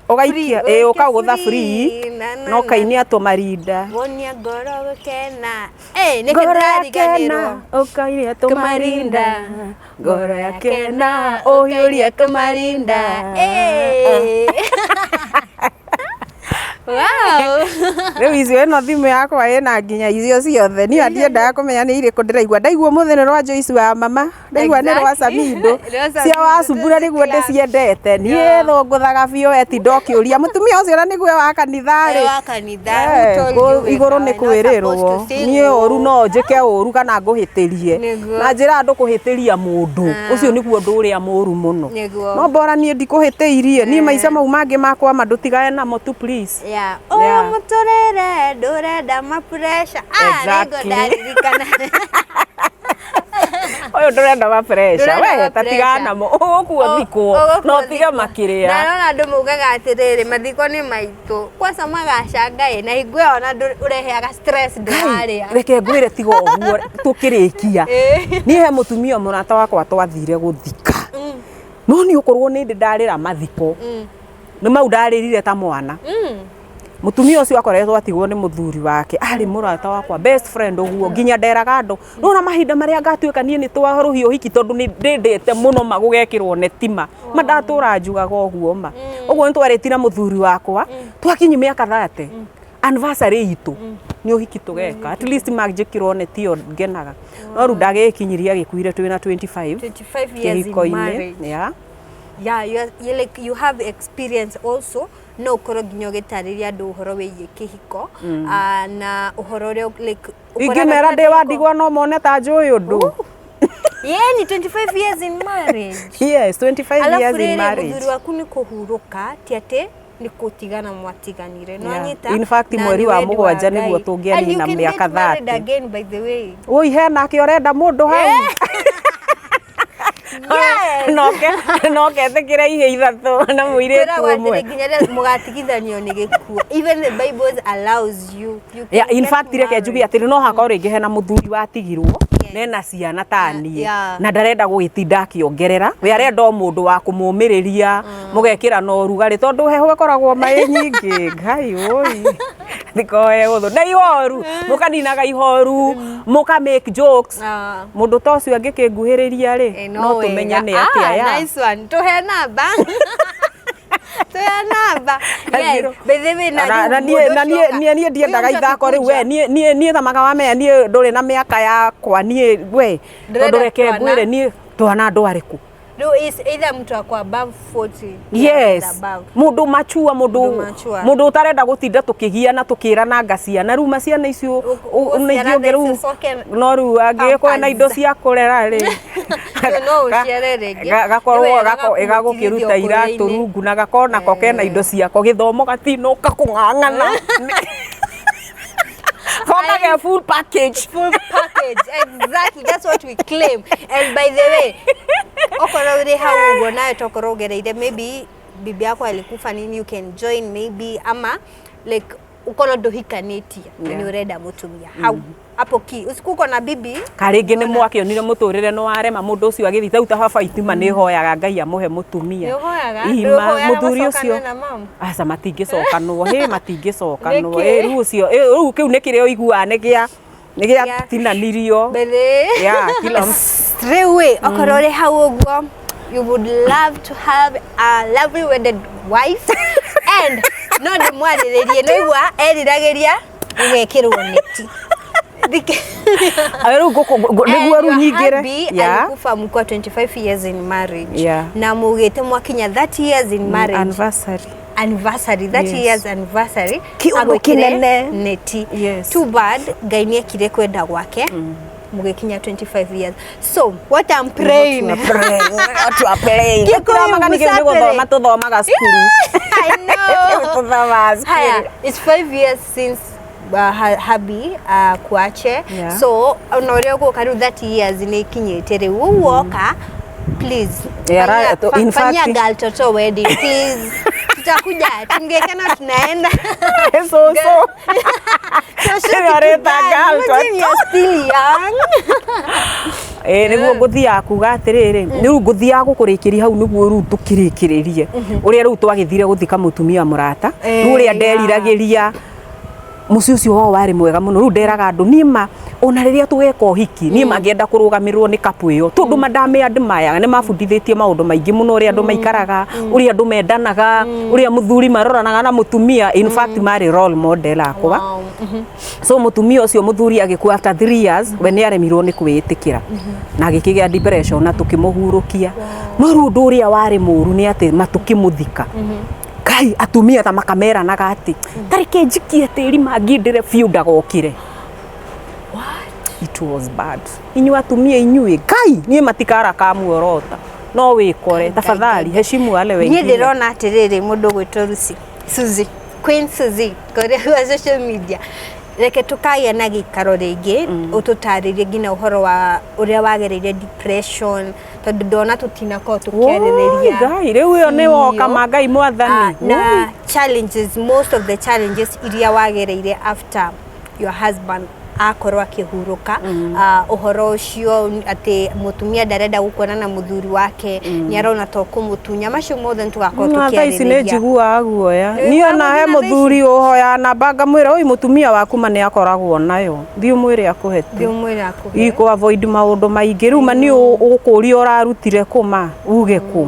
[SPEAKER 1] ũgaikia ĩ ũkaũgũtha free na ũkainia tũmarinda.
[SPEAKER 2] Wonia ngoro gũkena. Eh, nĩkĩ
[SPEAKER 1] Ngoro yakena
[SPEAKER 2] ndĩrariganĩrwo.
[SPEAKER 1] ũkainia tũmarinda, ngoro yakena ũhiũrie tũmarinda.
[SPEAKER 2] Eh. Wow.
[SPEAKER 1] Rĩu icio ĩno thimũ yakwa ĩna nginya icio ciothe, niĩ ndiendaga kũmenya nĩ irĩkũ ndĩraigua. Ndaigua ũmũthĩ nĩ rwa Joyce wa mama, ndaigua nĩ rwa
[SPEAKER 2] Exactly.
[SPEAKER 1] Samido.
[SPEAKER 2] Rwa
[SPEAKER 1] Cia
[SPEAKER 2] Samido,
[SPEAKER 1] Wacumbura nĩguo ndĩciendete niĩ, thũngũthaga biũ eti ndokĩũria mũtumia ũcio na nĩguo wa kanitha rĩ.
[SPEAKER 2] Wa kanitha.
[SPEAKER 1] Eh,
[SPEAKER 2] Who told you
[SPEAKER 1] igũrũ nĩ
[SPEAKER 2] wĩkaga? Not
[SPEAKER 1] kwĩrĩrwo.
[SPEAKER 2] supposed to sing.
[SPEAKER 1] Niĩ ũru no njĩke ũru kana ngũhĩtĩrie.
[SPEAKER 2] Nĩguo.
[SPEAKER 1] Na njĩra andũ kũhĩtĩria mũndũ ũcio nĩguo ũndũ ũrĩa mũru mũno.
[SPEAKER 2] Nĩguo.
[SPEAKER 1] No bora niĩ ndikũhĩtĩirie, niĩ maica mau mangĩ makwa ma ndũtigane namo tu, please.
[SPEAKER 2] Yeah. Oh,
[SPEAKER 1] Yeah.
[SPEAKER 2] mũtũrĩre ndũrenda ma pressure. Ah, nĩguo
[SPEAKER 1] Exactly.
[SPEAKER 2] ndaririkana.
[SPEAKER 1] Ũyũ ndũrenda ma pressure.
[SPEAKER 2] Ndũrenda
[SPEAKER 1] We
[SPEAKER 2] ma
[SPEAKER 1] tatigana
[SPEAKER 2] pressure.
[SPEAKER 1] namo, ũgũkua thikwo
[SPEAKER 2] Ũgũkua
[SPEAKER 1] na ũtige
[SPEAKER 2] thikwo.
[SPEAKER 1] makĩrĩa.
[SPEAKER 2] Na nona andũ maugaga atĩrĩrĩ, mathiko nĩ maitũ kwanza magacanga ĩ na hingo ĩyo ona ũreheaga stress ndũrarĩa.
[SPEAKER 1] Reke ngwĩre, tiga ũguo tũkĩrĩkia,
[SPEAKER 2] Ĩ.
[SPEAKER 1] niĩ he mũtumia mũrata wakwa twathire gũthika, no nĩ ũkorwo nĩ ndĩ ndarĩra mathiko nĩ mau ndarĩrire ta mwana. Mũtumia ũcio akoretwo atigwo nĩ mũthuri wake, arĩ mũrata wakwa, best friend ũguo, nginya nderaga andũ nona mahinda marĩa ngatuĩka niĩ nĩ twarũhia ũhiki, tondũ nĩ ndĩndĩte mũno ma gũgekĩrwo netima ma ndatũra njugaga ũguo ma ũguo. Nĩ twarĩti na mũthuri wakwa twakinyi mĩaka 30 anniversary itũ nĩ ũhiki tũgeka, at least manjĩkĩrwo neti ĩyo ngenaga, no rĩu ndagĩkinyirie, agĩkuire twĩna 25
[SPEAKER 2] 25 years in
[SPEAKER 1] kĩhiko-inĩ.
[SPEAKER 2] marriage.
[SPEAKER 1] Yeah.
[SPEAKER 2] Yeah, you like you have experience also, no ũkorwo nginya ũgĩtarĩria andũ ũhoro wĩgiĩ kĩhiko, ah, na ũhoro ũrĩa like ũkoraga
[SPEAKER 1] Ingĩmera
[SPEAKER 2] kwĩna
[SPEAKER 1] ndĩ wa
[SPEAKER 2] kĩhiko.
[SPEAKER 1] ndigwa no mone ta njũĩ ũndũ.
[SPEAKER 2] Yani 25 years in marriage.
[SPEAKER 1] Yes, 25
[SPEAKER 2] Alafu
[SPEAKER 1] years in
[SPEAKER 2] rĩrĩ
[SPEAKER 1] marriage.
[SPEAKER 2] mũthuri waku nĩ kũhurũka, ti atĩ Nĩ kũtigana mwatiganire.
[SPEAKER 1] Yeah.
[SPEAKER 2] Nwanyita?
[SPEAKER 1] In fact,
[SPEAKER 2] Na
[SPEAKER 1] mweri
[SPEAKER 2] nĩ
[SPEAKER 1] wa
[SPEAKER 2] wendi
[SPEAKER 1] mũgwanja
[SPEAKER 2] Ngai.
[SPEAKER 1] nĩguo tũngĩanina
[SPEAKER 2] And you can
[SPEAKER 1] mĩaka
[SPEAKER 2] get married
[SPEAKER 1] 30.
[SPEAKER 2] again, by the way.
[SPEAKER 1] Ui, hena kĩ ũrenda mũndũ hau?
[SPEAKER 2] Yes.
[SPEAKER 1] Noke noke ihe ithatũ na mũirĩtu
[SPEAKER 2] Kwĩragwo
[SPEAKER 1] ũmwe.
[SPEAKER 2] atĩrĩ, nginya rĩrĩa mũgatigithanio nĩ gĩkuũ, even the Bible allows you, you can
[SPEAKER 1] Yeah, in
[SPEAKER 2] get
[SPEAKER 1] fact, reke
[SPEAKER 2] married.
[SPEAKER 1] njuge atĩrĩ, no hakorwo rĩngĩ hena mũthuri watigirwo
[SPEAKER 2] Yes.
[SPEAKER 1] nena ciana ta niĩ na ndarenda gũgĩtinda akĩongerera, we arenda o mũndũ wa kũmũmĩrĩria, mũgekĩra na ũrugarĩ tondũ heho ĩkoragwo maĩ nyingĩ. Ngai ũi, thikoe ũthũ na ihoru, mũkaninaga ihoru, mũka make jokes.
[SPEAKER 2] Ah.
[SPEAKER 1] Mũndũ ta ũcio angĩkĩnguhĩrĩria rĩ,
[SPEAKER 2] Eh,
[SPEAKER 1] no tũmenye
[SPEAKER 2] wega.
[SPEAKER 1] nĩ atĩa.
[SPEAKER 2] Ah,
[SPEAKER 1] Ya
[SPEAKER 2] nice one. Tuhe namba, tuhe namba. Yes,
[SPEAKER 1] Zero.
[SPEAKER 2] by the way, na
[SPEAKER 1] na
[SPEAKER 2] rĩu
[SPEAKER 1] na niĩ
[SPEAKER 2] mũndũ
[SPEAKER 1] na
[SPEAKER 2] ũcio
[SPEAKER 1] niĩ
[SPEAKER 2] oka-
[SPEAKER 1] niĩ ndiendaga
[SPEAKER 2] ũyũ ũcio
[SPEAKER 1] ithako rĩu we
[SPEAKER 2] akĩkũnja.
[SPEAKER 1] niĩ thamaga wa mea, niĩ ndũrĩ na mĩaka yakwa niĩ we,
[SPEAKER 2] Ndũrenda
[SPEAKER 1] tondũ reke
[SPEAKER 2] twana?
[SPEAKER 1] ngwĩre, niĩ twana andũ arĩkũ?
[SPEAKER 2] Rĩu is either mtu ako above 40 years
[SPEAKER 1] Yes.
[SPEAKER 2] and above.
[SPEAKER 1] Mũndũ machua, mũndũ
[SPEAKER 2] Mũndũ mature.
[SPEAKER 1] Mũndũ ũtarenda gũtinda tũkĩgiana tũkĩrananga ciana, rĩu maciana icio
[SPEAKER 2] Ũgũciara
[SPEAKER 1] nĩ
[SPEAKER 2] thaa
[SPEAKER 1] rĩu
[SPEAKER 2] ici ũcoke
[SPEAKER 1] no rĩu angĩgĩkorwo na indo
[SPEAKER 2] Pampers.
[SPEAKER 1] cia kũrera rĩ,
[SPEAKER 2] No ũciare rĩngĩ.
[SPEAKER 1] Gakorwo
[SPEAKER 2] Nĩ wega
[SPEAKER 1] ĩgagũkĩruta
[SPEAKER 2] gakũmũtigithia
[SPEAKER 1] iratũ
[SPEAKER 2] ũkũrũ-inĩ.
[SPEAKER 1] rungu na gakorwo nako kena indo ciako, gĩthomo gatinoka kũng'ang'ana, koka ge full package.
[SPEAKER 2] Full package, exactly, that's what we claim. And by the way, okorwo ũrĩ hau ũguo nawe tokorwo ũgereire maybe bibi yako alikufa nini, you can join maybe, ama like ukorwo ndũhikanĩtie na nĩ ũrenda mũtumia hau hapo ki usiku uko na bibi.
[SPEAKER 1] Karĩngĩ nĩ mwakĩonire mũtũrĩre nĩ warema, mũndũ ũcio agĩthiĩ tau ta baba itima, nĩ hoyaga Ngai amũhe mũtumia.
[SPEAKER 2] Nĩ ũhoyaga?
[SPEAKER 1] Ima,
[SPEAKER 2] Ndũhoyaga
[SPEAKER 1] mũthuri
[SPEAKER 2] macokane
[SPEAKER 1] ũcio
[SPEAKER 2] na mom?
[SPEAKER 1] Aca, matingĩcokanwo, hĩ, matingĩcokanwo.
[SPEAKER 2] Nĩkĩ?
[SPEAKER 1] Ĩ, rĩu ũcio ĩ, rĩu kĩu nĩ kĩrĩa ũiguaga nĩ gĩa nĩ
[SPEAKER 2] Gĩa-
[SPEAKER 1] gĩatinanirio.
[SPEAKER 2] Mbere.
[SPEAKER 1] Yeah, kila
[SPEAKER 2] Rĩu ĩ, okorwo ũrĩ hau ũguo, you would love to have a lovely wedded wife and no ndĩmwarĩrĩrie, nĩigua eriragĩria gũgekĩrwo neti.
[SPEAKER 1] Rĩu nĩguo rĩu nyingĩre. Yeah.
[SPEAKER 2] Alikufa mkiwa 25 years in marriage na mugĩte mwakinya 30 years in marriage
[SPEAKER 1] Anniversary.
[SPEAKER 2] Anniversary, 30 years anniversary,
[SPEAKER 1] Kĩũndũ
[SPEAKER 2] agwĩkĩre
[SPEAKER 1] kĩnene.
[SPEAKER 2] neti.
[SPEAKER 1] Yes.
[SPEAKER 2] Too bad, Ngai nĩekire kwenda gwake, mũgĩkinya 25 years. So what I'm praying, Gĩkũyũ
[SPEAKER 1] Nĩ
[SPEAKER 2] mũcapĩre.
[SPEAKER 1] gũthoma tũthomaga cukuru.
[SPEAKER 2] I know.
[SPEAKER 1] Tũthomaga cukuru.
[SPEAKER 2] Haya, it's 5 years since hubby kuache. So ona ũrĩa ũgũka rĩu, 30 years nĩ ikinyĩte rĩu ũguo woka, please,
[SPEAKER 1] Yeah,
[SPEAKER 2] fanyia,
[SPEAKER 1] right. In
[SPEAKER 2] fanyia
[SPEAKER 1] fact-
[SPEAKER 2] girl toto wedding, please. Tutakuja tungekana tunaenda.
[SPEAKER 1] So
[SPEAKER 2] Shosho,
[SPEAKER 1] Areta girl
[SPEAKER 2] imagine you're still young.
[SPEAKER 1] Ĩ, nĩguo ngũthiaga kuga atĩrĩrĩ, rĩu ngũthiaga gũkũrĩkĩria hau nĩguo rĩu tũkĩrĩkĩrĩrie ũrĩa rĩu twagĩthire gũthika mũtumia mũrata. Rĩu ũrĩa nderiragĩria mũciĩ ũcio wao warĩ mwega mũno, rĩu nderaga andũ niĩ ma ona rĩrĩa tũgeka ũhiki, niĩ mangĩenda kũrũgamĩrĩrwo nĩ kapu ĩyo, tondũ mandamĩ andũ maya nĩ mabundithĩtie maũndũ maingĩ mũno, ũrĩa andũ maikaraga, ũrĩa andũ mendanaga, ũrĩa mũthuri maroranaga na mũtumia. In fact, marĩ role model akwa. So mũtumia ũcio, mũthuri agĩkua after 3 years, we nĩ aremirwo nĩ kwĩĩtĩkĩra na agĩkĩgĩa depression na tũkĩmũhurũkia. No rĩu ũndũ ũrĩa warĩ mũũru nĩ atĩ matũkĩmũthika, kai atumia ta makameranaga atĩ tareke njikie tĩri mangindĩre biũ ndagokĩre. It was bad. Inyuĩ atumia, inyuĩ, Ngai niĩ matikara kamuorota no wĩkore. Tafadhali heshimu wale
[SPEAKER 2] Niĩ
[SPEAKER 1] wengine.
[SPEAKER 2] ndĩrona atĩrĩrĩ, mũndũ ũgwĩtwo Lucy Suzy, Queen Suzy kũrĩa wa social media, reke tũkagĩa na gĩikaro rĩngĩ ũtũtarĩrie nginya ũhoro wa ũrĩa wagereire depression, tondũ ndona tũtinakorwo tũkĩarĩrĩria.
[SPEAKER 1] Ngai, rĩu ĩyo nĩ woka
[SPEAKER 2] Biũ.
[SPEAKER 1] ma Ngai mwathani.
[SPEAKER 2] Ah, na challenges, most of the challenges iria wagereire after your husband akorwo akĩhurũka, ũhoro ũcio atĩ mũtumia ndarenda gũkuona na mũthuri wake, nĩ arona to kũmũtunya, macio mothe nĩtũgakorwo
[SPEAKER 1] Na thaa ici nĩ
[SPEAKER 2] tũkĩarĩrĩria.
[SPEAKER 1] njiguaga guoya.
[SPEAKER 2] Nĩ
[SPEAKER 1] Niĩ ona he
[SPEAKER 2] ũiguaga guoya thaa ici?
[SPEAKER 1] mũthuri ũhoya namba ngamwĩra, oi, mũtumia waku ma nĩ akoragwo nayo, thiĩ ũmwĩre akũhe tu.
[SPEAKER 2] Thiĩ ũmwĩre akũhe.
[SPEAKER 1] Ikũ avoid maũndũ maingĩ. Rĩu ma nĩ ũgũkũria ũrarutire kũ, ma uge kũ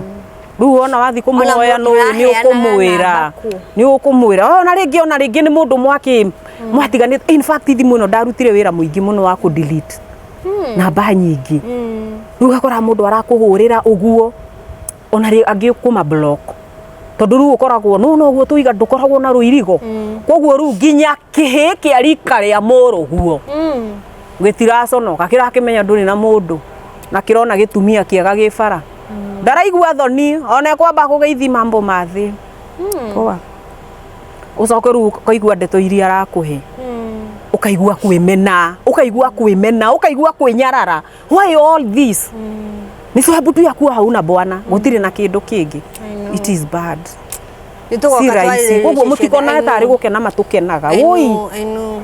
[SPEAKER 1] rĩu wona wathi kũmũhoya
[SPEAKER 2] Ona
[SPEAKER 1] nĩ
[SPEAKER 2] mũraheanaga
[SPEAKER 1] ũkũmwĩra
[SPEAKER 2] namba kũ?
[SPEAKER 1] nĩ ũkũmwĩra ona rĩngĩ nĩ mũndũ mwakĩ mwatiganĩte. In fact, thimũ ĩno ndarutire wĩra mũingĩ mũno wa kũ delete namba nyingĩ. Rĩu ũgakora mũndũ arakũhũrĩra ũguo, ona angĩ kũma block, tondũ rĩu ũkoragwo no noguo tuiga ndũkoragwo na rũirigo, koguo rĩu nginya kĩhĩ kĩa rika rĩa mũrũguo gĩtiraconoka, kĩrakĩmenya ndũrĩ na mũndũ na kĩrona gĩtumia kĩega gĩ bara, ndaraigua thoni ona ekwamba kũgeithia mambo mathĩ poa. Ũcoke rĩu ũkaigua ndeto iria arakũhe, ũkaigua kwĩmena, ũkaigua kwĩmena, ũkaigua kwĩnyarara. Why all this? Ni sababu tu ya kuwa hauna bwana, gũtirĩ na kĩndũ kĩngĩ. It is bad.
[SPEAKER 2] Nĩ tũgoka
[SPEAKER 1] Si rahisi.
[SPEAKER 2] twarĩrĩrie
[SPEAKER 1] Koguo
[SPEAKER 2] ciothe.
[SPEAKER 1] mũtikona
[SPEAKER 2] I know.
[SPEAKER 1] tarĩ gũkena matũkenaga.
[SPEAKER 2] I
[SPEAKER 1] Woi,
[SPEAKER 2] know, I know.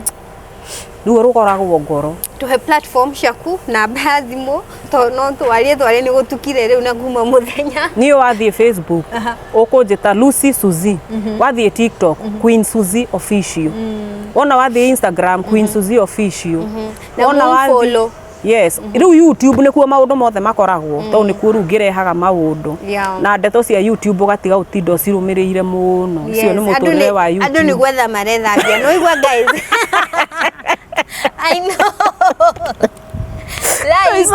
[SPEAKER 1] ruo rũkoragwo ngoro.
[SPEAKER 2] Tuhe platform ciaku, namba ya thimũ, to no twarie twarie nĩ gũtukire rĩu na kuma mũthenya.
[SPEAKER 1] Niĩ wathiĩ Facebook ũkũnjĩta Lucy Suzy, wathiĩ TikTok Queen Suzy Official, wona wathiĩ Instagram Queen Suzy Official.
[SPEAKER 2] Na
[SPEAKER 1] Wona wathiĩ-
[SPEAKER 2] mũmfollow.
[SPEAKER 1] Yes, rĩu YouTube nĩkuo maũndũ mothe makoragwo, tondũ nĩkuo rĩu ngĩrehaga maũndũ. Na ndeto cia YouTube ũgatiga ũtinda ũcirũmĩrĩire mũno. Icio nĩ
[SPEAKER 2] Yes, andũ
[SPEAKER 1] mũtũrĩre wa
[SPEAKER 2] andũ nĩ
[SPEAKER 1] YouTube.
[SPEAKER 2] gwetha maretha mbia. Nĩ waigua, guys? I know. Like,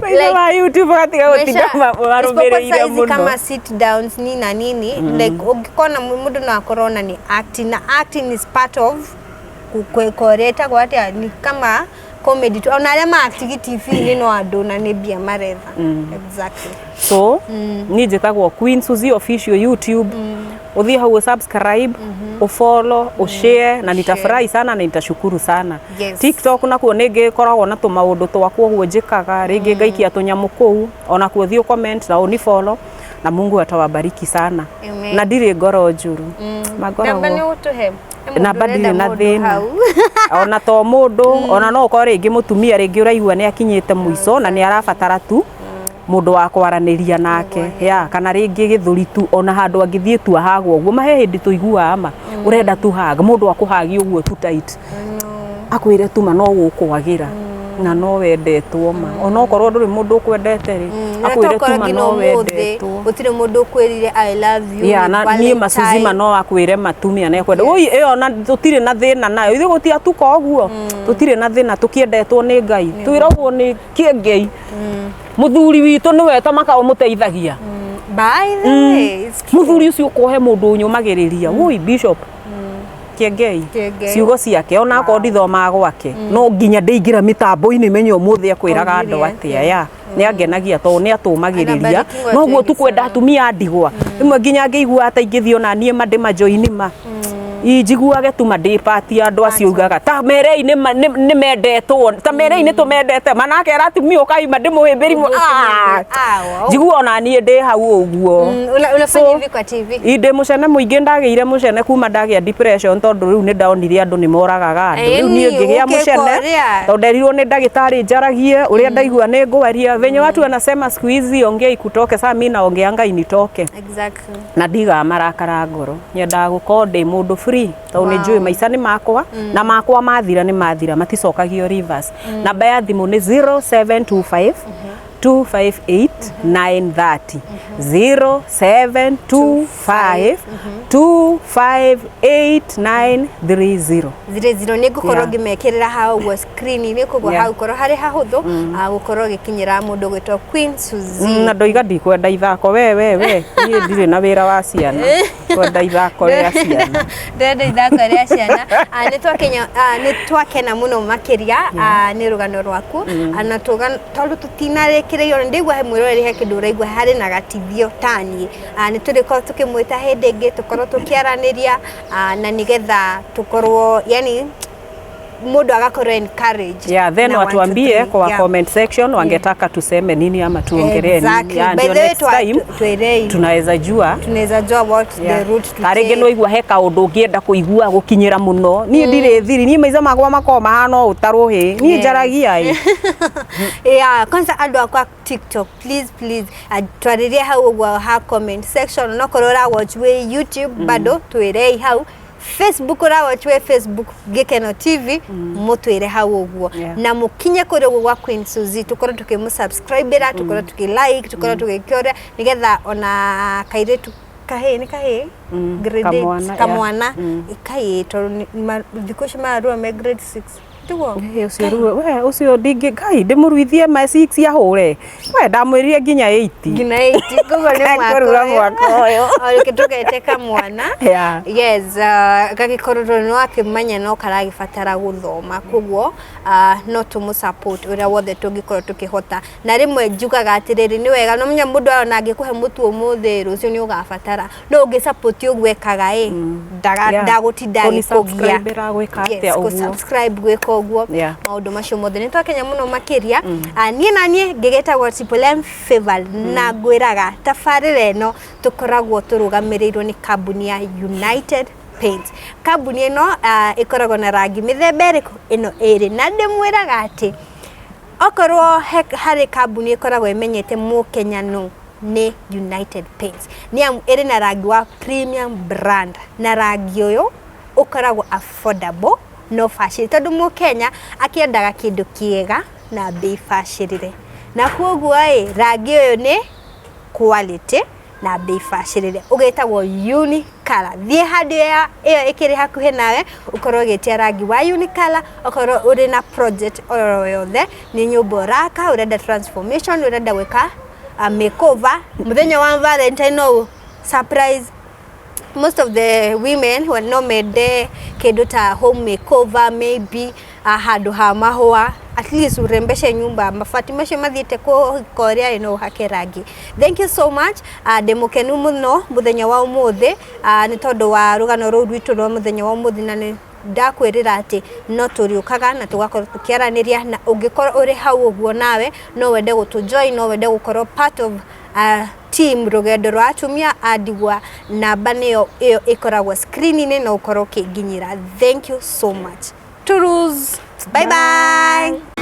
[SPEAKER 1] Maica ma YouTube ũgatiga gũtinda
[SPEAKER 2] isipokuwa
[SPEAKER 1] marũmĩrĩire
[SPEAKER 2] saizi
[SPEAKER 1] mũno.
[SPEAKER 2] Kama sit downs ni na nini, like ũngĩkona mũndũ no akorwo na ni acting, na acting is part of kũreta kwa atĩa, ni kama comedy tu, ona arĩa ma-actigi TV-inĩ no andũ na nĩ mbia maretha, exactly.
[SPEAKER 1] So niĩ njĩtagwo Queen Suzy Official YouTube. Ũthiĩ hau ũsubscribe, ũfollow, ũshare na nitafurahi sana na nitashukuru sana. TikTok nakuo nĩ ngĩkoragwo na tũmaũndũ twakwa ũguo njĩkaga, rĩngĩ ngaikia tũnyamũ kũu, onakuo thiĩ ũcomment na ũnifollow na Mungu atawabariki sana.
[SPEAKER 2] Amen.
[SPEAKER 1] Na ndirĩ ngoro njũru. Mangoragwo
[SPEAKER 2] Namba nĩ ũgũtũhe? He mũndũ
[SPEAKER 1] namba
[SPEAKER 2] ũrenda
[SPEAKER 1] ndirĩ na
[SPEAKER 2] mũndũ
[SPEAKER 1] thĩna.
[SPEAKER 2] hau.
[SPEAKER 1] Ona to mũndũ, ona no ũkorwo rĩngĩ mũtumia rĩngĩ ũraigua nĩ akinyĩte mũico na nĩ arabatara tu mũndũ wa kwaranĩria nake ya, kana rĩngĩ gĩthũri tu, ona handũ angĩthiĩ tu ahagwo ũguo mahe hĩndĩ tũiguaga ma ũrenda tu hug, mũndũ akũhagi ũguo tu tight, akwĩre tu ma no gũkwagĩra na no wendetwo ma, ona okorwo ndũrĩ mũndũ ũkwendete rĩ,
[SPEAKER 2] Na
[SPEAKER 1] akwĩre
[SPEAKER 2] tokorwo
[SPEAKER 1] tu ma
[SPEAKER 2] nginya
[SPEAKER 1] no
[SPEAKER 2] ũmũthĩ
[SPEAKER 1] wendetwo.
[SPEAKER 2] gũtirĩ mũndũ ũkwĩrire "I love you"
[SPEAKER 1] Ya
[SPEAKER 2] nĩ
[SPEAKER 1] na niĩ
[SPEAKER 2] Valentine.
[SPEAKER 1] macuzima no akwĩre matumia nĩ ekwenda. Oi, ĩyo na tũtirĩ na thĩna nayo, ithuĩ gũtia tuka ũguo, tũtirĩ na thĩna, tũkĩendetwo nĩ Ngai, twĩragwo nĩ kĩengei mũthuri witũ nĩwe ta makao mũteithagia.
[SPEAKER 2] By the way, it's true.
[SPEAKER 1] Mũthuri ũcio ũkohe mũndũ ũnyũmagĩrĩria, woi, Bishop Kĩengei.
[SPEAKER 2] Kĩengei.
[SPEAKER 1] Ciugo ciake ona akorwo ndithomaga gwake, no nginya ndĩingĩra mĩtambo-inĩ menye ũmũthĩ akwĩraga andũ
[SPEAKER 2] Augire
[SPEAKER 1] atĩa. Ya, nĩ angenagia tondũ nĩ atũmagĩrĩria.
[SPEAKER 2] Anabariki
[SPEAKER 1] Noguo
[SPEAKER 2] watu wengi
[SPEAKER 1] tukwenda
[SPEAKER 2] sana.
[SPEAKER 1] atumia a ndigwa rĩmwe nginya ngĩigua ta ingĩthiĩ ona niĩ ma ndĩmajoini ma injiguage tu ma ndĩ part ya andũ acio ugaga ta merei nĩ mendetwo, ta merei nĩ tũmendete, manake atumia ũkaima ndĩmũhĩmbĩri.
[SPEAKER 2] Ah, wow.
[SPEAKER 1] Njigua ona niĩ ndĩ hau ũguo.
[SPEAKER 2] Unafanya
[SPEAKER 1] So,
[SPEAKER 2] hivi kwa TV.
[SPEAKER 1] Ndĩ mũcene mũingĩ, ndagĩire mũcene kuma ndagĩa depression, tondũ rĩu nĩ ndonire andũ nĩ moragaga andũ. Rĩu niĩ
[SPEAKER 2] Ĩni,
[SPEAKER 1] ngĩgĩa
[SPEAKER 2] ũkĩka
[SPEAKER 1] mũcene
[SPEAKER 2] ũrĩa.
[SPEAKER 1] tondũ nderirwo nĩ ndagĩtarĩ njaragie ũrĩa ndaigua nĩ ngwaria, venye watu wanasema siku hizi, ongea ikutoke. Saa mi naongeanga initoke. Na ndigaga marakara ngoro, nyendaga gũkorwo ndĩ mũndũ free tondũ nĩ njũĩ maica nĩ makwa, na makwa mathira nĩ mathira, maticokagio reverse. Namba ya thimũ nĩ 0725 258 930, 0725 258 930.
[SPEAKER 2] Zero zero. Nĩ ngũkorwo ngĩmekĩrĩra hau ũguo screen-inĩ, koguo hau korwo harĩ hahũthũ gũkorwo gĩkinyĩra mũndũ gwĩtwo Queen Suzy.
[SPEAKER 1] Na ndoiga ndikwenda ithako, we we we, niĩ ndirĩ na wĩra wa ciana, kwenda ithako rĩa ciana.
[SPEAKER 2] Ndĩrenda ithako rĩa ciana. Nĩ twakena mũno makĩria nĩ rũgano rwaku. Na tondũ tũtinarĩkĩrĩirio na ndĩigua he mwĩroreri he kĩndũ ũraigua harĩ na gatithio taniĩ, nĩ tũrĩkorwo tũkĩmwĩta hĩndĩ ĩngĩ tũkorwo tũkĩaranĩria, na nĩgetha tũkorwo yani mũndũ agakorwo encouraged
[SPEAKER 1] Yeah, then
[SPEAKER 2] na one, two,
[SPEAKER 1] watuambie
[SPEAKER 2] three.
[SPEAKER 1] kwa comment section wangetaka tuseme nini ama tuongelee nini.
[SPEAKER 2] Exactly.
[SPEAKER 1] Yeah,
[SPEAKER 2] By
[SPEAKER 1] ndio
[SPEAKER 2] the way,
[SPEAKER 1] next time
[SPEAKER 2] twĩrei
[SPEAKER 1] tunaweza jua.
[SPEAKER 2] Tunaweza jua what the route to
[SPEAKER 1] Ta rĩngĩ
[SPEAKER 2] take.
[SPEAKER 1] nĩ waigua he kaũndũ ũngĩenda kũigua gũkinyĩra mũno, niĩ ndirĩ thiri, niĩ maica makwa makoragwo mahana o ũtarũhĩ, niĩ njaragia ĩ.
[SPEAKER 2] Yeah, kwanza andũ akwa TikTok, please, please, twarĩrie hau ũguo ha comment section. Onokorwo ũra watch wĩ YouTube, bado twĩrei hau. Facebook, ũra watch wĩ Facebook Gĩkeno TV, mũtwĩre hau ũguo. Na mũkinye kũrĩ ũguo gwa Queen Suzy, tũkorwo tũkĩmũsubscribĩra, tũkorwo tũkĩ like, tũkorwo tũgĩkĩũria nĩgetha ona kairĩtu kahĩĩ nĩ kahĩĩ grade 8
[SPEAKER 1] kamwana, yeah.
[SPEAKER 2] Kamwana kahĩĩ, tondũ thikũ ici mararua me grade 6. Tiguo?
[SPEAKER 1] Ĩ, ũcio rĩu we ũcio ndingĩ ngai ndĩmũruithie ma 6 ahũre we ndamwĩrire nginya 8.
[SPEAKER 2] Nginya 8, koguo nĩ mwaka
[SPEAKER 1] Ekũrura
[SPEAKER 2] ũyũ.
[SPEAKER 1] Mwaka ũyũ.
[SPEAKER 2] O reke tũgete kamwana. Yes, gagĩkorwo nĩ wakĩmenya no karagĩbatara gũthoma, koguo no tũmũ support ũrĩa wothe tũngĩkorwo tũkĩhota. Na rĩmwe njugaga atĩrĩrĩ, nĩ wega no menya mũndũ ona angĩkũhe mũtu ũmũthĩ, rũciũ nĩ ũgabatara, no ũngĩ support ũguo ekaga ĩ ndagũtinda agĩkũgia.
[SPEAKER 1] Kũni-subscribe-ĩra, gwĩka atĩa
[SPEAKER 2] Yes,
[SPEAKER 1] ũguo.
[SPEAKER 2] Kũ-subscribe, gwĩka ũguo, maũndũ macio mothe nĩ twakenya mũno makĩria. Niĩ na niĩ ngĩgĩtagwo Triple M Favor, na ngwĩraga tabarĩra ĩno tũkoragwo tũrũgamĩrĩirwo nĩ kambuni ya United Paint. Kambuni ĩno ĩkoragwo na rangi mĩthemba ĩrĩkũ? Ĩno ĩrĩ, na ndĩmwĩraga atĩ okorwo harĩ kambuni ĩkoragwo ĩmenyete mũkenya no nĩ United Paints, nĩ amu ĩrĩ na rangi wa premium brand, na rangi ũyũ ũkoragwo affordable no bacĩrĩ, tondũ mũkenya akĩendaga kĩndũ kĩega na mbei bacĩrĩre, na koguo ĩ rangi ũyũ nĩ quality na mbei bacĩrĩre, ũgĩtagwo Unicolor. Thiĩ handũ ya ĩyo ĩkĩrĩ hakuhĩ nawe, ũkorwo ũgĩtia rangi wa Unicolor. Okorwo ũrĩ na project oro yothe, nĩ nyũmba ũraka, ũrenda transformation, ũrenda gwĩka makeover, mũthenya wa Valentine no surprise most of the women no mende kĩndũ ta home makeover, maybe handũ ha mahũa, at least urembeshe nyumba, mabati macio mathiĩte kũrĩa no ũhake rangi. Thank you so much. Ndĩ mũkenu mũno mũthenya wa ũmũthĩ nĩ tondũ wa rũgano rũu rwitũ rwa mũthenya wa ũmũthĩ, na nĩ ndakwĩrĩra atĩ no tũrĩũkaga na tũgakorwo tũkĩaranĩria, na ũngĩkorwo ũrĩ hau ũguo nawe no wende gũtũ join, no wende gũkorwo part of team Rũgendo rwa Atumia a Ndigwa, namba nĩyo ĩyo ĩkoragwo screen-inĩ, no ũkorwo ũkĩnginyĩra. Thank you so much. Turus, bye bye, bye.